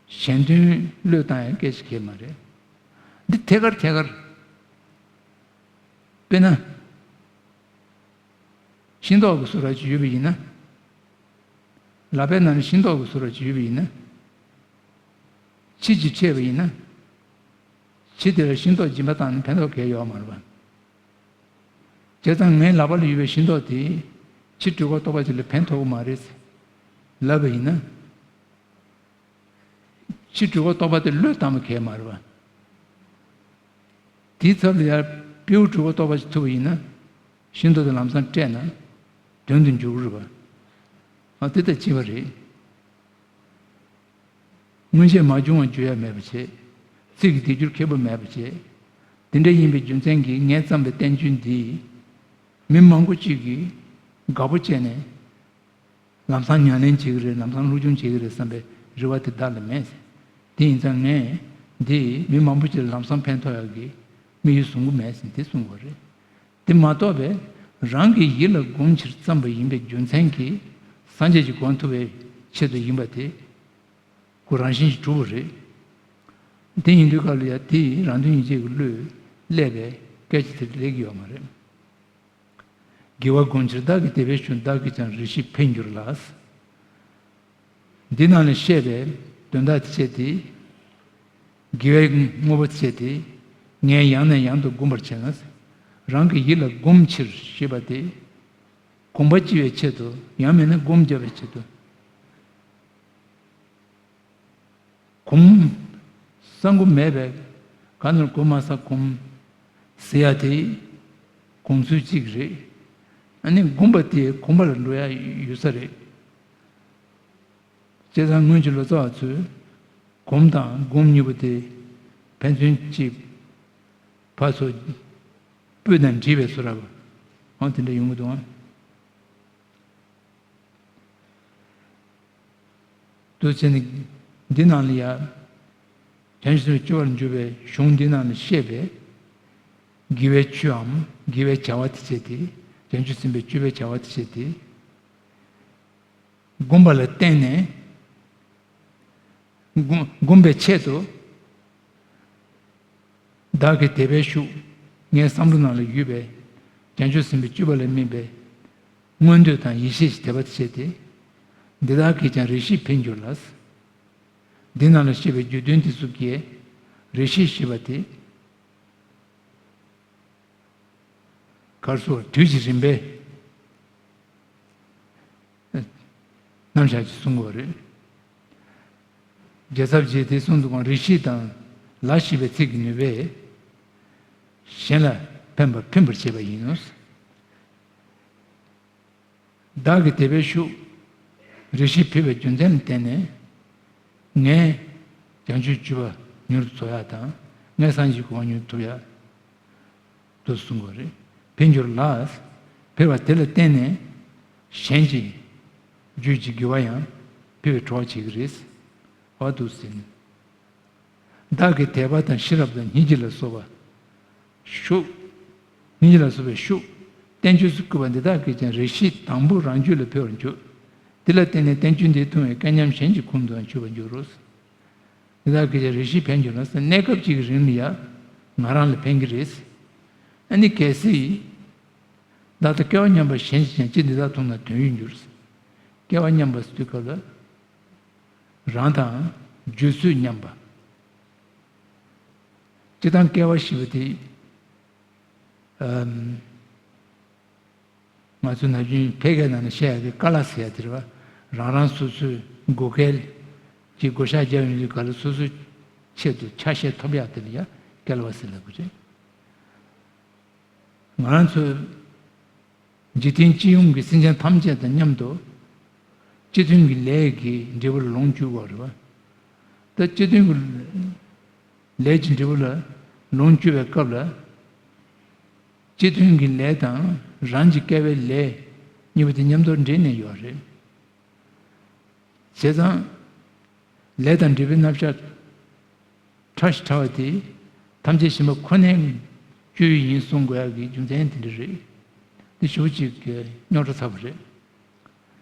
གཞན་དོན་བློས་བཏང་ཡག་སྐད་ཆ་གང་ཡང་མ་རེད། འདི་ཐད་ཀར་ཐད་ཀར། དཔེར་ན། ཤིང་ཏོག་གི་བཟོ་འདྲ་ཅིག་ཡོད་པ་ཡིན་ན། ལག་པའི་ནང་ལ་ཤིང་ཏོག་གི་བཟོ་འདྲ་ཅིག་ཡོད་པ་ཡིན་ན། ཁྱི་གཅིག་ཁྲིད་པ་ཡིན་ན། ཁྱི་དེ་ལ་ཤིང་ཏོག་སྦྱིན་པ་བཏང་ན་ཕན་ཐོགས་གང་ཡང་ཡོད་མ་རེད་པ། བྱས་ཙང་ངའི་ལག་པ་ལ་ཡོད་པའི་ཤིང་ཏོག་དེ་ཁྱི་གྲོད་ཁོག་ལྟོགས་པ་ཅིག་ལ་ཕན་ཐོགས་ཀྱི་མ་རེད། ལབ་པ་ཡིན་ན། ཁྱི་གྲོད་ཁོག་ལྟོགས་པ་དེ་བློས་བཏང་བ་གང་ཡང་མ་རེད་པ། དེའི་ཚབ་ལ་ཡར་སྤྲེའུ་གྲོད་ཁོག་ལྟོགས་པ་ཞིག་ཐུག་པ་ཡིན་ན། ཤིང་ཏོག་དེ་ལམ་སང་བཀྲེས་ན་དོན་དུ་འགྱུར་གྱི་རེད་པ། ཨ་དེ་ལྟར་བྱེད་པ་རེད། སྔོན་ཆད་མ་བྱུང་བ་བྱུང་ཡ་མེད་པ་བྱས། ཚིག་གི་སྡེབ་སྦྱོར་མཁས་པོ་མེད་པ་བྱས། དེ་འདྲ་ཡིན་པའི་རྒྱུ་མཚན་གྱིས་ངས་བརྩམས་པའི་བསྟན་བཅོས་འདིས་མི་མང་པོ་གཅིག་གིས་དགའ་པོ་བྱས་ནས། ལམ་སང་ཉམས་ལེན་བྱེད་ཀྱི་རེད། ལམ་སང་སློབ་སྦྱོང་བྱེད་ཀྱི་རེད་བསམ་པའི་རེ་བ་དེ་བདག་ལ་མེད། དེ་ཡིན་ཙང་ངས་འདི་མི་མང་པོ་ཅིག་ལ་ལམ་སང་ཕན་ཐོགས་ཡག་གི་དམིགས་ཡུལ་བཟུང་གི་མེད་ཟེར་འདི་གསུངས་པ་རེད། དེ་མ་གཏོགས་པའི་རང་གི་ཡིད་ལ་སྒོམ་ཕྱིར་བརྩམས་པ་ཡིན་པའི་རྒྱུ་མཚན་གྱིས་སངས་རྒྱས་ཀྱི་གོ་འཕང་ཐོབ་པའི་ཆེད་དུ་ཡིན་པ་དེ་ཁོ་རང་བཞིན་གྱིས་གྲུབ་པ་རེད། དེ་ཡིན་དུས་སྐབས་ལ་ཡང་དེ་རང་དོན་ཡིད་བྱེད་ཀྱི་བློས་སླེབས་པའི་སྐད་ཆ་དེ་སླེབས་ཀྱི་ཡོད་མ་རེད། དགེ་བ་བསྒོམ་ཕྱིར་བདག་གིས་དད་པས་ཞུ། བདག་གིས་ཀྱང་རེ་ཞིག་འཕེལ་འགྱུར་ལ། འདི་ནང་ལ་བཤད་པའི་དོན་དག་དེ་བྱས་ཏེ། དགེ་བའི་དངོས་པོ་དེ་བྱས་ཏེ། ངས་ཡང་ནས་ཡང་དུ་བསྒོམ་པར་བྱས་ན། རང་གི་ཡིད་ལ་སྒོམ་ཕྱིར་ཞེས་པ་དེ། གོམ་པ་གཅི་བའི་ཆེད་དུ་ཡང་མིན་ན་སྒོམ་རྒྱག་པའི་ཆེད་དུ། གོམས། ས་འགོ་མེད་པས་ག་ནས་གོམས་མ་ས་གོམས་ཟེར་ཡ་དེ་གོམས་ཚུལ་གཅིག་རེད། ཨ་ནི་སྒོམ་པ་དེ་གོམས་པ་ལ་འགྲོ་ཡ་ཡོད་ས་རེད། བྱས་ཙང་སྔོན་གྱི་ལོ་ཙཱ་བ་ཚོས་གོམས་དང་སྒོམ་གཉིས་པོ་དེ་ཕན་ཚུན་གཅིག་ཕར་ཚུར་སྤུས་དང་འདྲིས་པའི་བཟོ་འདྲ་བ་འོ་དེ་འདྲ་ཡོང་གི་འདུག་ཨང་། དུ་བྱས་ནས་འདི་ནང་ལ་ཡང་། བྱང་ཆུབ་སེམས་དཔའི་སྤྱོད་པར་འཇུག་པའི་གཞུང་འདི་ནང་ལ་བཤད་པའི་དགེ་བའི་ཆོས་འམ་དགེ་བའི་བྱ་བ་དེ་བྱས་ཏེ། བྱང་ཆུབ་སེམས་དཔའི་སྤྱོད་པའི་བྱ་བ་དེ་བྱས་ཏེ། བསྒོམ་པ་ལ་བརྟེན་ནས། བསྒོམ་བསྒོམ་པའི་ཆེད་དུ། བདག་གིས་དད་པས་ཞུ། ངའི་བསམ་བློ་ནང་ལ་ཡོད་པའི་བྱང་ཆུབ་སེམས་དཔའི་སྤྱོད་པ་ལ་དམིགས་པའི་མངོན་འདོད་དང་ཡེ་ཤེས་ཀྱི་དད་པ་དེ་བྱས་ཏེ། འདི་དག་གིས་ཀྱང་རེ་ཞིག་འཕེལ་འགྱུར་ལ། འདི་ནང་ལ་བཤད་པའི་རྒྱུ་དོན་དེ་ཚོ་གིས་རེ་ཞིག་ཞེས་པ་དེ། གར་སོགས་དུས་ཀྱི་རིམ་པས་རྣམ་གཞག་ཅིག་གསུང་དགོས་རེད། རྒྱལ་ཚབ་རྗེས་དེ་གསུངས་འདུག་གམ། རེ་ཞིག་དང་ལ་ཞེས་པའི་ཚིག་གི་ནུས་པས་གཞན་ལ་ཕན་པ་ཕན་པར་བྱེད་པ་ཡིན་ནོ། བདག་གིས་དད་པས་ཞུ། རེ་ཞིག་འཕེལ་བའི་རྒྱུ་མཚན་ལ་བརྟེན་ནས། ངས་བྱང་ཆུབ་སྤྱོད་པ་མྱུར་དུ་རྫོགས་ཡག་དང་། ངས་སངས་རྒྱས་གོ་འཕང་མྱུར་དུ་ཐོབ་ཡག་དུ་གསུང་དགོས་རེད། འཕེལ་འགྱུར་ལ། འཕེལ་བ་དེ་ལ་བརྟེན་ནས་གཞན་གྱི་རྒྱུད་ཀྱི་དགེ་བ་ཡང་འཕེལ་བའི་གྲོགས་བྱེད་ཀྱི་རེད། འོ་འདུག་ཟེར་ནས། བདག་གིས་དད་པ་དང་ཤེས་རབ་དང་སྙིང་རྗེ་ལ་སོགས་པ་ཤུགས། སྙིང་རྗེ་ལ་སོགས་པའི་ཤུགས། བསྟན་བཅོས་སུ་བཀོད་པ་འདི་དག་གིས་ཀྱང་རེ་ཞིག་དང་པོ་རང་རྒྱུད་ལ་འཕེལ་བར་འགྱུར། འདི་ལ་བརྟེན་ནས་བསྟན་བཅོས་འདི་མཐོང་བས་སྐལ་མཉམ་གཞན་གྱི་ཁོང་དུའང་ཆུད་པར་འགྱུར་རོ། འདི་དག་གིས་ཀྱང་རེ་ཞིག་འཕེལ་འགྱུར་ལ། གནས་སྐབས་གཅིག་གི་རིང་ལ་ཡང་ང་རང་ལ་ཕན་གྱི་རེད། ཨ་ནི་གལ་སྲིད་བདག་དང་སྐལ་བ་མཉམ་པ་གཞན་གྱིས་ཀྱང་ཅི་འདི་དག་མཐོང་ན་དོན་ཡོད་འགྱུར། སྐལ་བ་མཉམ་པ་ཟེར་དུས་སྐབས་ལ། རང་དང་རྒྱུད་ཚོད་མཉམ་པ། སྤྱིར་བཏང་སྐལ་བ་ཞེས་པ་དེ། ཨམ། ང་ཚོ་ན་གཞོན་ཕལ་སྐད་ནང་ནས་བཤད་ཡ་དེ་ཀ་ལ་ཟེར་ཡ་དེ་རེད་བ། རང་རང་སོ་སོའི་བགོ་སྐལ་གྱི་བགོ་བཤའ་རྒྱབ་ཡོང་དུས་ག་ལ་སོ་སོའི་ཆེད་དུ་ཆ་ཤས་ཐོབ་ཡ་དེ་ལ་ཡ་སྐལ་བ་ཟེར་ལབ་དགོས་རེད། ང་རང་ཚོའི་འཇིག་རྟེན་སྤྱི་ཡོངས་ཀྱི་སེམས་ཅན་ཐམས་ཅད་དང་མཉམ་དུ་སྤྱི་མཐུན་གྱི་ལས་ཀྱི་འབྲས་བུ་ལ་ལོངས་སྤྱོད་དགོས་རེད་བ། ད་སྤྱི་མཐུན་གྱི་ལས་ཀྱི་འབྲས་བུ་ལ་ལོངས་སྤྱོད་པའི་སྐབས་ལ། སྤྱི་མཐུན་གྱི་ལས་དང་རང་གི་སྐལ་བའི་ལས་གཉིས་པོ་དེ་མཉམ་དུ་འདྲེས་ནས་ཡོད་རེད། བྱས་ཙང་། ལས་དང་འབྲས་བུའི་རྣམ་གཞག་ཕྲ་ཞིང་ཕྲ་བ་དེ་ཐམས་ཅད་ཞིང་པ་ཁོ་ནའི་ བཅུ་ཡིན་གསུང་དགོས་ཡག་གི་རྒྱུ་མཚན་དེ་འདྲ་རེད། དེ་ཞེ་པོ་ཅིག་རྙོག་དྲ་ཚ་པོ་རེད།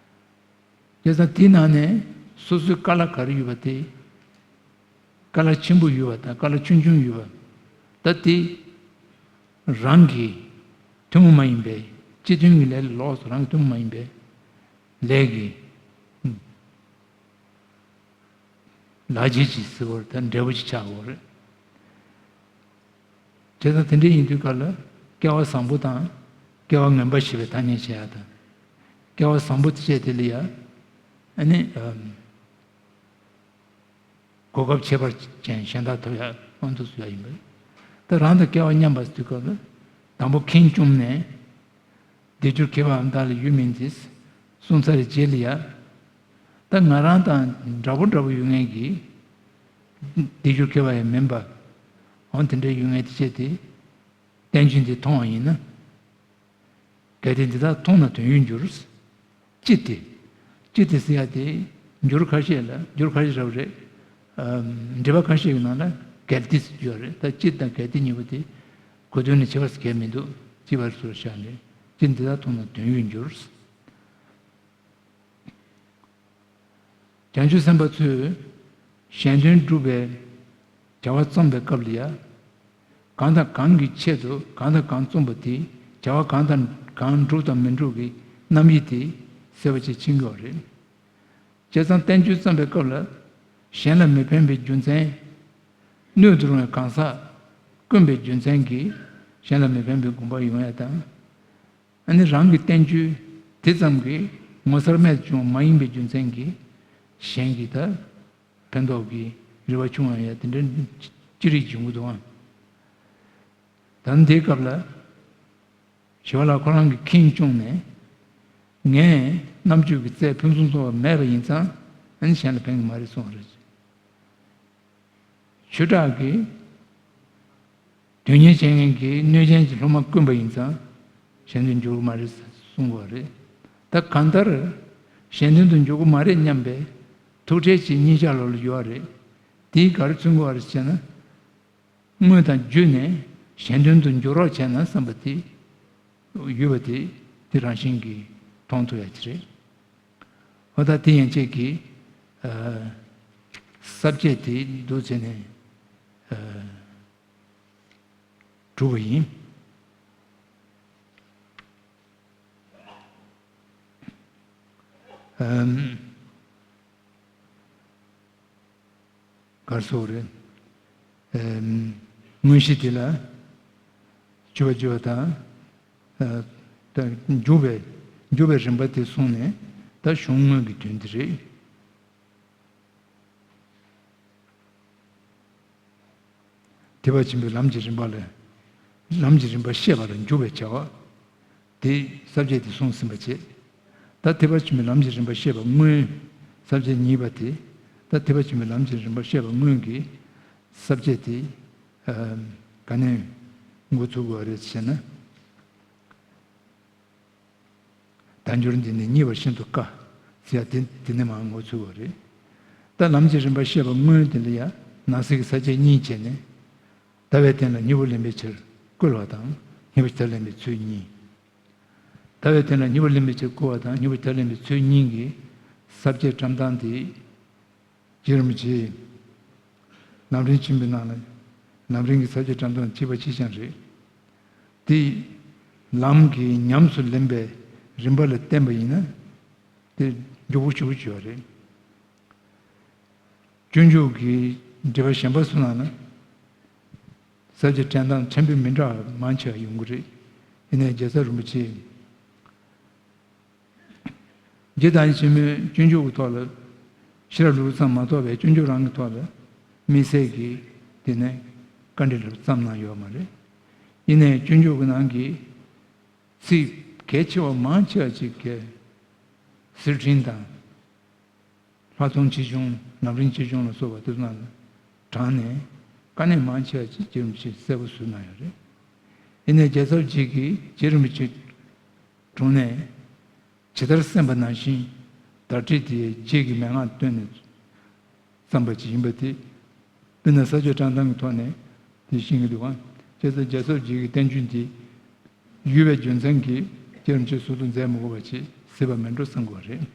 བྱས་ཙང་དེའི་ནང་ནས་སོ་སོའི་ཀ་ལ་ག་རེ་ཡོད་པ་དེ། ཀ་ལ་ཆེན་པོ་ཡོད་པ་དང་ཀ་ལ་ཆུང་ཆུང་ཡོད་པ། ད་དེ་རང་གི་ཐུན་མོང་མ་ཡིན་པའི་སྤྱི་མཐུན་གྱི་ལས་ལ་ལོགས་སུ་རང་གི་ཐུན་མོང་མ་ཡིན་པའི་ལས་ཀྱི་ལག་རྗེས་ཀྱི་ཟེར་བ་དང་འབྲས་བུ་ཅིག་ཆགས་ཡོད་རེད། བྱས་ཙང་དེ་འདྲ་ཡིན་དུས་སྐབས་ལ་སྐལ་བ་བཟང་པོ་དང་སྐལ་བ་ངན་པ་ཞེས་པའི་ཐ་སྙད་བྱེད་ཡག་དང་། སྐལ་བ་བཟང་པོ་དེ་བྱས་དེ་ལ་ཡ། ཨ་ནི་ཨམ། གོ་སྐབས་ཁྱད་པར་ཅན་གཞན་དག་ཐོབ་ཡག་དབང་དུ་སོང་ཡག་ཡིན་པ། ད་རང་དང་སྐལ་བ་མཉམ་པ་ཟེར་དུས་སྐབས་ལ་དང་པོ་ཁེངས་སྐྱུང་ནས། སྡིག་སྦྱོར་མཁས་པའམ་བདག་ལ་ཡོད་མིན་ཏེ། གསུངས་ཚར་བའི་རྗེས་ལ་ཡ། ད་ང་རང་དང་འདྲ་པོ་འདྲ་པོ་ཡོད་མཁན་གྱི་སྡིག་སྦྱོར་མཁས་པ་ཡང་མིན་པ། འོ་དེ་འདྲ་ཡོད་མཁན་དེ་བྱས་ཏེ། བསྟན་བཅོས་འདི་མཐོང་བ་ཡིན་ན། གལ་ཏེ་འདི་དག་མཐོང་ན་དོན་ཡོད་འགྱུར། ཅི་སྟེ། ཅི་སྟེ་ཟེར་ཡ་དེ་འགྱུར་ཁ་ཤས་ལ་འགྱུར་ཁ་ཤས་རབ་རེད། ཨམ། འགྲེལ་པ་ཁ་ཤས་ཀྱི་ནང་ལ་གལ་ཏེ་ཟེར་རྒྱུ་ཡོད་རེད། ད་ཅི་དང་གལ་ཏེ་གཉིས་པོ་དེ་གོ་དོན་ནི་ཁྱད་པར་གལ་མི་འདུག་ཅེས་པར་སོར་བཞག་ནས་ཅི་འདི་དག་མཐོང་ན་དོན་ཡོད་འགྱུར། བྱང་ཆུབ་སེམས་དཔའ་ཚོས་གཞན་དོན་སྒྲུབ་པའི་བྱ་བ་བརྩམས་པའི་སྐབས་ལ་ཡང་། གང་དང་གང་གི་ཆེད་དུ་གང་དང་གང་བརྩམས་པ་དེ་བྱ་བ་གང་དང་གང་འགྲུབ་དང་མི་འགྲུབ་ཀྱི་རྣམ་དབྱེ་དེ་གསལ་པོ་ཅིག་ཕྱིན་དགོས་པ་རེད། བྱས་ཙང་བསྟན་བཅོས་བརྩམས་པའི་སྐབས་ལ་གཞན་ལ་མི་ཕན་པའི་རྒྱུ་མཚན། སྣོད་དུ་རུང་བའི་གང་ཟག་དཀོན་པའི་རྒྱུ་མཚན་གྱིས་གཞན་ལ་མི་ཕན་པའི་དགོངས་པ་ཡོང་ཡ་དང་། ཨ་ནི་རང་གི་བསྟན་བཅོས་དེ་ཙམ་གྱིས་ངོ་མཚར་རྨད་དུ་བྱུང་བ་མ་ཡིན་པའི་རྒྱུ་མཚན་གྱིས་གཞན་གྱི་ད་ཕན་ཐོགས་ཀྱི་རེ་བ་བྱུང་བ་ཡང་དེ་འདྲ་ཅི་རིགས་བྱུང་གི་འདུག་ཨང་། ད་འདིའི་སྐབས་ལ་ཞི་བ་ལྷ་ཁོ་རང་གིས་ཁེངས་སྐྱུང་ནས། ངས་རྣམ་དཔྱོད་ཀྱི་རྩལ་ཕུན་སུམ་ཚོགས་པ་མེད་པ་ཡིན་ཙང་ཨ་ནི་གཞན་ལ་ཕན་གྱི་མ་རེད་གསུངས་པ་རེད། ཆོས་གྲགས་ཀྱིས། དོན་གཉེར་བྱེད་མཁན་གྱི་གནོད་ཅན་གྱི་སློབ་མ་དཀོན་པ་ཡིན་ཙང་གཞན་དོན་འགྱུར་གྱི་མ་རེད་གསུང་གི་ཡོད་རེད། ད་གང་ལྟར་གཞན་དོན་དུ་འགྱུར་གྱི་མ་རེད་སྙམ་པའི་ཐུགས་ཁྲལ་ཅིག་གཉིས་ཆ་ལོགས་ལ་ཡོད་རེད། དེས་ག་རེ་མཚོན་གྱི་ཡོད་རེད་ཟེར་ན། དངོས་དང་བརྒྱུད་ནས་གཞན་དོན་དུ་འགྱུར་རོགས་བྱས་ན་བསམ་པ་དེ་ཡོད་པ་དེ་དེ་རང་བཞིན་གྱིས་མཐོང་ཐུབ་ཡ་ཅིག་རེད། འོ་ད་དེ་ཡན་ཆད་ཀྱི་ཨ། ས་བཅད་དེ་འདུག་བྱས་ནས་ཨ། གྲུབ་པ་ཡིན། ཨམ། ག་རེ་ཟེར་དགོས་རེད། ཨམ། དངོས་གཞི་དེ་ལ་སྤྱོད་པ་སྤྱོད་པ་དང་། ཨ། ད་འཇུག་པའི་འཇུག་པའི་རིམ་པ་དེ་གསུངས་ནས་ད་གཞུང་དངོས་ཀྱི་དོན་དེ་རེད། ཐེག་པ་ཆེན་པོའི་ལམ་གྱི་རིམ་པ་ལ། ལམ་གྱི་རིམ་པ་བཤད་པ་ལ་འཇུག་པའི་བྱ་བ། དེ་ས་བཅད་དེ་གསུངས་ཟིན་པ་བྱས། ད་ཐེག་པ་ཆེན་པོའི་ལམ་གྱི་རིམ་པ་བཤད་པ་དངོས། ས་བཅད་གཉིས་པ་དེ། ད་ཐེག་པ་ཆེན་པོའི་ལམ་གྱི་རིམ་པ་བཤད་པ་དངོས་ཀྱི་ས་བཅད་དེ། ཨ། ག་ནས་འགོ་ཚུགས་པ་རེད་ཟེར་ན། དལ་འབྱོར་འདི་ནི་རྙེད་པར་ཤིན་ཏུ་དཀའ། ཟེར་ཡ་དེ་དེ་ནས་མར་འགོ་ཚུགས་པ་རེད། ད་ལམ་གྱི་རིམ་པ་བཤད་པ་དངོས་དེ་ལ་ཡང་ནང་གསེས་ཀྱི་ས་བཅད་གཉིས་བྱས་ནས། ལྟ་བའི་རྟེན་ལ་སྙིང་པོ་ལེན་པའི་ཕྱིར་བསྐུལ་བ་དང་སྙིང་པོ་ཇི་ལྟར་ལེན་པའི་ཚུལ་གཉིས། ལྟ་བའི་རྟེན་ལ་སྙིང་པོ་ལེན་པའི་ཕྱིར་བསྐུལ་བ་དང་སྙིང་པོ་ཇི་ལྟར་ལེན་པའི་ཚུལ་གཉིས་ཀྱི་ས་བཅད་བཀྲམ་སྟངས་དེ། རྗེ་རིན་པོ་ཆེས་ལམ་རིམ་ཆེན་པོའི་ནང་ལ་ལམ་རིམ་གྱི་ས་བཅད་བཀྲམ་སྟངས་གཅིག་པ་གཅིག་རྐྱང་རེད། དེ་ལམ་གྱི་ཉམས་སུ་ལེན་པའི་རིམ་པ་ལ་བརྟེན་པ་ཡིན་ན་དེ་མགྱོགས་པོ་ཞེ་པོ་ཅིག་ཡོད་རེད། སྤྱོད་འཇུག་གི་འགྲེལ་པ་གཞན་པ་ཚོ་ནང་ལ་ས་བཅད་བཀྲམ་སྟངས་ཕྲན་བུ་མི་འདྲ་བ་མང་ཆེ་བ་ཡོང་གི་རེད། ཡིན་ནའི་རྒྱལ་ཚབ་རིན་པོ་ཆེས། རྗེ་བདག་ཉིད་ཆེན་མོས་སྤྱོད་འཇུག་གི་ཐོག་ལ་ཤེས་རབ་ལུགས་ཙམ་མ་གཏོགས་པའི་སྤྱོད་འཇུག་རང་གི་ཐོག་ལ་དམིགས་བསལ་གྱི་དེ་ནས་བཀའ་འདྲི་ལ་བརྩམས་གནང་ཡོད་མ་རེད། ཡིན་ནའི་སྤྱོད་འཇུག་གི་ནང་གི་ཚིག་གལ་ཆེ་བ་མང་ཆེ་བ་ཅིག་གི་ཟུར་འདྲེན་དང་། ལྷག་མཐོང་ཆེ་ཆུང་ལམ་རིམ་ཆེ་ཆུང་ལ་སོགས་པ་དེ་ཚོ་ནང་དྲངས་ནས་དཀའ་གནད་མང་ཆེ་བ་ཅིག་རྗེ་རིན་པོ་ཆེས་གསལ་པོ་བཟོས་གནང་ཡོད་རེད། ཡིན་ནའི་རྒྱལ་ཚབ་རྗེ་གིས་རྗེ་རིན་པོ་ཆེ་དྲུང་ནས་ཇི་ལྟར་གསན་པ་ནང་བཞིན་བརྡ་བྲིས་དེ་རྗེ་གི་མན་ངག་བཏོན་ནས་བརྩམས་པ་ཅིག་ཡིན་པ་དེ། དཔེར་ན་ས་བཅད་བཀྲམ་སྟངས་ཀྱི་ཐོག་ནས་དེ་ཤེས་ཀྱི་འདུག་ག། བྱས་ཙང་རྒྱལ་ཚབ་རྗེ་གི་བསྟན་བཅོས་འདི་ཡོད་པའི་རྒྱུ་མཚན་གྱིས་ཁྱེད་རང་ཚོས་ཟུར་དུ་མཛད་མི་དགོས་པ་ཅིག་སྲིད་པ་མིན་འགྲོ་བསམ་དགོས་རེད།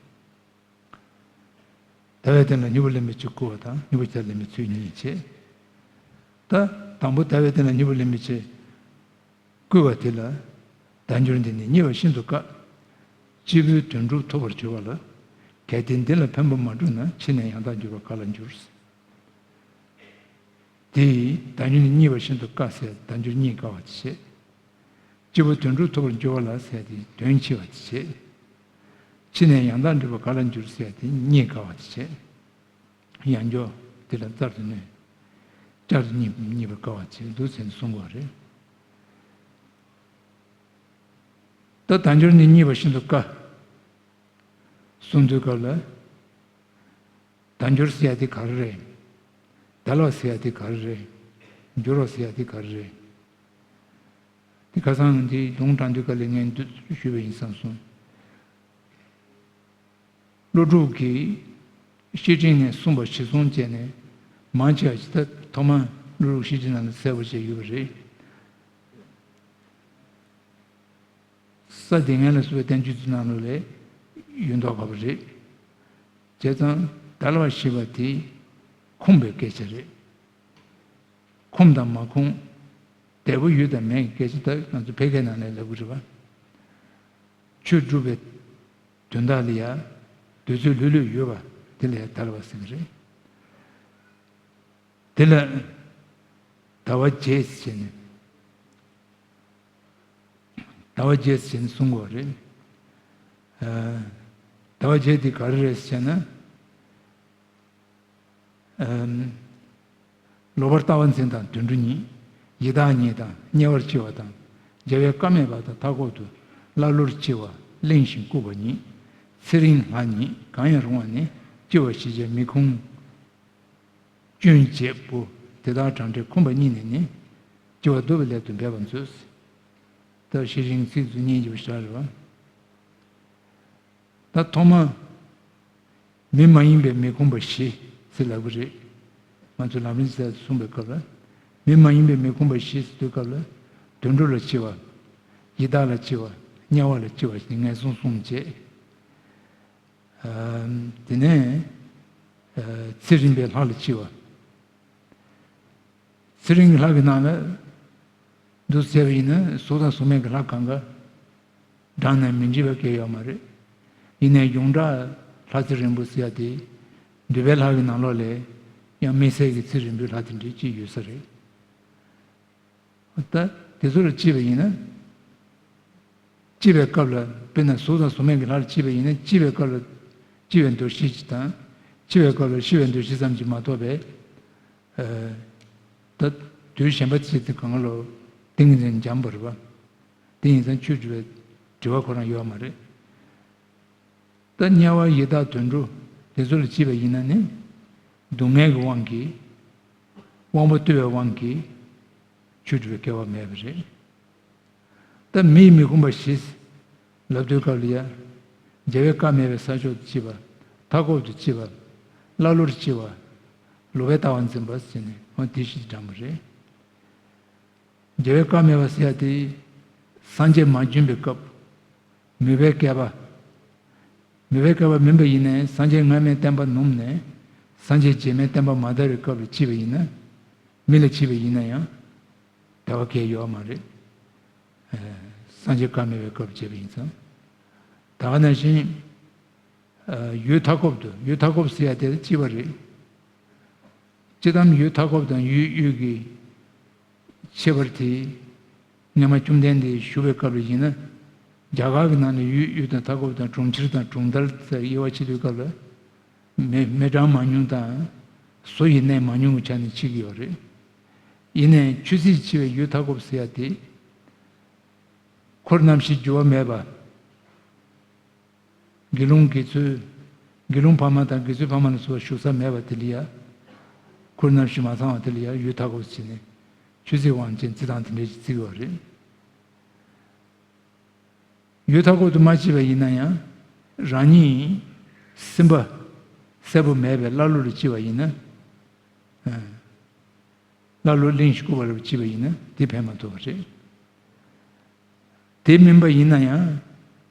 ཟླ་བའི་སྟེང་ལ་སྨྱུ་གུ་ལེན་པའི་ཆེད་བསྐུལ་བ་དང་། སྨྱུ་གུ་ཆར་ལེན་པའི་ཚུལ་གཉིས་བྱས། ད་དང་པོ་ཟླ་བའི་སྟེང་ལ་སྨྱུ་གུ་ལེན་པའི་ཆེད་བསྐུལ་བ་དེ་ལ། བདག་འགྱུར་འདི་ནི་རྙེད་པ་ཤིན་ཏུ་དཀའ། སྐྱེས་བུའི་དོན་གྲུབ་ཐོབ་པར་འགྱུར་བ་ལ། གལ་ཏེ་འདི་ལ་ཕན་པ་མ་བསྒྲུབས་ན། ཕྱི་ནས་ཡང་དག་འགྱུར་བ་ག་ལ་འགྱུར། དེ་ཡིས་བདག་འགྱུར་ནི་རྙེད་པ་ཤིན་ཏུ་དཀའ་ཟེར། བདག་འགྱུར་རྙེད་དཀའ་བ་དེ་བྱས། སྐྱེས་བུ་དོན་གྲུབ་ཐོབ་པར་འགྱུར་བ་ལ་ཟེར་དེ་དོན་ཆེ་བ་དེ་བྱས། ཕྱི་ནས་ཡང་དག་འགྲུབ་པ་ག་ལ་འགྱུར་ཟེར་དེ་རྙེད་དཀའ་བ་དེ་བྱས། ཡང་འགྱོ་དེ་ལ་རྩལ་དུ་ནུས། བསྐྱར་དུ་རྙེད་རྙེད་པར་དཀའ་བ་བྱས་འདུག་ཟེར་ནས་གསུང་དགོས་རེད། ད་བདག་འགྱུར་ནི་རྙེད་པ་ཤིན་ཏུ་དཀའ། གསུང་དུས་སྐབས་ལ། བདག་འགྱུར་ཟེར་ཡ་དེ་ག་རེ་རེད། དལ་བ་ཟེར་ཡ་དེ་ག་རེ་རེད། འགྱུར་བ་ཟེར་ཡ་དེ་ག་རེ་རེད། དེ་ཁ་སང་འདི་ལུང་དྲངས་དུས་སྐབས་ལ་ངས་འདི་ཞུས་པ་ཡིན་བསམ་སོང་། ཀླུ་སྒྲུབ་ཀྱི་བཤེས་སྤྲིང་ནས་གསུངས་པ་གཞིར་བཟུང་བྱས་ནས་མང་ཆེ་བ་ཞིག་ད་ཐོག་མར་ཀླུ་སྒྲུབ་བཤེས་སྤྲིང་ནང་ལ་གསལ་པོ་བྱས་ཡོད་པ་རེད། ས་སྡེ་ལྔ་ལ་སོགས་པའི་བསྟན་བཅོས་ཚོའི་ནང་ལོགས་ལ་ཡོད་མདོག་ཁ་པོ་རེད། བྱས་ཙང་དལ་བ་ཞེས་པ་དེ་ཁོམ་པའི་སྐད་ཆ་རེད། ཁོམ་དང་མ་ཁོམ། བདེ་པོ་ཡོད་དང་མེད་ཀྱི་སྐད་ཆ་ད་ང་ཚོ་ཕལ་སྐད་ནང་ལ་ལབ་གི་རེད་པ། ཆོས་སྒྲུབ་པའི་དོན་དག་ལ་ཡ་དུས་ཚོད་ལྷོད་ལྷོད་ཡོད་པ་དེ་ལ་ཡ་དལ་བ་ཟེར་གི་རེད། དེ་ལ་ཟླ་བ་རྗེས་ཟེར་ནས། ཟླ་བ་རྗེས་ཟེར་ནས་གསུང་གི་ཡོད་རེད། ཨ། ཟླ་བ་རྗེས་དེ་ག་རེ་རེད་ཟེར་ན། ཨམ། ལོག་པར་ལྟ་བ་འཛིན་དང་དུད་འགྲོ་ཉིད། ཡི་དྭགས་ཉིད་དང་དམྱལ་བར་སྐྱེ་བ་དང་། རྒྱལ་བའི་བཀའ་མེད་པ་དང་མཐའ་འཁོབ་ཏུ། ཀླ་ཀློར་སྐྱེ་བ་གླེན་ཞིང་ལྐུགས་པ་ཉིད། ཚེ་རིང་ལྷ་ཉིད་གང་ཡང་རུང་བ་ནི། སྐྱེ་བ་ཞེས་བྱ་མི་ཁོམ་སྐྱོན་བརྗེད་པོ། དེ་དག་གྲང་འབྲས་ཁོམ་པ་གཉིས་ནི་ནི། སྐྱེ་བ་བསྡུ་བའི་སླད་དུ་འབད་པར་མཛོད། ད་ཤེས་བཞིན་ཚིག་རྩུབ་སྙན་འཇེབས་ཤར་བ། ད་ཐོག་མ། མི་མ་ཡིན་པའི་མི་ཁོམ་པ་བཞི་ཟེར་ལབ་ཀྱི་རེད། ང་ཚོས་ལམ་རིམ་ཟེར་གསུངས་པའི་སྐབས་ལ། མི་མ་ཡིན་པའི་མི་ཁོམ་པ་བཞི་ཟེར་དུས་སྐབས་ལ། དུད་འགྲོ་ལ་སྐྱེ་བ། ཡི་དྭགས་ལ་སྐྱེ་བ། དམྱལ་བ་ལ་སྐྱེ་བ་ཞེས་ངན་སོང་གསུམ་བྱས། ཨ། དེ་ནས། ཨ། ཚེ་རིང་བའི་ལྷ་ལ་སྐྱེ་བ། ཚེ་རིང་གི་ལྷ་གི་ནང་ལ་འདུ་བྱས་པ་ཡིན་ན་གཟུགས་དང་གཟུགས་མེད་ཀྱི་ལྷ་གང་ག་གྲངས་ནས་མི་འཇིག་པ་སྐྱེ་ཡོད་མ་རེད། ཡིན་ནའི་ཡོངས་གྲགས་ལྷ་ཚེ་རིང་པོ་ཟེར་ཡ་དེ། འདུས་པའི་ལྷ་གི་ནང་ལོགས་ལས་ཡང་དམིགས་བསལ་གྱི་ཚེ་རིང་པོའི་ལྷ་དེ་འདྲ་ཅིག་ཡོད་ས་རེད། ད་དེ་ཚོ་ལ་སྐྱེས་པ་ཡིན་ན། སྐྱེ་བའི་སྐབས་ལ་དཔེར་ན་གཟུགས་དང་གཟུགས་མེད་ཀྱི་ལྷར་སྐྱེས་པ་ཡིན་ན། སྐྱེ་བའི་སྐབས་ལ་སྐྱེ་བའི་འདུ་ཤེས་ཅིག་དང་། འཆི་བའི་སྐབས་ལ་ཤི་བའི་འདུ་ཤེས་ཙམ་གྱིས་མ་གཏོགས་པའི། ཨ། ད་དུས་གཞན་པ་ཅིག་དེ་གང་ལོ་ཏིང་ངེ་འཛིན་འཇམ་པོ་རེད་པ། དེ་ཡིན་ཙང་ཆོས་སྒྲུབ་པའི་དྲི་བ་ཁོ་རང་ཡོད་མ་རེད། ད་དམྱལ་བ་ཡི་དྭགས་དུད་འགྲོ་དེ་ཚོ་ལ་སྐྱེས་པ་ཡིན་ན་ནི། སྡུག་བསྔལ་གྱི་དབང་གིས། དབང་པོ་རྟུལ་བའི་དབང་གིས། ཆོས་སྒྲུབ་པའི་སྐལ་བ་མེད་པ་རེད། ད་མིའི་མི་ཁོམ་པ་བཞི་ལབ་དུས་སྐབས་ལ་ཡ། རྒྱལ་བའི་བཀའ་མེད་པའི་ས་ཕྱོགས་སུ་སྐྱེ་བ། མཐའ་འཁོབ་ཏུ་སྐྱེ་བ། ཀླ་ཀློར་སྐྱེ་བ། ལོག་པའི་ལྟ་བ་འཛིན་པ་ཟེར་ནས་འོ་དེ་བཞི་དྲངས་པ་རེད། རྒྱལ་བའི་བཀའ་མེད་པ་ཟེར་ཡ་དེ། སངས་རྒྱས་མ་བྱོན་པའི་སྐབས། མོས་པའི་བསྐལ་པ། མོས་པའི་བསྐལ་པ་མིན་པ་ཡིན་ནའི་སངས་རྒྱས་སྔ་མའི་བསྟན་པ་ནུབ་ནས། སངས་རྒྱས་རྗེས་མའི་བསྟན་པ་མ་དར་བའི་སྐབས་ལ་སྐྱེས་པ་ཡིན་ན། མི་ལ་སྐྱེས་པ་ཡིན་ན་ཡང་། དལ་བ་གང་ཡང་ཡོད་མ་རེད། ཨ། སངས་རྒྱས་བཀའ་མེད་པའི་སྐབས་སྐྱེས་པ་ཡིན་ཙང་། ད་ག་ནང་བཞིན། ཨ། ཡུལ་མཐའ་འཁོབ་ཏུ། ཡུལ་མཐའ་འཁོབ་ཟེར་ཡ་དེ་ལ་སྐྱེས་པ་རེད། སྤྱིར་བཏང་ཡུལ་མཐའ་འཁོབ་དང་ཡུལ་དབུས་ཀྱི་ཁྱད་པར་དེ། སྔོན་མ་བཅོམ་ལྡན་འདས་བཞུགས་པའི་སྐབས་ལ་ཡིན་ན། རྒྱ་གར་གྱི་ནང་ནས་ཡུལ་དབུས་དང་མཐའ་འཁོབ་དང་གྲོང་ཁྱེར་དང་གྲོང་རྡལ་དེ་དབྱེ་བ་ཕྱེ་དུས་སྐབས་ལ། མི་མི་གྲངས་མང་ཉུང་དང་། བཟོ་ཡི་གནས་མང་ཉུང་གི་ཆ་ནས་ཕྱེ་གི་ཡོད་རེད། ཡིན་ནའི་ཆོས་སྲིད་ཕྱེ་བའི་ཡུལ་མཐའ་འཁོབ་ཟེར་ཡ་དེ། འཁོར་རྣམ་བཞི་འགྱུར་བ་མེད་པ། དགེ་སློང་དགེ་ཚུལ། དགེ་སློང་ཕ་མ་དང་དགེ་ཚུལ་ཕ་མ་ལ་སོགས་པ་བཞུགས་ས་མེད་པ་དེ་ལ་ཡ། འཁོར་རྣམ་བཞི་མ་ཚང་བ་དེ་ལ་ཡ་ཡུལ་མཐའ་འཁོབ་ཟེར་ནས་ཆོས་སྲིད་དབང་ཅན་རྩི་སྟངས་དེ་འདྲ་ཞིག་བརྩི་གི་ཡོད་རེད། ཡུལ་མཐའ་འཁོབ་ཏུ་མ་སྐྱེས་པ་ཡིན་ན་ཡང་། རང་ཉིད་སེམས་པ་གསལ་པོ་མེད་པའི་ཀླ་ཀློ་ལ་སྐྱེས་པ་ཡིན་ན། ཨ། ཀླ་ཀློ་གླིང་བཞི་བཀོད་པ་ལ་བྱེད་པ་ཡིན་ན་དེ་ཕན་མ་ཐོགས་པ་རེད། དེ་མིན་པ་ཡིན་ན་ཡང་།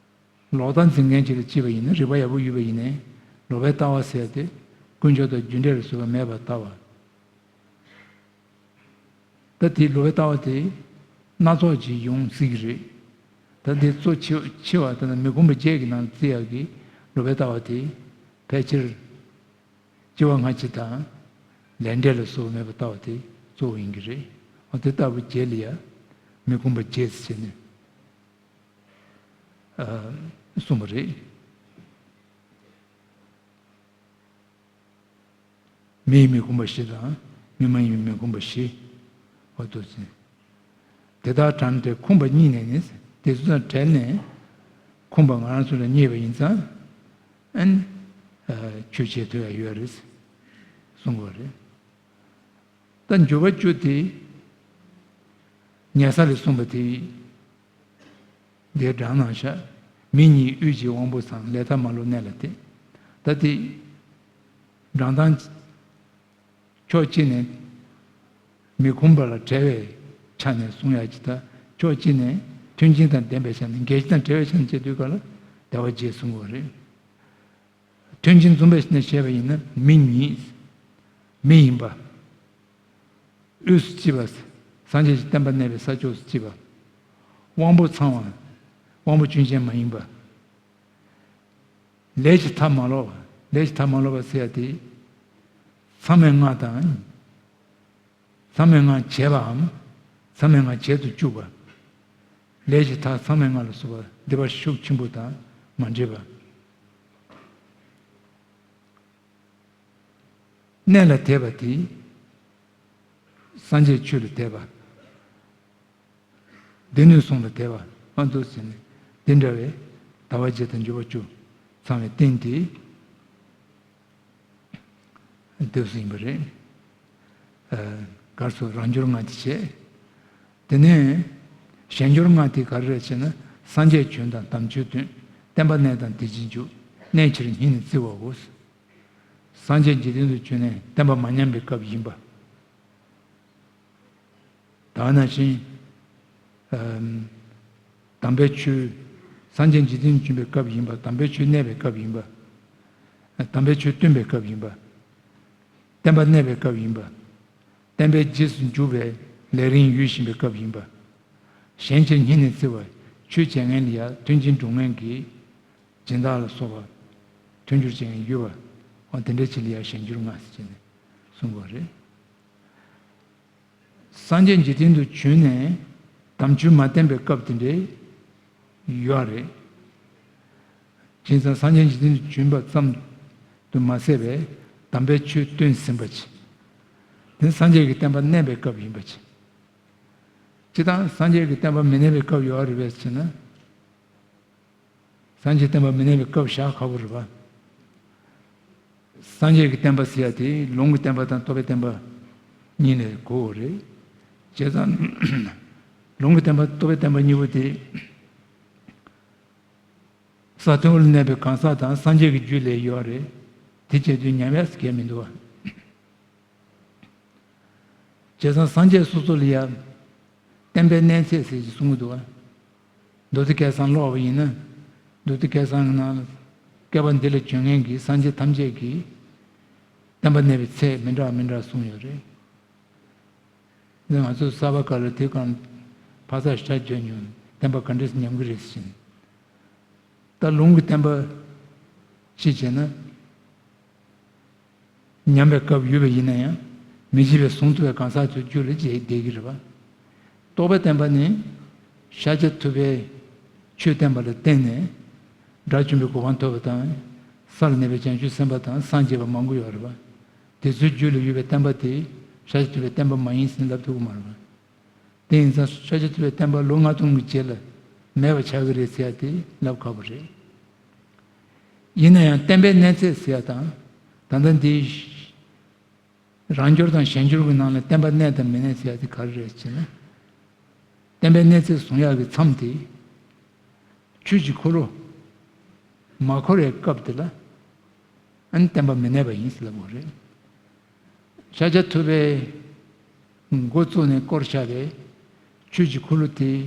ལོག་ལྟ་འཛིན་མཁན་ཅིག་ལ་བྱེད་པ་ཡིན་ན། རིག་པ་ཡག་པོ་ཡོད་པ་ཡིན་ནའི་ལོག་པའི་ལྟ་བ་ཟེར་ཏེ་ཀུན་འབྱུང་དང་རྒྱུ་འབྲས་ལ་སོགས་པ་མེད་པར་ལྟ་བ། ད་དེ་ལོག་པའི་ལྟ་བ་དེ་སྣ་ཚོགས་ཅིག་ཡོང་སྲིད་ཀྱི་རེད། ད་དེ་གཙོ་ཆེ་ཆེ་བ་ད་ལྟ་མི་ཁོམ་པ་བརྒྱད་ཀྱི་ནང་བརྩི་ཡག་གི་ལོག་པའི་ལྟ་བ་དེ་ཕལ་ཆེར་སྐྱེ་བ་སྔ་ཕྱི་དང་ལས་འབྲས་ལ་སོགས་པ་མེད་པར་ལྟ་བ་དེ་གཙོ་བོ་ཡིན་གྱི་རེད། འོ་དེ་ལྟ་བུ་བརྒྱད་ལ་ཡང་མི་ཁོམ་པ་བརྒྱད་ཟེར་ནས་ཨ་གསུངས་པ་རེད། མི་ཡི་མི་ཁོམ་པ་བཞི་དང་མི་མ་ཡིན་པའི་མི་ཁོམ་པ་བཞི། འོ་དོ་ཅན། དེ་དག་དྲངས་ཏེ་ཁོམ་པ་གཉིས་ནས་ནི། དེ་ཚོ་དང་བྲལ་ནས་ཁོམ་པ་ང་རང་ཚོ་ལ་རྙེད་པ་ཡིན་ཙང་། ཨན། ཨ་ཆོས་བྱེད་ཐུབ་ཡ་ཡོད་རེད་གསུང་གི་རེད། ད་འཇུག་པ་བཅུ་དེ། ཉལ་ས་ལས་གསུངས་པ་དེ། འདིར་དྲངས་གནང་ཤག་མི་གཉིས་དབུས་ཀྱི་དབང་པོ་ཚང་། ལས་མཐའ་མ་ལོག་གནས་ལ་དེ། ད་དེ། དྲངས་སྟངས། ཕྱོགས་གཅིག་ནས་མི་ཁོམ་པ་ལ་བྲལ་བའི་ཆ་ནས་གསུང་ཡག་ཅིག་དང་། ཕྱོགས་གཅིག་ནས་མཐུན་རྐྱེན་དང་ལྡན་པའི་ཆ་ནས། འགལ་རྐྱེན་དང་བྲལ་བའི་ཆ་ནས་བྱེད་དུས་སྐབས་ལ་ལྟ་བ་བརྒྱད་གསུང་དགོས་རེད། མཐུན་རྐྱེན་འཛོམས་པའི་ཆ་ནས་བཤད་པ་ཡིན་ན། མི་གཉིས། མི་ཡིན་པ། དབུས་སུ་སྐྱེས་པ། སངས་རྒྱས་ཀྱི་བསྟན་པ་གནས་པའི་ས་ཕྱོགས་སུ་སྐྱེས་པ། དབང་པོ་ཚང་བ། དབང་པོ་སྐྱོན་ཅན་མ་ཡིན་པ། ལས་ཀྱི་མཐའ་མ་ལོག་པ། ལས་ཀྱི་མཐའ་མ་ལོག་པ་ཟེར་ཡ་དེ། མཚམས་མེད་ལྔ་དང་། མཚམས་མེད་ལྔ་བྱས་པའམ། མཚམས་མེད་ལྔ་བྱེད་དུ་བཅུག་པ། ལས་ཀྱི་མཐའ་མཚམས་མེད་ལྔ་ལ་སོགས་པ་སྡེ་པ་ཤུགས་ཆེན་པོ་དང་མ་འདྲེས་པ། གནས་ལ་དད་པ་དེ། སངས་རྒྱས་ཆོས་ལ་དད་པ། སྡེ་སྣོད་གསུམ་ལ་དད་པ། ཨ་འདུག་ཟེར་ནས་འདི་འདྲ་བའི་ལྟ་བ་བརྒྱད་དང་འཇུག་པ་བཅུ་ཚང་བའི་རྟེན་དེ། འདུག་ཟིན་པ་རེད། ཨ་གར་སོགས་རང་འབྱོར་ལྔ་དེ་བྱས། དེ་ནས་གཞན་འབྱོར་ལྔ་དེ་ག་རེ་རེད་ཅེ་ན། སངས་རྒྱས་བྱོན་དང་དམ་ཆོས་སྟོན། བསྟན་པ་གནས་དང་དེ་བཞིན་འཇུག་གནས་ཕྱིར་སྙིང་ནས་བརྩེ་བའོ། སངས་རྒྱས་འཇིག་རྟེན་དུ་བྱོན་ནས་བསྟན་པ་མ་ཉམས་པའི་སྐབས་ཡིན་པ། ད་ནང་བཞིན། ཨམ། དམ་པའི་ཆོས། སངས་རྒྱས་འཇིག་རྟེན་དུ་བྱོན་པའི་སྐབས་ཡིན་པ། དམ་པའི་ཆོས་གནས་པའི་སྐབས་ཡིན་པ། དམ་པའི་ཆོས་སྟོན་པའི་སྐབས་ཡིན་པ། བསྟན་པ་གནས་པའི་སྐབས་ཡིན་པ། བསྟན་པའི་རྗེས་སུ་འཇུག་པའི་ལས་རིམ་ཡོད་བཞིན་པའི་སྐབས་ཡིན་པ། གཞན་ཕྱིར་སྙིང་ནས་བརྩེ་བ། ཆོས་བྱེད་མཁན་ལ་ཡང་མཐུན་རྐྱེན་སྒྲུབ་མཁན་གྱི་སྦྱིན་བདག་ལ་སོགས་པ་མཐུན་འགྱུར་བྱེད་མཁན་ཡོད་པ། འོ་དེ་འདྲའི་ཕྱིར་ལ་ཡང་གཞན་འགྱུར་ལྔ་ཟེར་བྱས་ནས་གསུངས་པ་རེད། སངས་རྒྱས་འཇིག་རྟེན་དུ་བྱོན་ནས་དམ་ཆོས་མ་བསྟན་པའི་སྐབས་དེ་འདྲའི་ཡོད་རེད། བྱས་ཙང་སངས་རྒྱས་འཇིག་རྟེན་དུ་བྱོན་པ་ཙམ་དུ་མ་ཟད་པའི་དམ་པའི་ཆོས་སྟོན་ཟིན་པ་ཅིག་དེ་སངས་རྒྱས་ཀྱི་བསྟན་པ་གནས་པའི་སྐབས་ཡིན་པ་ཅིག་སྤྱིར་བཏང་སངས་རྒྱས་ཀྱི་བསྟན་པ་མི་གནས་པའི་སྐབས་ཡོད་རེད་པས་ཟེར་ན། སངས་རྒྱས་བསྟན་པ་མི་གནས་པའི་སྐབས་བཞག་ཁག་པོ་རེད་པ། སངས་རྒྱས་ཀྱི་བསྟན་པ་ཟེར་ཡ་དེ་ལུང་གི་བསྟན་པ་དང་རྟོགས་པའི་བསྟན་པ་གཉིས་ལས་གོ་དགོས་རེད། བྱས་ཙང་། ལུང་གི་བསྟན་པ་རྟོགས་པའི་བསྟན་པ་གཉིས་པོ་དེ། ས་སྟེང་ལ་གནས་པའི་གང་ཟག་དང་སངས་རྒྱས་ཀྱི་རྒྱུད་ལས་ཡོད་རེད། དེ་བྱས་དུས་ཉམས་ཡག་གལ་མི་འདུག་བ། བྱས་ཙང་སངས་རྒྱས་སོ་སོ་ལ་ཡང་བསྟན་པའི་གནས་ཚད་ཟེར་གྱི་གསུང་གི་འདུག་བ། མདོ་སྡེ་སྐལ་བཟང་ཀློག་པ་ཡིན་ན། མདོ་སྡེ་སྐལ་བཟང་གི་ནང་ལ་བསྐལ་པ་འདི་ལ་བྱོན་མཁན་གྱི་སངས་རྒྱས་ཐམས་ཅད་ཀྱི་བསྟན་པ་གནས་པའི་ཚད་མི་འདྲ་མི་འདྲ་གསུངས་ཡོད་རེད། འདི་ང་ཚོ་གསར་པ་སྒང་ལ་དེ་གང་ཕ་ས་ཤ་རྒྱག་མྱོང་བསྟན་པ་ག་འདྲས་ཉམས་ཀྱི་རེད་ཟེར་ནས། ད་ལུང་གི་བསྟན་པ་ཅིག་བྱས་ན། ཉམས་པའི་སྐབས་ཡོད་པ་ཡིན་ན་ཡང་། མི་བརྗེད་པའི་ཟུང་དུ་བའི་གང་ཟག་ཚོའི་རྒྱུད་ལ་བསྡད་ཀྱི་རེད་པ། རྟོགས་པའི་བསྟན་པ་ནི། ཤཱཀྱ་ཐུབ་པའི་ཆོས་བསྟན་པ་ལ་བརྟེན་ནས། དགྲ་བཅོམ་པའི་གོ་འཕང་ཐོབ་པ་དང་། ས་ལ་གནས་པའི་བྱང་ཆུབ་སེམས་དཔའ་དང་སངས་རྒྱས་པ་མང་པོ་ཡོད་རེད་པ། དེ་ཚོའི་རྒྱུད་ལ་ཡོད་པའི་བསྟན་པ་དེ་ཤཱཀྱ་ཐུབ་པའི་བསྟན་པ་མ་ཡིན་ཟེར་ལབ་ཐུབ་ཀྱི་མ་རེད་པ། དེ་ཡིན་ཙང་ཤཱཀྱ་ཐུབ་པའི་བསྟན་པ་ལོ་ལྔ་སྟོང་གི་རྗེས་ལ་མེད་པ་ཆགས་ཀྱི་རེད་ཟེར་ཡ་དེ་ལབ་ཁག་པོ་རེད། ཡིན་ན་ཡང་བསྟན་པའི་གནས་ཚད་ཟེར་ཡ་དང་། ད་ལྟ་འདི་རང་འབྱོར་དང་གཞན་འབྱོར་གྱི་ནང་ལ་བསྟན་པ་གནས་དང་མི་གནས་ཟེར་ཡ་དེ་ག་རེ་རེད་ཟེར་ན། བསྟན་པའི་གནས་ཚད་བཟུང་ཡག་གི་མཚམས་དེ། ཆོས་ཀྱི་འཁོར་ལོ་མ་འཁོར་བའི་སྐབས་དེ་ལ་ཨ་ནི་བསྟན་པ་མི་གནས་པ་ཡིན་ཟེར་ལབ་དགོས་རེད། ཤཱཀྱ་ཐུབ་པའི་ འགོ་བཙུགས་ནས་བསྐོར་བཞག་པའི་ཆོས་ཀྱི་འཁོར་ལོ་དེ་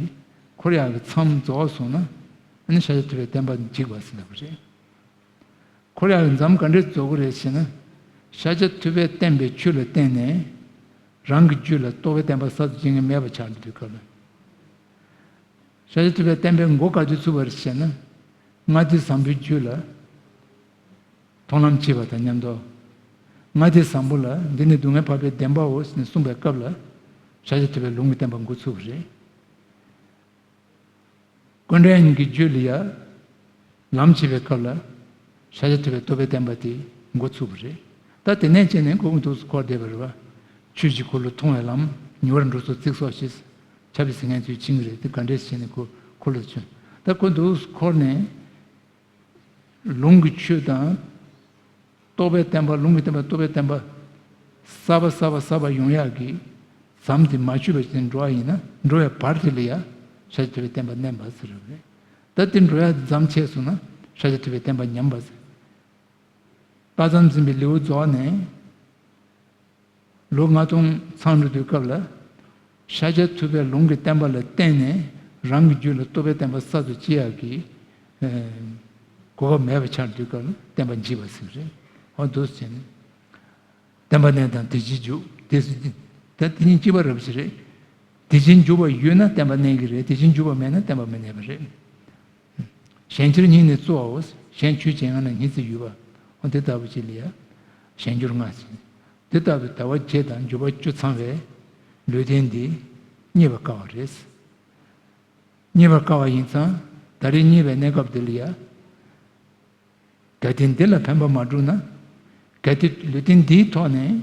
འཁོར་ཡག་གི་མཚམས་རྫོགས་སོང་ན། ཨ་ནི་ཤཱཀྱ་ཐུབ་པའི་བསྟན་པ་འཇིག་པ་ཟེར་འདུག་པ་རེད། འཁོར་ཡག་གི་མཚམས་ག་འདྲས་རྫོགས་ཀྱི་རེད་ཟེར་ན། ཤཱཀྱ་ཐུབ་པས་བསྟན་པའི་ཆོས་ལ་བརྟེན་ནས་རང་གི་རྒྱུད་ལ་རྟོགས་པའི་བསྟན་པ་གསར་དུ་སྐྱེ་མཁན་མེད་པ་ཆགས་འདུག་སྐབས་ལ། ཤཱཀྱ་ཐུབ་པའི་བསྟན་པའི་འགོ་ག་དུས་ཚུགས་པ་རེད་ཟེར་ན། ལྔ་སྡེ་བཟང་པོའི་རྒྱུད་ལ་མཐོང་ལམ་སྐྱེས་པ་དང་མཉམ་དུ། ལྔ་སྡེ་བཟང་པོ་ལ་འདི་ནི་སྡུག་བསྔལ་འཕགས་པའི་བདེན་པའོ་ཞེས་གསུངས་པའི་སྐབས་ལ། ཤཱཀྱ་ཐུབ་པའི་ལུང་གི་བསྟན་པ་འགོ་ཚུགས་པ་རེད། ཀཽཎྜ་ནྱ་གི་རྒྱུད་ལ་ཡ་ལམ་བྱེད་པའི་སྐབས་ལ། ཤཱཀྱ་ཐུབ་པའི་རྟོགས་པའི་བསྟན་པ་དེ་འགོ་ཚུགས་པ་རེད། ད་དེ་ནས་བྱས་ནས་ཁོ་འདུག་སེ་འཁོར་བསྡད་པ་རེད་བ། ཆོས་ཀྱི་འཁོར་ལོ་མཐོང་བའི་ལམ། ཉེ་བར་འགྲོ་ཚུལ་ཚིག་སོགས་ཞེས་ཆ་བི་ཟིན་ངན་ཚུལ་ཕྱིན་གྱི་རེད། དེ་ག་འདྲས་བྱས་ནས་ཁོ་འཁོར་ལོ་བྱོན། ད་ཁོ་འདུག་སེ་འཁོར་ནས། ལུང་གི་ཆོས་དང་། རྟོགས་པའི་བསྟན་པ། ལུང་གི་བསྟན་པ། རྟོགས་པའི་བསྟན་པ། གསར་པ་གསར་པ་གསར་པ་ཡོང་ཡག་གི་མཚམས་དེ་མ་ཆོད་པ་ཞིག་འགྲོ་བ་ཡིན་ན། འགྲོ་བའི་བར་དེ་ལ་ཡ་ཤཱཀྱ་ཐུབ་པའི་བསྟན་པ་བསྣན་པ་ཟེར་བ་རེད། ད་དེ་འགྲོ་ཡག་མཚམས་ཆད་སོང་ན་ཤཱཀྱ་ཐུབ་པའི་བསྟན་པ་ཉམས་པ་ཟེར། དཔག་བསམ་འཛིན་པའི་ལེའུ་རྫོགས་ནས། ལོ་ལྔ་སྟོང་ཚང་འགྲོ་དུས་སྐབས་ལ། ཤཱཀྱ་ཐུབ་པའི་ལུང་གི་བསྟན་པ་ལ་བརྟེན་ནས་རང་གི་རྒྱུད་ལ་རྟོགས་པའི་བསྟན་པ་གསར་དུ་སྐྱེ་ཡག་གི་ཨ་གོ་སྐབས་མེད་པ་ཆགས་དུས་སྐབས་ལ་བསྟན་པ་འཇིག་པ་ཟེར་གྱི་རེད། འོ་འདུག་སེ་བྱས་ནས། བསྟན་པ་གནས་དང་དེ་བཞིན་འཇུག་དེ་སུ་ཅི། ད་དེ་གཉིས་གཅིག་པ་རབ་ཞིག་རེད། དེ་བཞིན་འཇུག་པ་ཡོད་ན་བསྟན་པ་གནས་ཀྱི་རེད། དེ་བཞིན་འཇུག་པ་མེད་ན་བསྟན་པ་མི་གནས་པ་རེད། གཞན་ཕྱིར་སྙིང་ནས་བརྩེ་བའོ། གཞན་ཆོས་བྱེད་ངང་ན་སྙིང་བརྩེ་ཡོད་པ། འོ་དེ་ལྟ་བུ་ཅིག་ལ་ཡ་གཞན་འགྱུར་ལྔ་ཟེར། དེ་ལྟ་བུའི་ཟླ་བ་བརྒྱད་དང་འབྱོར་པ་བཅུ་ཚང་བའི་ལུས་རྟེན་འདི་རྙེད་པར་དཀའ་བ་རེད། རྙེད་པར་དཀའ་བ་ཡིན་ཙང་ད་རེས་རྙེད་པའི་གནས་སྐབས་འདི་ལ་ཡ། གལ་ཏེ་འདི་ལ་ཕན་པ་མ་བསྒྲུབས་ན། གལ་ཏེ་ལུས་རྟེན་འདིའི་ཐོག་ནས་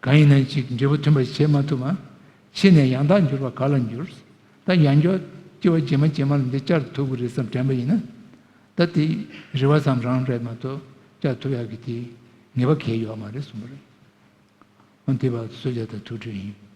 གང་ཡིན་ན་ཅིག་འབྲས་བུ་མཐུན་པ་ཞིག་བྱེད་མ་ཐུབ་ན། ཕྱི་ནས་ཡང་དག་འགྱུར་བ་ག་ལ་འགྱུར། ད་ཡང་བསྐྱར་སྐྱེ་བ་རྗེས་མ་རྗེས་མ་ལ་འདི་བསྐྱར་དུ་ཐུག་གི་རེད་བསམ་དྲན་པ་ཡིན་ན། ད་དེ་རེ་བ་ཙམ་རང་རེད་མ་གཏོགས་བསྐྱར་ཐུབ་ཡག་གི་དེ་ངེས་པ་གང་ཡང་ཡོད་མ་རེད་གསུངས་པ་རེད། འོ་དེ་བར་དུ་གསོལ་ཇ་དང་ཐུགས་ཁྲོས་ཡིན།